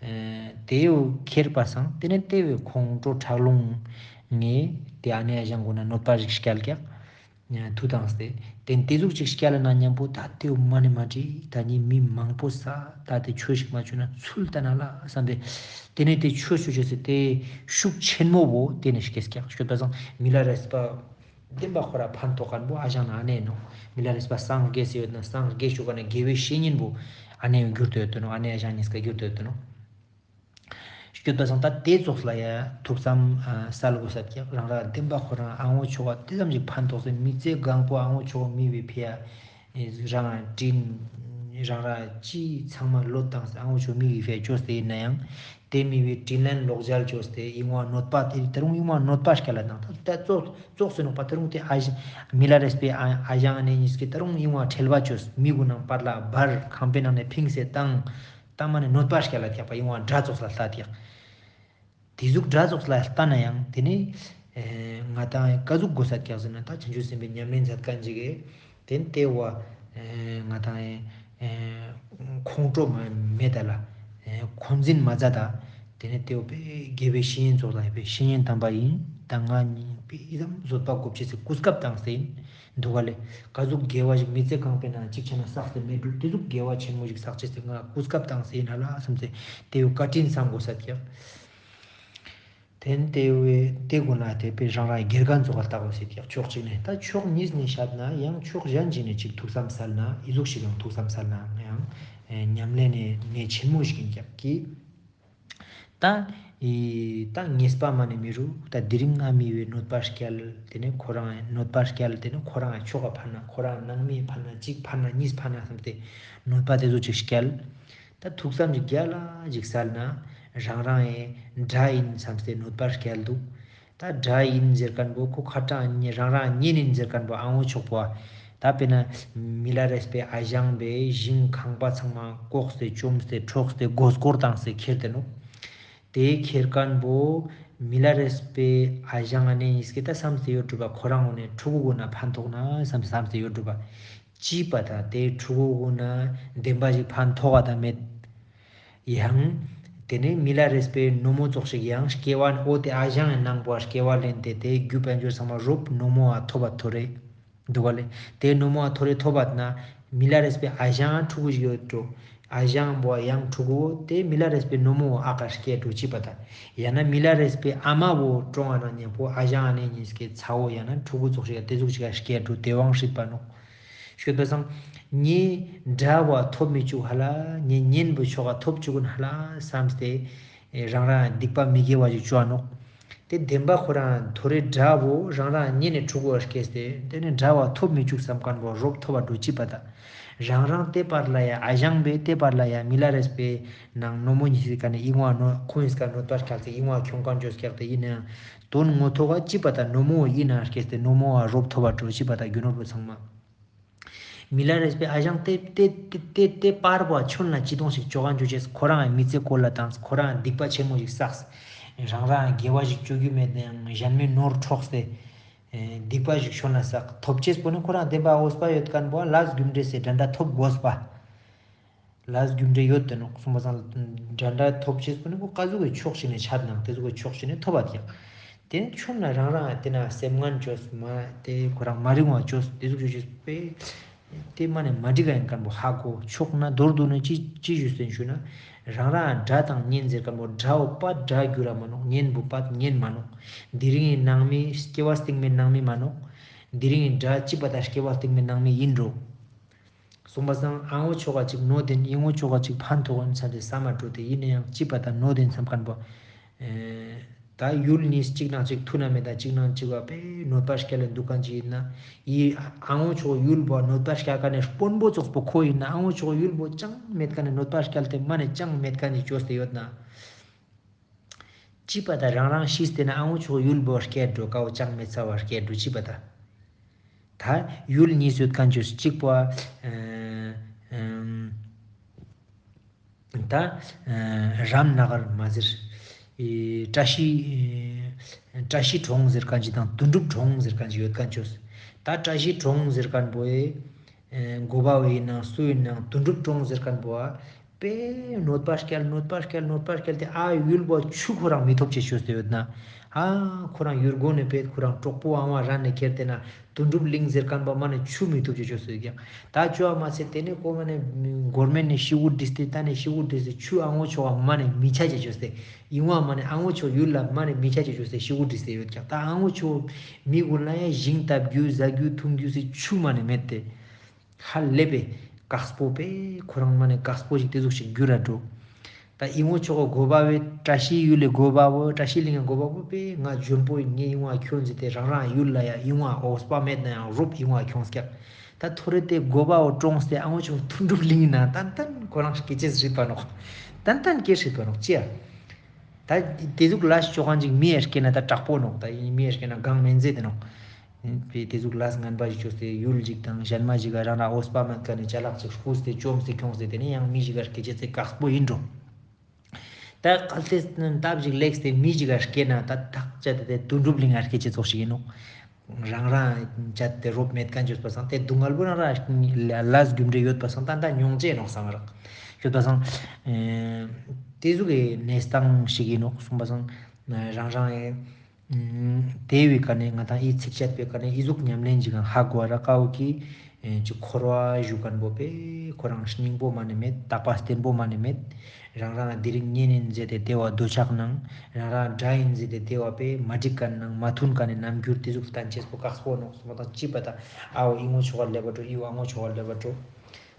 ཨེ་ཏེ་བོ་ཁྱེར་པ་སང་ཏེ་ནེ་ཏེ་བོའི་ཁོང་ཁྲོ་ཁྲག་རླུང་ངེ་ཏེ་ཨ་ནེ་ཨ་ཞང་གུན་ན་གནོད་པ་ཞིག་སྐྱལ་ཀྱག། ཐུགས་དྭངས་ཏེ་ཏེ་ཏེ་ཟུག་ཅིག་སྐྱལ་ན་མཉམ་པོ་ད་ཏེ་བོ་མ་ནེ་མ་འགྲིག། ད་ནི་མི་མང་པོ་ས་ད་ཏེ་ཆོས་ཤིག་མ་ཆོས་ན་ཚུལ་ལྟ་ན་ལ་བསམ་སྟེ་ཏེ་ནེ་ཏེ་ཆོས་ཆོས་ཆོས་སེ་ཏེ་ཤུགས་ཆེན་མོ་བོ་ཏེ་ནེ་སྐྱེས་ཀྱག། སྐྱོད་པ་སང་མི་ལ་རས་པ་བདེན་པ་ཁོ་ར་ཕན་ཐོགས་མཁན་བོ་ཨ་ཞང་ན་ཨ་ནེ་ནོག། མི་ལ་རས་པ་སངས་རྒྱས་སེ་ཡོད་ན་སངས་རྒྱས་ཆོག་ག་ན་དགེ་བའི་བཤེས་གཉེན་བོ་ཨ་ནེ་གྱུར་ཏེ་ཡོད་དོ་ནོག། ཨ་ནེ་ཨ་ཞང་ཉིས་ཀ་གྱུར་ཏེ་ཡོད་དོ་ནོག། སྐྱོད་པ་སང་ད་ཏེ་ཙོགས་ལ་ཡ་ཐུགས་བསམ་སལ་དགོས་ས་ཀྱག། རང་ར་བདེན་པ་ཁོ་རང་ཨ་བོ་ཆོག་ག་ཏེ་ཙམ་ཞིག་ཕན་ཐོགས་སེ་མི་ཚེ་གང་པོ་ཨ་བོ་ཆོག་མི་བའི་ཕི་ཡ་རང་དྲིན་རང་ར་ཅི་ཚང་མ་བློས་བཏང་སྟེ་ཨ་བོ་ཆོག་མི་བའི་ཕི་ཡ་བཅོས་ཏེ་ཡིན་ན་ཡང་ཏེ་མི་བའི་དྲིན་ལན་ལོག་འཇལ་བཅོས་ཏེ་ཡིན་བ་གནོད་པ་ཏེ་ད་རུང་ཡིན་བ་གནོད་པ་སྐྱལ་ལ་དང་ད་ཙོགས་ཙོགས་སེ་ནོག་པ། ད་རུང་ཏེ་ཨ་ཞང་མི་ལ་རས་པའི་ཨ་ཨ་ཞང་ཨ་ནེ་ཉིས་ཀི་ད་རུང་ཡིན་བ་ཁྲེལ་བ་བཅོས་མི་གུན་ནང་བར་ལ་བར་ཁང་པའི་ནང་ནེ་ཕིངས་སེ་བཏང་། ད་མ་ནེ་གནོད་པ་སྐྱལ་ལ་ཀྱག་པ། ཡིན་བ་དགྲ་ཙོགས་ལ་ལྟ་ཀྱག། ཏེ་ཟུག་དགྲ་ཙོགས་ལ་ལྟ་ན་ཡང་ཏེ་ནེ་ཨེ་ང་དང་ཀ་ཟུག་དགོས་ས་ཀྱག་ཟེར་ན་ད་བྱང་ཆུབ་སེམས་དཔའི་ཉམས་ལེན་མཛད་མཁན་ཅིག་གི་ཏེ་ནེ་ཏེ་བོ་ཨེ་ང་དང་ཨེ་ཁོང་ཁྲོ་མ་མེད་ད་ལ་ཨེ་འཁོན་འཛིན་མ་མཛད་ད། ཏེ་ནེ་ཏེ་བོ་པེ་དགེ་བའི་བཤེས་གཉེན་ཙོགས་ལ་པེ་བཤེས་གཉེན་དམ་པ་ཡིན། ད་ང་ནི་པེ་ཨི་ཙམ་བཟོད་པ་དགོས་ཅེས་སི་གོ་སྐབས་བཏང་སྟེ་ཡིན་འདུག་ག་ལེ། ཀ་ཟུག་དགེ་བ་ཞིག་མི་ཚེ་གང་པོའི་ནང་ཅིག་ཆ་ན་བསགས་ཏེ་མེད་འགྲོ། ཏེ་ཟུག་དགེ་བ་ཆེན་མོ་ཞིག་བསགས་ཅེས་སི་ང་གོ་སྐབས་བཏང་སྟེ་ཡིན་ཧ་ལ་བསམ་སྟེ་ཏེ་བོ་བཀའ་དྲིན་བསམ་དགོས་ས་ཀྱག། ཏེ་ནེ་ཏེ་བོའི་ཏེ་གུན་ན་ཏེ་པེ་རང་རང་དགེ་རྒན་ཙོགས་ལ་ལྟ་དགོས་ས་ཀྱག། ཕྱོགས་གཅིག་ནེ་ད་ཕྱོགས་གཉིས་ནེ་བཤད་ན་ཡང་ཕྱོགས་གཞན་ཅིག་ནེ་ཅིག་ཐུགས་བསམ་སལ་ན་ཨི་ཟུག་ཞིག་ཡང་ཐུགས་བསམ་སལ་ན་ཡང་ཨེ་ཉམས་ལེན་ནི་གནད་ཆེན་མོ་ཞིག་ཡིན་ཀྱག་གི། ད་ཨི་ད་ངེས་པ་མ་ནེ་མི་རུག། ད་དེ་རིང་ང་མི་བའི་གནོད་པ་སྐྱལ། ཏེ་ནེ་ཁོ་རང་གནོད་པ་སྐྱལ། ཏེ་ནེ་ཁོ་རང་ཆོག་ག་ཕན་ན་ཁོ་རང་ནང་མི་ཕན་ན་གཅིག་ཕན་ན་གཉིས་ཕན་ན་བསམ་སྟེ་གནོད་པ་ཏེ་ཟུག་ཅིག་སྐྱལ། ད་ཐུགས་བསམ་ཅིག་རྒྱལ་ལ་ཅིག་སལ་ན་རང་རང་ཨེ་དགྲ་ཡིན་བསམ་སྟེ་གནོད་པ་སྐྱལ་འདུག། ད་དགྲ་ཡིན་ཟེར་མཁན་བོ་ཁོ་ཁ་ཏང་ཉེ་རང་རང་གཉེན་ཡིན་ཟེར་མཁན་བོ་ཨ་བོ་ཆོག་པོ། ད་དཔེར་ན་མི་ལ་རས་པའི་ཨ་ཞང་པེ་ཞིང་ཁང་པ་ཚང་མ་བཀོག་སྟེ་བཅོམ་སྟེ་འཕྲོགས་ཏེ་མགོ་སྐོར་བཏང་སྟེ་ཁྱེར་ཏེ་ནོག། ཏེ་ཁྱེར་མཁན་བོ་མི་ལ་རས་པའི་ཨ་ཞང་ཨ་ནེ་ཉིས་ཀི་ད་བསམ་སྟེ་ཡོད་འགྲོ་པ། ཁོ་རང་ངོ་ནེ་ཕྲུ་གུ་གུན་ན་ཕན་ཐོགས་ན་བསམ་བསམ་སྟེ་ཡོད་འགྲོ་པ། ཅི་པ་ད་ཏེ་ཕྲུ་གུ་གུན་ན་བདེན་པ་ཞིག་ཕན་ཐོགས་པ་ད་མེད། ཡང་ཏེ་ནེ་མི་ལ་རས་པའི་ནོ་མོ་ཙོགས་ཤིག་ཡང་སྐྱེ་བ་འོ་ཏེ་ཨ་ཞང་ངི་ནང་པོ་སྐྱེ་བ་ལེན་ཏེ་ཏེ་རྒྱུ་དཔལ་འབྱོར་ཚང་མ་རོབ་ནོ་མོ་ཨ་ཐོབ་པ་ཐོ་རེ་འདུག་ག་ལེ། ཏེ་ནོ་མོ་ཨ་ཐོ་རེ་ཐོབ་པ་ན་མི་ལ་རས་པའི་ཨ་ཞང་ཕྲུ་གུ་ཞིག་ཡོད་འགྲོ། ཨ་ཞང་པོ་ཡང་ཕྲུ་གུ་ཏེ་མི་ལ་རས་པའི་ནོ་མོ་ཨ་ཀ་སྐྱེ་འགྲོ་ཅི་པ་ད། ཡང་ན་མི་ལ་རས་པའི་ཨ་མ་བོ་གྲོངས་ན་ཉམ་པོ་ཨ་ཞང་ཨ་ནེ་ཉིས་ཀི་ཚ་བོ་ཡང་ན་ཕྲུ་གུ་ཙོགས་ཤིག་ཏེ་ཟུག་ཅིག་སྐྱེ་འགྲོ་ཏེ་བོའང་སྲིད་པ་ནོག། ཤོད་པ་སང་ངའི་དགྲ་བོ་ཐོབ་མི་བཅུག་ཧ་ལ། ངའི་གཉེན་པོ་ཆོག་ག་ཐོབ་བཅུག་གུན་ཧ་ལ་བསམ་སྟེ་རང་རང་སྡིག་པ་མི་དགེ་བ་ཞིག་བཅོ་ནོག། ཏེ་བདེན་པ་ཁོ་རང་ཐོ་རེ་དགྲ་བོ་རང་རང་གཉེན་ནི་ཕྲུ་གུ་བ་སྐྱེས་ཏེ་ཏེ་ནེ་དགྲ་བོ་ཐོབ་མི་བཅུག་བསམ་མཁན་བོ་རོབ་ཐོབ་པ་འགྲོ་ཅི་པ་ད། རང་རང་ཏེ་བར་ལ་ཡ་ཨ་ཞང་པེ་ཏེ་བར་ལ་ཡ་མི་ལ་རས་པའི་ནང་ནོ་མོ་ཉིས་ཀི་ཀ་ནེ་ཨིན་བ་ནོ་ཁོང་ཉིས་ཀ་གནོད་པ་སྐྱལ་ཏེ་ཨིན་བ་ཁྱོང་མཁན་བཅོས་སྐྱག་ཏེ་ཨིན་ན་ཡང་དོན་ངོ་ཐོག་ག་ཅི་པ་ད་ནོ་མོ་ཨིན་ན་སྐྱེས་ཏེ་ནོ་མོ་བ་རོབ་ཐོབ་པ་འགྲོ་ཅི་པ་ད་རྒྱུ་ནོར་བོ་ཚང་མ། མི་ལ་རས་པའི་ཨ་ཞང་ཏེ་ཏེ་ཏེ་ཏེ་ཏེ་པར་བ་ཆོན་ན་ཅི་དོང་ཞིག་བཅོ་ག་འཇུ་ཅེས། ཁོ་རང་མི་ཚེ་བཀོལ་ལ་བཏང་། ཁོ་རང་སྡིག་པ་ཆེན་མོ་ཞིག་བསགས། རང་རང་དགེ་བ་ཞིག་བཅོ་རྒྱུ་མེད་ན་ཡང་གཞན་མའི་ནོར་འཕྲོགས་ཏེ་ཨེ་སྡིག་པ་ཞིག་ཆོན་ན་བསགས། ཐོབ་ཅེས་པོ་ནི་ཁོ་རང་བདེན་པ་འོས་པ་ཡོད་མཁན་པོ་ལས་རྒྱུ་འབྲས་སི་འགྲན་ཟླ་ཐོབ་དགོས་པ། ལས་རྒྱུ་འབྲས་ཡོད་དེ་ནོག། སོང་པ་སང་འགྲན་ཟླ་ཐོབ་ཅེས་པོ་ནི་ཁོ་ཀ་ཟུག་གི་ཕྱོགས་ཤིག་ནེ་ཆད་ནང་ཏེ་ཟུག་གི་ཕྱོགས་ཤིག་ནེ་ཐོབ་པ་ཀྱག། ཏེ་ནེ་ཆོན་ན་རང་རང་ཏེ་ན་སེམས་ངན་བཅོས་མ་ཏེ་ཁོ་རང་མ་རིང་བ་བཅོས་ཏེ་ཟུག་བཅོས་ཅེས་པེ་ཏེ་མ་ནེ་མ་འགྲིག་ག་ཡིན་མཁན་པོ་ཧ་གོ་ཆོག་ན་མདོར་བསྡུ་ན་ཅི་ཅི་ཞུས་ཏེ་ཞུ་ན་རང་རང་དགྲ་དང་གཉེན་ཟེར་མཁན་པོ་དགྲ་བོ་པ་དགྲ་རྒྱུ་ར་མ་ནོག། གཉེན་པོ་པ་གཉེན་མ་ནོག། དེ་རིང་ངི་ནང་མི་སྐྱེ་བ་སྟིང་མའི་ནང་མི་མ་ནོག། དེ་རིང་ངི་དགྲ་ཅི་པ་ད་སྐྱེ་བ་སྟིང་མའི་ནང་མི་ཡིན་འགྲོ། སོང་པ་སང་ཨ་བོ་ཆོག་ག་ཅིག་ནོ་དེན་ཨི་བོ་ཆོག་ག་ཅིག་ཕན་ཐོགས་ཡིན་ས་དེ་ས་མ་འགྲོ་དེ་ཡིན་ན་ཡང་ཅི་པ་ད་ནོ་དེན་བསམ་མཁན་པོ། ཨེ་ ད་ཡུལ་གཉིས་གཅིག་ནང་གཅིག་མཐུན་ན་མེད་ད་གཅིག་ནང་གཅིག་བ་པེ་གནོད་པ་སྐྱལ་ལ་འདུག་མཁན་ཅིག་ཡིན་ན། ཡི་ཨ་ངོ་ཆོག་ཡུལ་བོ་གནོད་པ་སྐྱལ་མཁན་ནི་དཔོན་པོ་ཙོགས་པོ་ཁོ་ཡིན་ན། ཨ་ངོ་ཆོག་ཡུལ་བོ་ཅང་མེད་མཁན་ནི་གནོད་པ་སྐྱལ་ཏེ་མ་ནི་ཅང་མེད་མཁན་ཅིག་བཅོས་ཏེ་ཡོད་ན། ཅི་པ་ད་རང་རང་ཤི་སྟེ་ན་ཨ་ངོ་ཆོག་ཡུལ་བོ་སྐྱེ་འགྲོ་ཀའོ་ཅང་མེད་ས་བ་སྐྱེ་འགྲོ་ཅི་པ་ད། ད་ཡུལ་གཉིས་ཡོད་མཁན་ཅོས་གཅིག་པོ་ཨ་ཨ་ཨ་ད་ཨ་རམ་ནག་གར་མ་ཟེར། ཨི་བཀྲ་ཤིས་ཨ་བཀྲ་ཤིས་གྲོང་ཟེར་མཁན་ཅིག་དང་དོན་གྲུབ་གྲོང་ཟེར་མཁན་ཅིག་ཡོད་མཁན་ཅོས། ད་བཀྲ་ཤིས་གྲོང་ཟེར་མཁན་པོ་ཨེ་ཨ་འགོ་པ་བོ་ཡིན་ནང་སུ་ཡིན་ནང་དོན་གྲུབ་གྲོང་ཟེར་མཁན་པོ་ཨ་པེ་གནོད་པ་སྐྱལ་གནོད་པ་སྐྱལ་གནོད་པ་སྐྱལ་ཏེ་ཨ་ཡུལ་བོ་ཆུ་ཁོ་རང་མི་ཐོབ་ཅེས་བཅོས་ཏེ་ཡོད་ན། ཨ་ཁོ་རང་ཡུལ་སྒོ་ནས་པེ་ཁོ་རང་གྲོགས་པོ་ཨང་བ་རང་ནས་ཁྱེར་ཏེ་ན་དོན་གྲུབ་གླིང་ཟེར་མཁན་པོ་མ་ནས་ཆུ་མི་ཐོབ་ཅེས་བཅོས་ཏེ་ཡོད་ཀྱག། ད་བཅོ་བ་མ་ཚད་དེ་ནས་ཁོ་མ་ནས་གོར་མེན་ནས་ཤི་བོ་བྲིས་ཏེ་ད་ནས་ཤི་བོ་བྲིས་ཏེ་ཆུ་ཨ་ངོ་ཆོག་བ་མ་ནས་མི་ཆ་ཅེས་བཅོས་ཏེ་ཡིན་བ་མ་ནས་ཨ་ངོ་ཆོག་ཡུལ་ལ་མ་ནས་མི་ཆ་ཅེས་བཅོས་ཏེ་ཤི་བོ་བྲིས་ཏེ་ཡོད་ཀྱག། ད་ཨ་ངོ་ཆོག་མི་ཀུན་ལ་ཡང་ཞིང་བཏབ་རྒྱུ་ཟ་རྒྱུ་འཐུང་རྒྱུ་སི་ཆུ་མ་ནས་མེད་དེ། ཧ་ལས་པའི་དཀགས་པོ་པེ་ཁོ་རང་མ་ནས་དཀགས་པོ་ཞིག་དེ་ཟུག་ཞིག་འགྱུར་ར་འགྲོ། ད་ཨི་ངོ་ཆོག་གོ་འགོ་པ་བོ་བཀྲ་ཤིས་ཡུལ་ལས་འགོ་པ་བོ་བཀྲ་ཤིས་གླིང་གི་འགོ་པ་བོ་པེ་ང་འཇོན་པོ་ཡིན་ངས་ཨི་ངོ་ཁྱོད་ཟེར་ཏེ་རང་རང་ཡུལ་ལ་ཡ་ཨི་ངོ་འོས་པ་མེད་ན་ཡང་རུབ་ཨི་ངོ་ཁྱོད་སྐྱག། ད་ཐོ་རེ་དེ་འགོ་པ་བོ་གྲོངས་ཏེ་ཨ་ངོ་ཆོག་དོན་གྲུབ་གླིང་ཡིན་ན་ཏན་ཏན་ཁོ་རང་སྐད་ཅེས་རིད་པ་ནོག། ཏན་ཏན་སྐད་རིད་པ་ནོག་ཅི་ཡ། ད་དེ་ཟུག་ལས་ཆོག་མཁན་ཅིག་མི་ཡ་སྐྱེ་ན་ད་དྲག་པོ་ནོག། ད་ཡིན་མི་ཡ་སྐྱེ་ན་གང་མེན་ཟེར་དེ་ནོག། པེ་དེ་ཟུག་ལས་ངན་པ་ཞིག་བཅོས་ཏེ་ཡུལ་ཅིག་དང་གཞན་མ་ཞིག་ག་རང་ར་འོས་པ་མེད་མཁན་ནི་ཅ་ལག་ཅིག་རྐུས་ཏེ་བཅོམ་སྟེ་ཁྱོངས་ཏེ་དེ་ནས་ཡང་མི་ཞིག་ག་སྐད་ཅེས་ཚེ་དཀགས་པོ་ཡིན་འགྲོ། ད་གལ་ཏེ་སྟབས་ཞིག་ལེགས་ཏེ་མི་ཞིག་ག་སྐྱེ་ན་ད་ཐག་བཅད་དེ་དོན་གྲུབ་གླིང་ང་སྐྱེ་ཅེས་ཙོགས་ཤིག་ཡིན་ནོག། རང་རང་བཅད་དེ་རོབ་མེད་མཁན་བཅོས་པ་སང་དེ་སྡུག་བསྔལ་པོ་རང་ར་ལས་རྒྱུ་འབྲས་ཡོད་པ་སང་ད་ད་མྱོང་ཅེས་ནོག་བསམ་རག་ཡོད་པ་སང་། དེ་ཟུག་གི་གནས་སྟངས་ཤིག་ཡིན་ནོག་གསུངས་པ་སང་རང་རང་ཨེ། ཨ་དེ་བོའི་ཀ་ནས་ང་དང་ཨི་ཚིགས་བཅད་པོའི་ཀ་ནས་ཨི་ཟུག་ཉམས་ལེན་ཅིག་གང་ཧ་གོ་བ་ར་ཀའོ་ཀི། ཨེ་ཅིག་འཁོར་བ་ཞུ་མཁན་པོ་པེ་ཁོ་རང་སྙིང་པོ་མ་ནས་མེད། རྟག་པ་བརྟན་པོ་མ་ནས་མེད། རང་རང་དེ་རིང་གཉེན་ཡིན་ཟེར་ཏེ་དེ་བ་འདོད་ཆགས་ནང་། རང་རང་དགྲ་ཡིན་ཟེར་ཏེ་དེ་བ་པེ་མ་འགྲིག་མཁན་ནང་མ་མཐུན་མཁན་ནི་རྣམ་འགྱུར་དེ་ཟུག་བསྟན་ཅེས་པོ་དཀགས་པོ་ནོག་སོང་པ་དང་ཅི་པ་དང་ཨའོ་ཨི་ངོ་ཆོག་ག་ལེབ་བ་འགྲོ་ཨི་བ་ངོ་ཆོག་ག་ལེབ་བ་འགྲོ།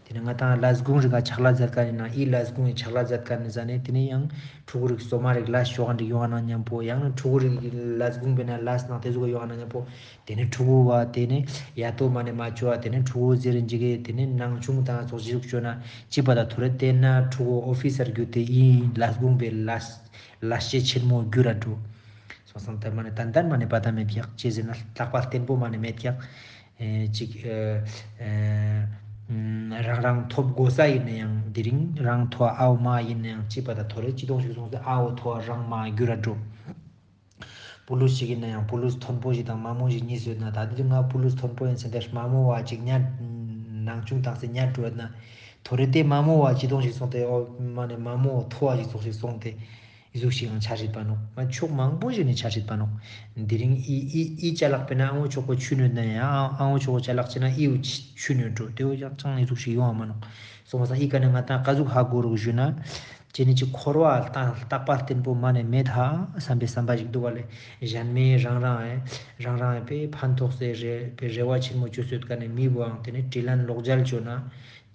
དེ་ནས་ང་དང་ལས་ཁུངས་རིག་ག་ཆག་ལ་མཛད་མཁན་ཡིན་ན་ཨི་ལས་ཁུངས་ཡི་ཆག་ལ་མཛད་མཁན་ནི་ཟ་ནས་དེ་ནས་ཡང་ཕྲུ་གུ་རིག་སོ་མ་རིག་ལས་ཤོག་ག་འགྲིག་ཡོང་ང་ན་མཉམ་པོ་ཡང་ན་ཕྲུ་གུ་རིག་ལས་ཁུངས་པའི་ན་ལས་ནང་དེ་ཟུག་ག་ཡོང་ང་ན་མཉམ་པོ་དེ་ནས་ཕྲུ་གུ་བ་དེ་ནས་ཡ་ཏོ་མ་ནས་མ་བཅོ་བ་དེ་ནས་ཕྲུ་གུ་ཟེར་རིན་ཅིག་གི་དེ་ནས་ནང་ཆུང་དང་ཚོགས་ཞིག་བཅོ་ན་ཅི་པ་ད་ཐོ་རེ་དེ་ན་ཕྲུ་གུ་ཨོ་ཕི་སར་རྒྱུ་དེ་ཨི་ལས་ཁུངས་པའི་ལས་ལས་བྱེད་ཆེན་མོ་རྒྱུ་ར་འགྲོ། སོང་སང་ད་མ་ནས་ཏན་ཏན་མ་ནས་པ་ད་མེད་ཀྱག་ཅེས་ཟེར་ན་རྟག་པ་བརྟན་པོ་མ་ནས་མེད་ཀྱག། ཨེ་ཅིག་ཨེ་ཨེ་ཨམ་རང་རང་ཐོབ་དགོས་ས་ཡིན་ན་ཡང་དེ་རིང་རང་ཐོ་ཨའོ་མ་ཡིན་ན་ཡང་ཅི་པ་ད་ཐོ་རེ་ཅི་དོང་ཞིག་སོང་སྟེ་ཨའོ་ཐོ་རང་མ་རྒྱུ་ར་འགྲོ། པུ་ལུས་ཞིག་ཡིན་ན་ཡང་པུ་ལུས་མཐོན་པོ་ཞིག་དང་དམའ་མོ་ཞིག་གཉིས་ཡོད་ན་ད་དེ་དུས་ང་པུ་ལུས་མཐོན་པོ་ཡིན་ཟེར་ཏེ་དམའ་མོ་བ་ཅིག་ཉར་ནང་ཆུང་བཏང་སྟེ་ཉར་འགྲོ་ཡོད་ན་ཐོ་རེ་དེ་དམའ་མོ་བ་ཅི་དོང་ཞིག་སོང་སྟེ་ཨོ་མ་ནས་དམའ་མོ་ཐོ་བ་ཞིག་ཙོགས་ཞིག་སོང་སྟེ། ཨི་ཟུག་ཞིག་ཡང་ཆ་རིད་པ་ནོག། མ་ཕྱོགས་མང་པོ་ཞིག་ནས་ཆ་རིད་པ་ནོག། དེ་རིང་ཨི་ཨི་ཨི་ཅ་ལག་པེ་ན་ཨ་ངོ་ཆོག་པོ་ཆུ་ནོད་ན་ཡང་ཨ་ཨ་ངོ་ཆོག་པོ་ཅ་ལག་ཅི་ན་ཨི་བོ་ཆུ་ཆུ་ནོད་འགྲོ་དེ་བོ་ཡང་ཅང་ཨི་ཟུག་ཞིག་ཡོང་བ་མ་ནོག། སོང་པ་སང་ཨི་ཀ་ནས་ང་དང་ཀ་ཟུག་ཧ་གོ་རུག་ཞུ་ན། ཅི་ནི་ཅི་འཁོར་བ་ལྟ་རྟག་པ་བརྟན་པོ་མ་ནས་མེད་ཧ་བསམ་པའི་བསམ་པ་ཞིག་འདུག་ག་ལེ། གཞན་མའི་རང་རང་ཨེ་རང་རང་ཨེ་པེ་ཕན་ཐོགས་སེ་རེ་པེ་རེ་བ་ཆེན་མོ་བཅོས་སོད་ཀ་ནས་མི་བོའང་དེ་ནས་དྲིན་ལན་ལོག་འཇལ་བཅོ་ན།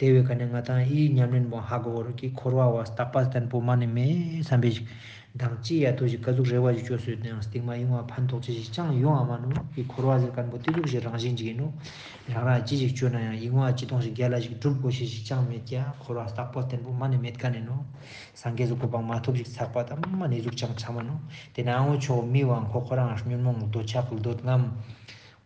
དེ་བས་ཀ་ནས་ང་དང་ཨི་ཉམས་ལེན་མོ་ཧ་གོ་བོར་གི་འཁོར་བ་བ་རྟག་པ་བརྟན་པོ་མ་ནས་མེད་བསམ་པའི་ཞིག་དང་ཅི་ཡ་ཏོ་ཞིག་ཀ་ཟུག་རེ་བ་ཞིག་བཅོས་སོད་ནའང་སྟིང་མ་ཡོང་བ་ཕན་ཐོགས་ཅི་ཞིག་ཅང་ཡོང་བ་མ་ནོག། ཨི་འཁོར་བ་ཟེར་མཁན་པོ་དེ་ཟུག་ཞིག་རང་བཞིན་ཅིག་ཡིན་ནོག། རང་རང་ཅི་ཞིག་བཅོས་ན་ཡང་ཨི་ངོ་ཅི་དོང་ཞིག་རྒྱལ་ལ་ཞིག་སྒྲུབ་དགོས་ཤེས་ཞིག་ཅང་མེད་ཀྱ། འཁོར་བ་རྟག་པ་བརྟན་པོ་མ་ནས་མེད་མཁན་ནི་ནོག། སངས་རྒྱས་སུ་གོ་འཕང་མ་ཐོབ་ཞིག་ཚག་པ་དང་མ་ནས་ཟུག་ཅང་ཆ་མ་ནོག། དེ་ནས་ཨ་ངོ་ཆོག་མི་བ་ཁོ་ཁོ་རང་ཉོན་མོངས་འདོད་ཆགས་འདོད་རྔམ།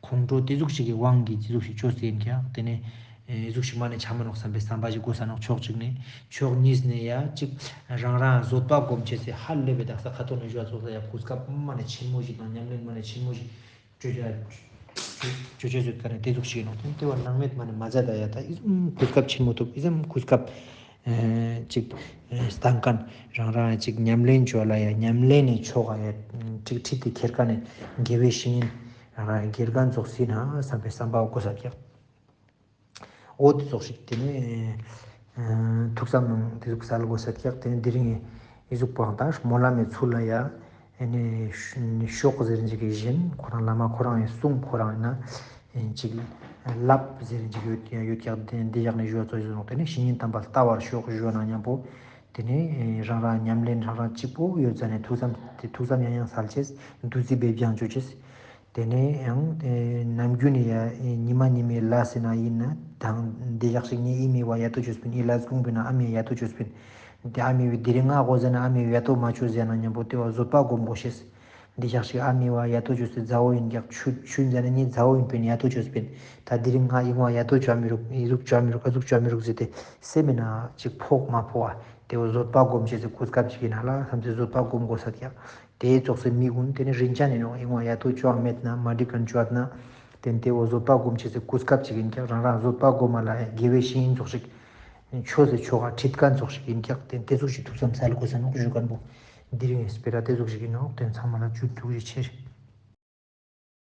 ཁོང་ཁྲོ་དེ་ཟུག་ཞིག་གི་དབང་གིས་དེ་ཟུག་ཞིག་བཅོས་ཏེ་ཡིན་ཀྱང་དེ་ནས་ཨེ་ཟུག་ཞིག་མ་ནས་ཆ་མ་ནོག་བསམ་པའི་བསམ་པ་ཞིག་དགོས་ས་ནོག། ཕྱོགས་གཅིག་ནས་ཕྱོགས་གཉིས་ནས་ཡ་གཅིག་རང་རང་བཟོད་པ་སྒོམ་བྱེད་སའི་ཧ་ལས་པའི་དག་ས་ཁ་ཐོག་ནས་བཞུགས་ཚོགས་ས་ཡ་གོ་སྐབས་མ་ནས་ཆེན་མོ་ཞིག་དང་ཉམས་ལེན་མ་ནས་ཆེན་མོ་ཞིག་བཅོ་བྱ་བཅོ་བྱ་བཟོད་ཀ་ནས་དེ་ཟུག་ཞིག་ནོག། དེ་དེ་བ་སྣང་མེད་མ་ནས་མ་མཛད་ད་ཡ་ད་ཨི་ཙམ་གོ་སྐབས་ཆེན་མོ་ཐོབ་ཨི་ཙམ་གོ་སྐབས་ཨེ་གཅིག་ཨེ་སྟན་མཁན་རང་རང་གཅིག་ཉམས་ལེན་བཅོ་ལ་ཡ་ཉམས་ལེན་ནས་ཆོག་ག་ཡ་གཅིག་ཁྲིད་དེ་ཁྱེར་མཁན་ནས་དགེ་བའི་བཤེས་གཉེན་རང་རང་དགེ་རྒན་ཙོགས་ཡིན་ན་བསམ་པའི་བསམ་པ་དགོས་ས་ཀྱག། འོ་དེ་ཙོགས་ཤིག་དེ་ནས་ཨ་ཐུགས་བསམ་ནང་དེ་ཟུག་གསལ་དགོས་ས་ཀྱག། དེ་ནས་དེ་རིང་ཨི་ཟུག་པོ་ད་སྨོན་ལམ་མི་ཚུལ་ལ་ཡ་ཨེ་ནས་ཤོག་ཟེར་འཇིག་གི་བཞིན་ཁོ་རང་བླ་མ་ཁོ་རང་ཡི་གསུང་ཁོ་རང་ཡིན་ན་ཨེ་ཅིག་ལབ་ཟེར་འཇིག་ཡོད་ཡོད་ཀྱག། དེ་འདི་ཡག་ནས་ཞུ་བ་ཚོ་ཞུ་ནོག། དེ་ནས་བཤེས་གཉེན་དམ་པ་ལྟ་བར་ཤོག་ཞུ་ན་མཉམ་པོ། དེ་ནས་རང་རང་ཉམས་ལེན་རང་རང་གཅིག་པོ་ཡོད་ཙ་ནས་ཐུགས་བསམ་དེ་ཐུགས་བསམ་ཡང་ཡང་སལ་ཅེས། འདུ་འཛི་བེད་སྦྱང་ཅོ་ཅེས། དེ་ནས་ཡང་ནམ་རྒྱུན་ནས་ཡ་ཉི་མ་ཉི་མའི་ལས་ཟེར་ན་ཡིན་ན་དང་དེ་ཞག་ཞིག་ནས་ཨི་མི་བ་ཡ་ཏོ་ཅོས་པིན། ཨི་ལས་ཀུང་པིན་ན་ཨ་མི་ཡ་ཏོ་ཅོས་པིན། དེ་ཨ་མི་བའི་དེ་རིང་ང་གོ་ཟེར་ན་ཨ་མི་བའི་ཡ་ཏོ་མ་ཅོས་ཟེར་ན་མཉམ་པོ་དེ་བ་བཟོད་པ་སྒོམ་དགོས་ཤེས། འདི་ཞག་ཞིག་ཨ་མི་བ་ཡ་ཏོ་ཅོས་ཏེ་མཛའ་བོ་ཡིན་ཀྱག་ཆུ་ཆུ་ཟེར་ན་ནི་མཛའ་བོ་ཡིན་པིན་ཡ་ཏོ་ཅོས་པིན། ད་དེ་རིང་ང་ཨི་བ་ཡ་ཏོ་ཅོ་མི་རུག་ཨི་ཟུག་ཅོ་མི་རུག་ཨ་ཟུག་ཅོ་མི་རུག་ཟེར་ཏེ་སེམས་མེད་ན་ཅིག་ཕོག་མ་ཕོག་ཨ་དེ་བོ་བཟོད་པ་སྒོམ་ཅེས་སི་གོ་སྐབས་ཅིག་ཡིན་ན་ལ་བསམ་སྟེ་བཟོད་པ་སྒོམ་དགོས་ས་ཀྱག་དེ་ཙོགས་སི་མི་ཀུན་དེ་ནི་རིན་ཅན་ཡིན་ནོག་ཨི་བ་ཡ་ཏོ་ཅོ་མེད་ན་མ་འགྲིག་མཁན་ཅོ་ན་དེ་དེ་བོ་བཟོད་པ་སྒོམ་ཅེས་སི་གོ་སྐབས་ཅིག་ཡིན་ཀྱག་རང་རང་བཟོད་པ་སྒོམ་མ་ལ་དགེ་བའི་བཤེས་གཉེན་ཙོགས་ཤིག་ཆོས་སི་ཆོ་ག་ཁྲིད་མཁན་ཙོགས་ཤིག་ཡིན་ཀྱག་དེ་དེ་ཙོགས་ཤིག་ཐུགས་བསམ་སལ་དགོས་ས་ནོག་ཞུ་མཁན་པོ། དེ་རིང་ངི་སྤེ་ར་དེ་ཙོགས་ཤིག་ཡིན་ནོག་དེ་ཚང་མ་ལ་ཇུ་ལེ་ཐུགས་རྗེ་ཆེ།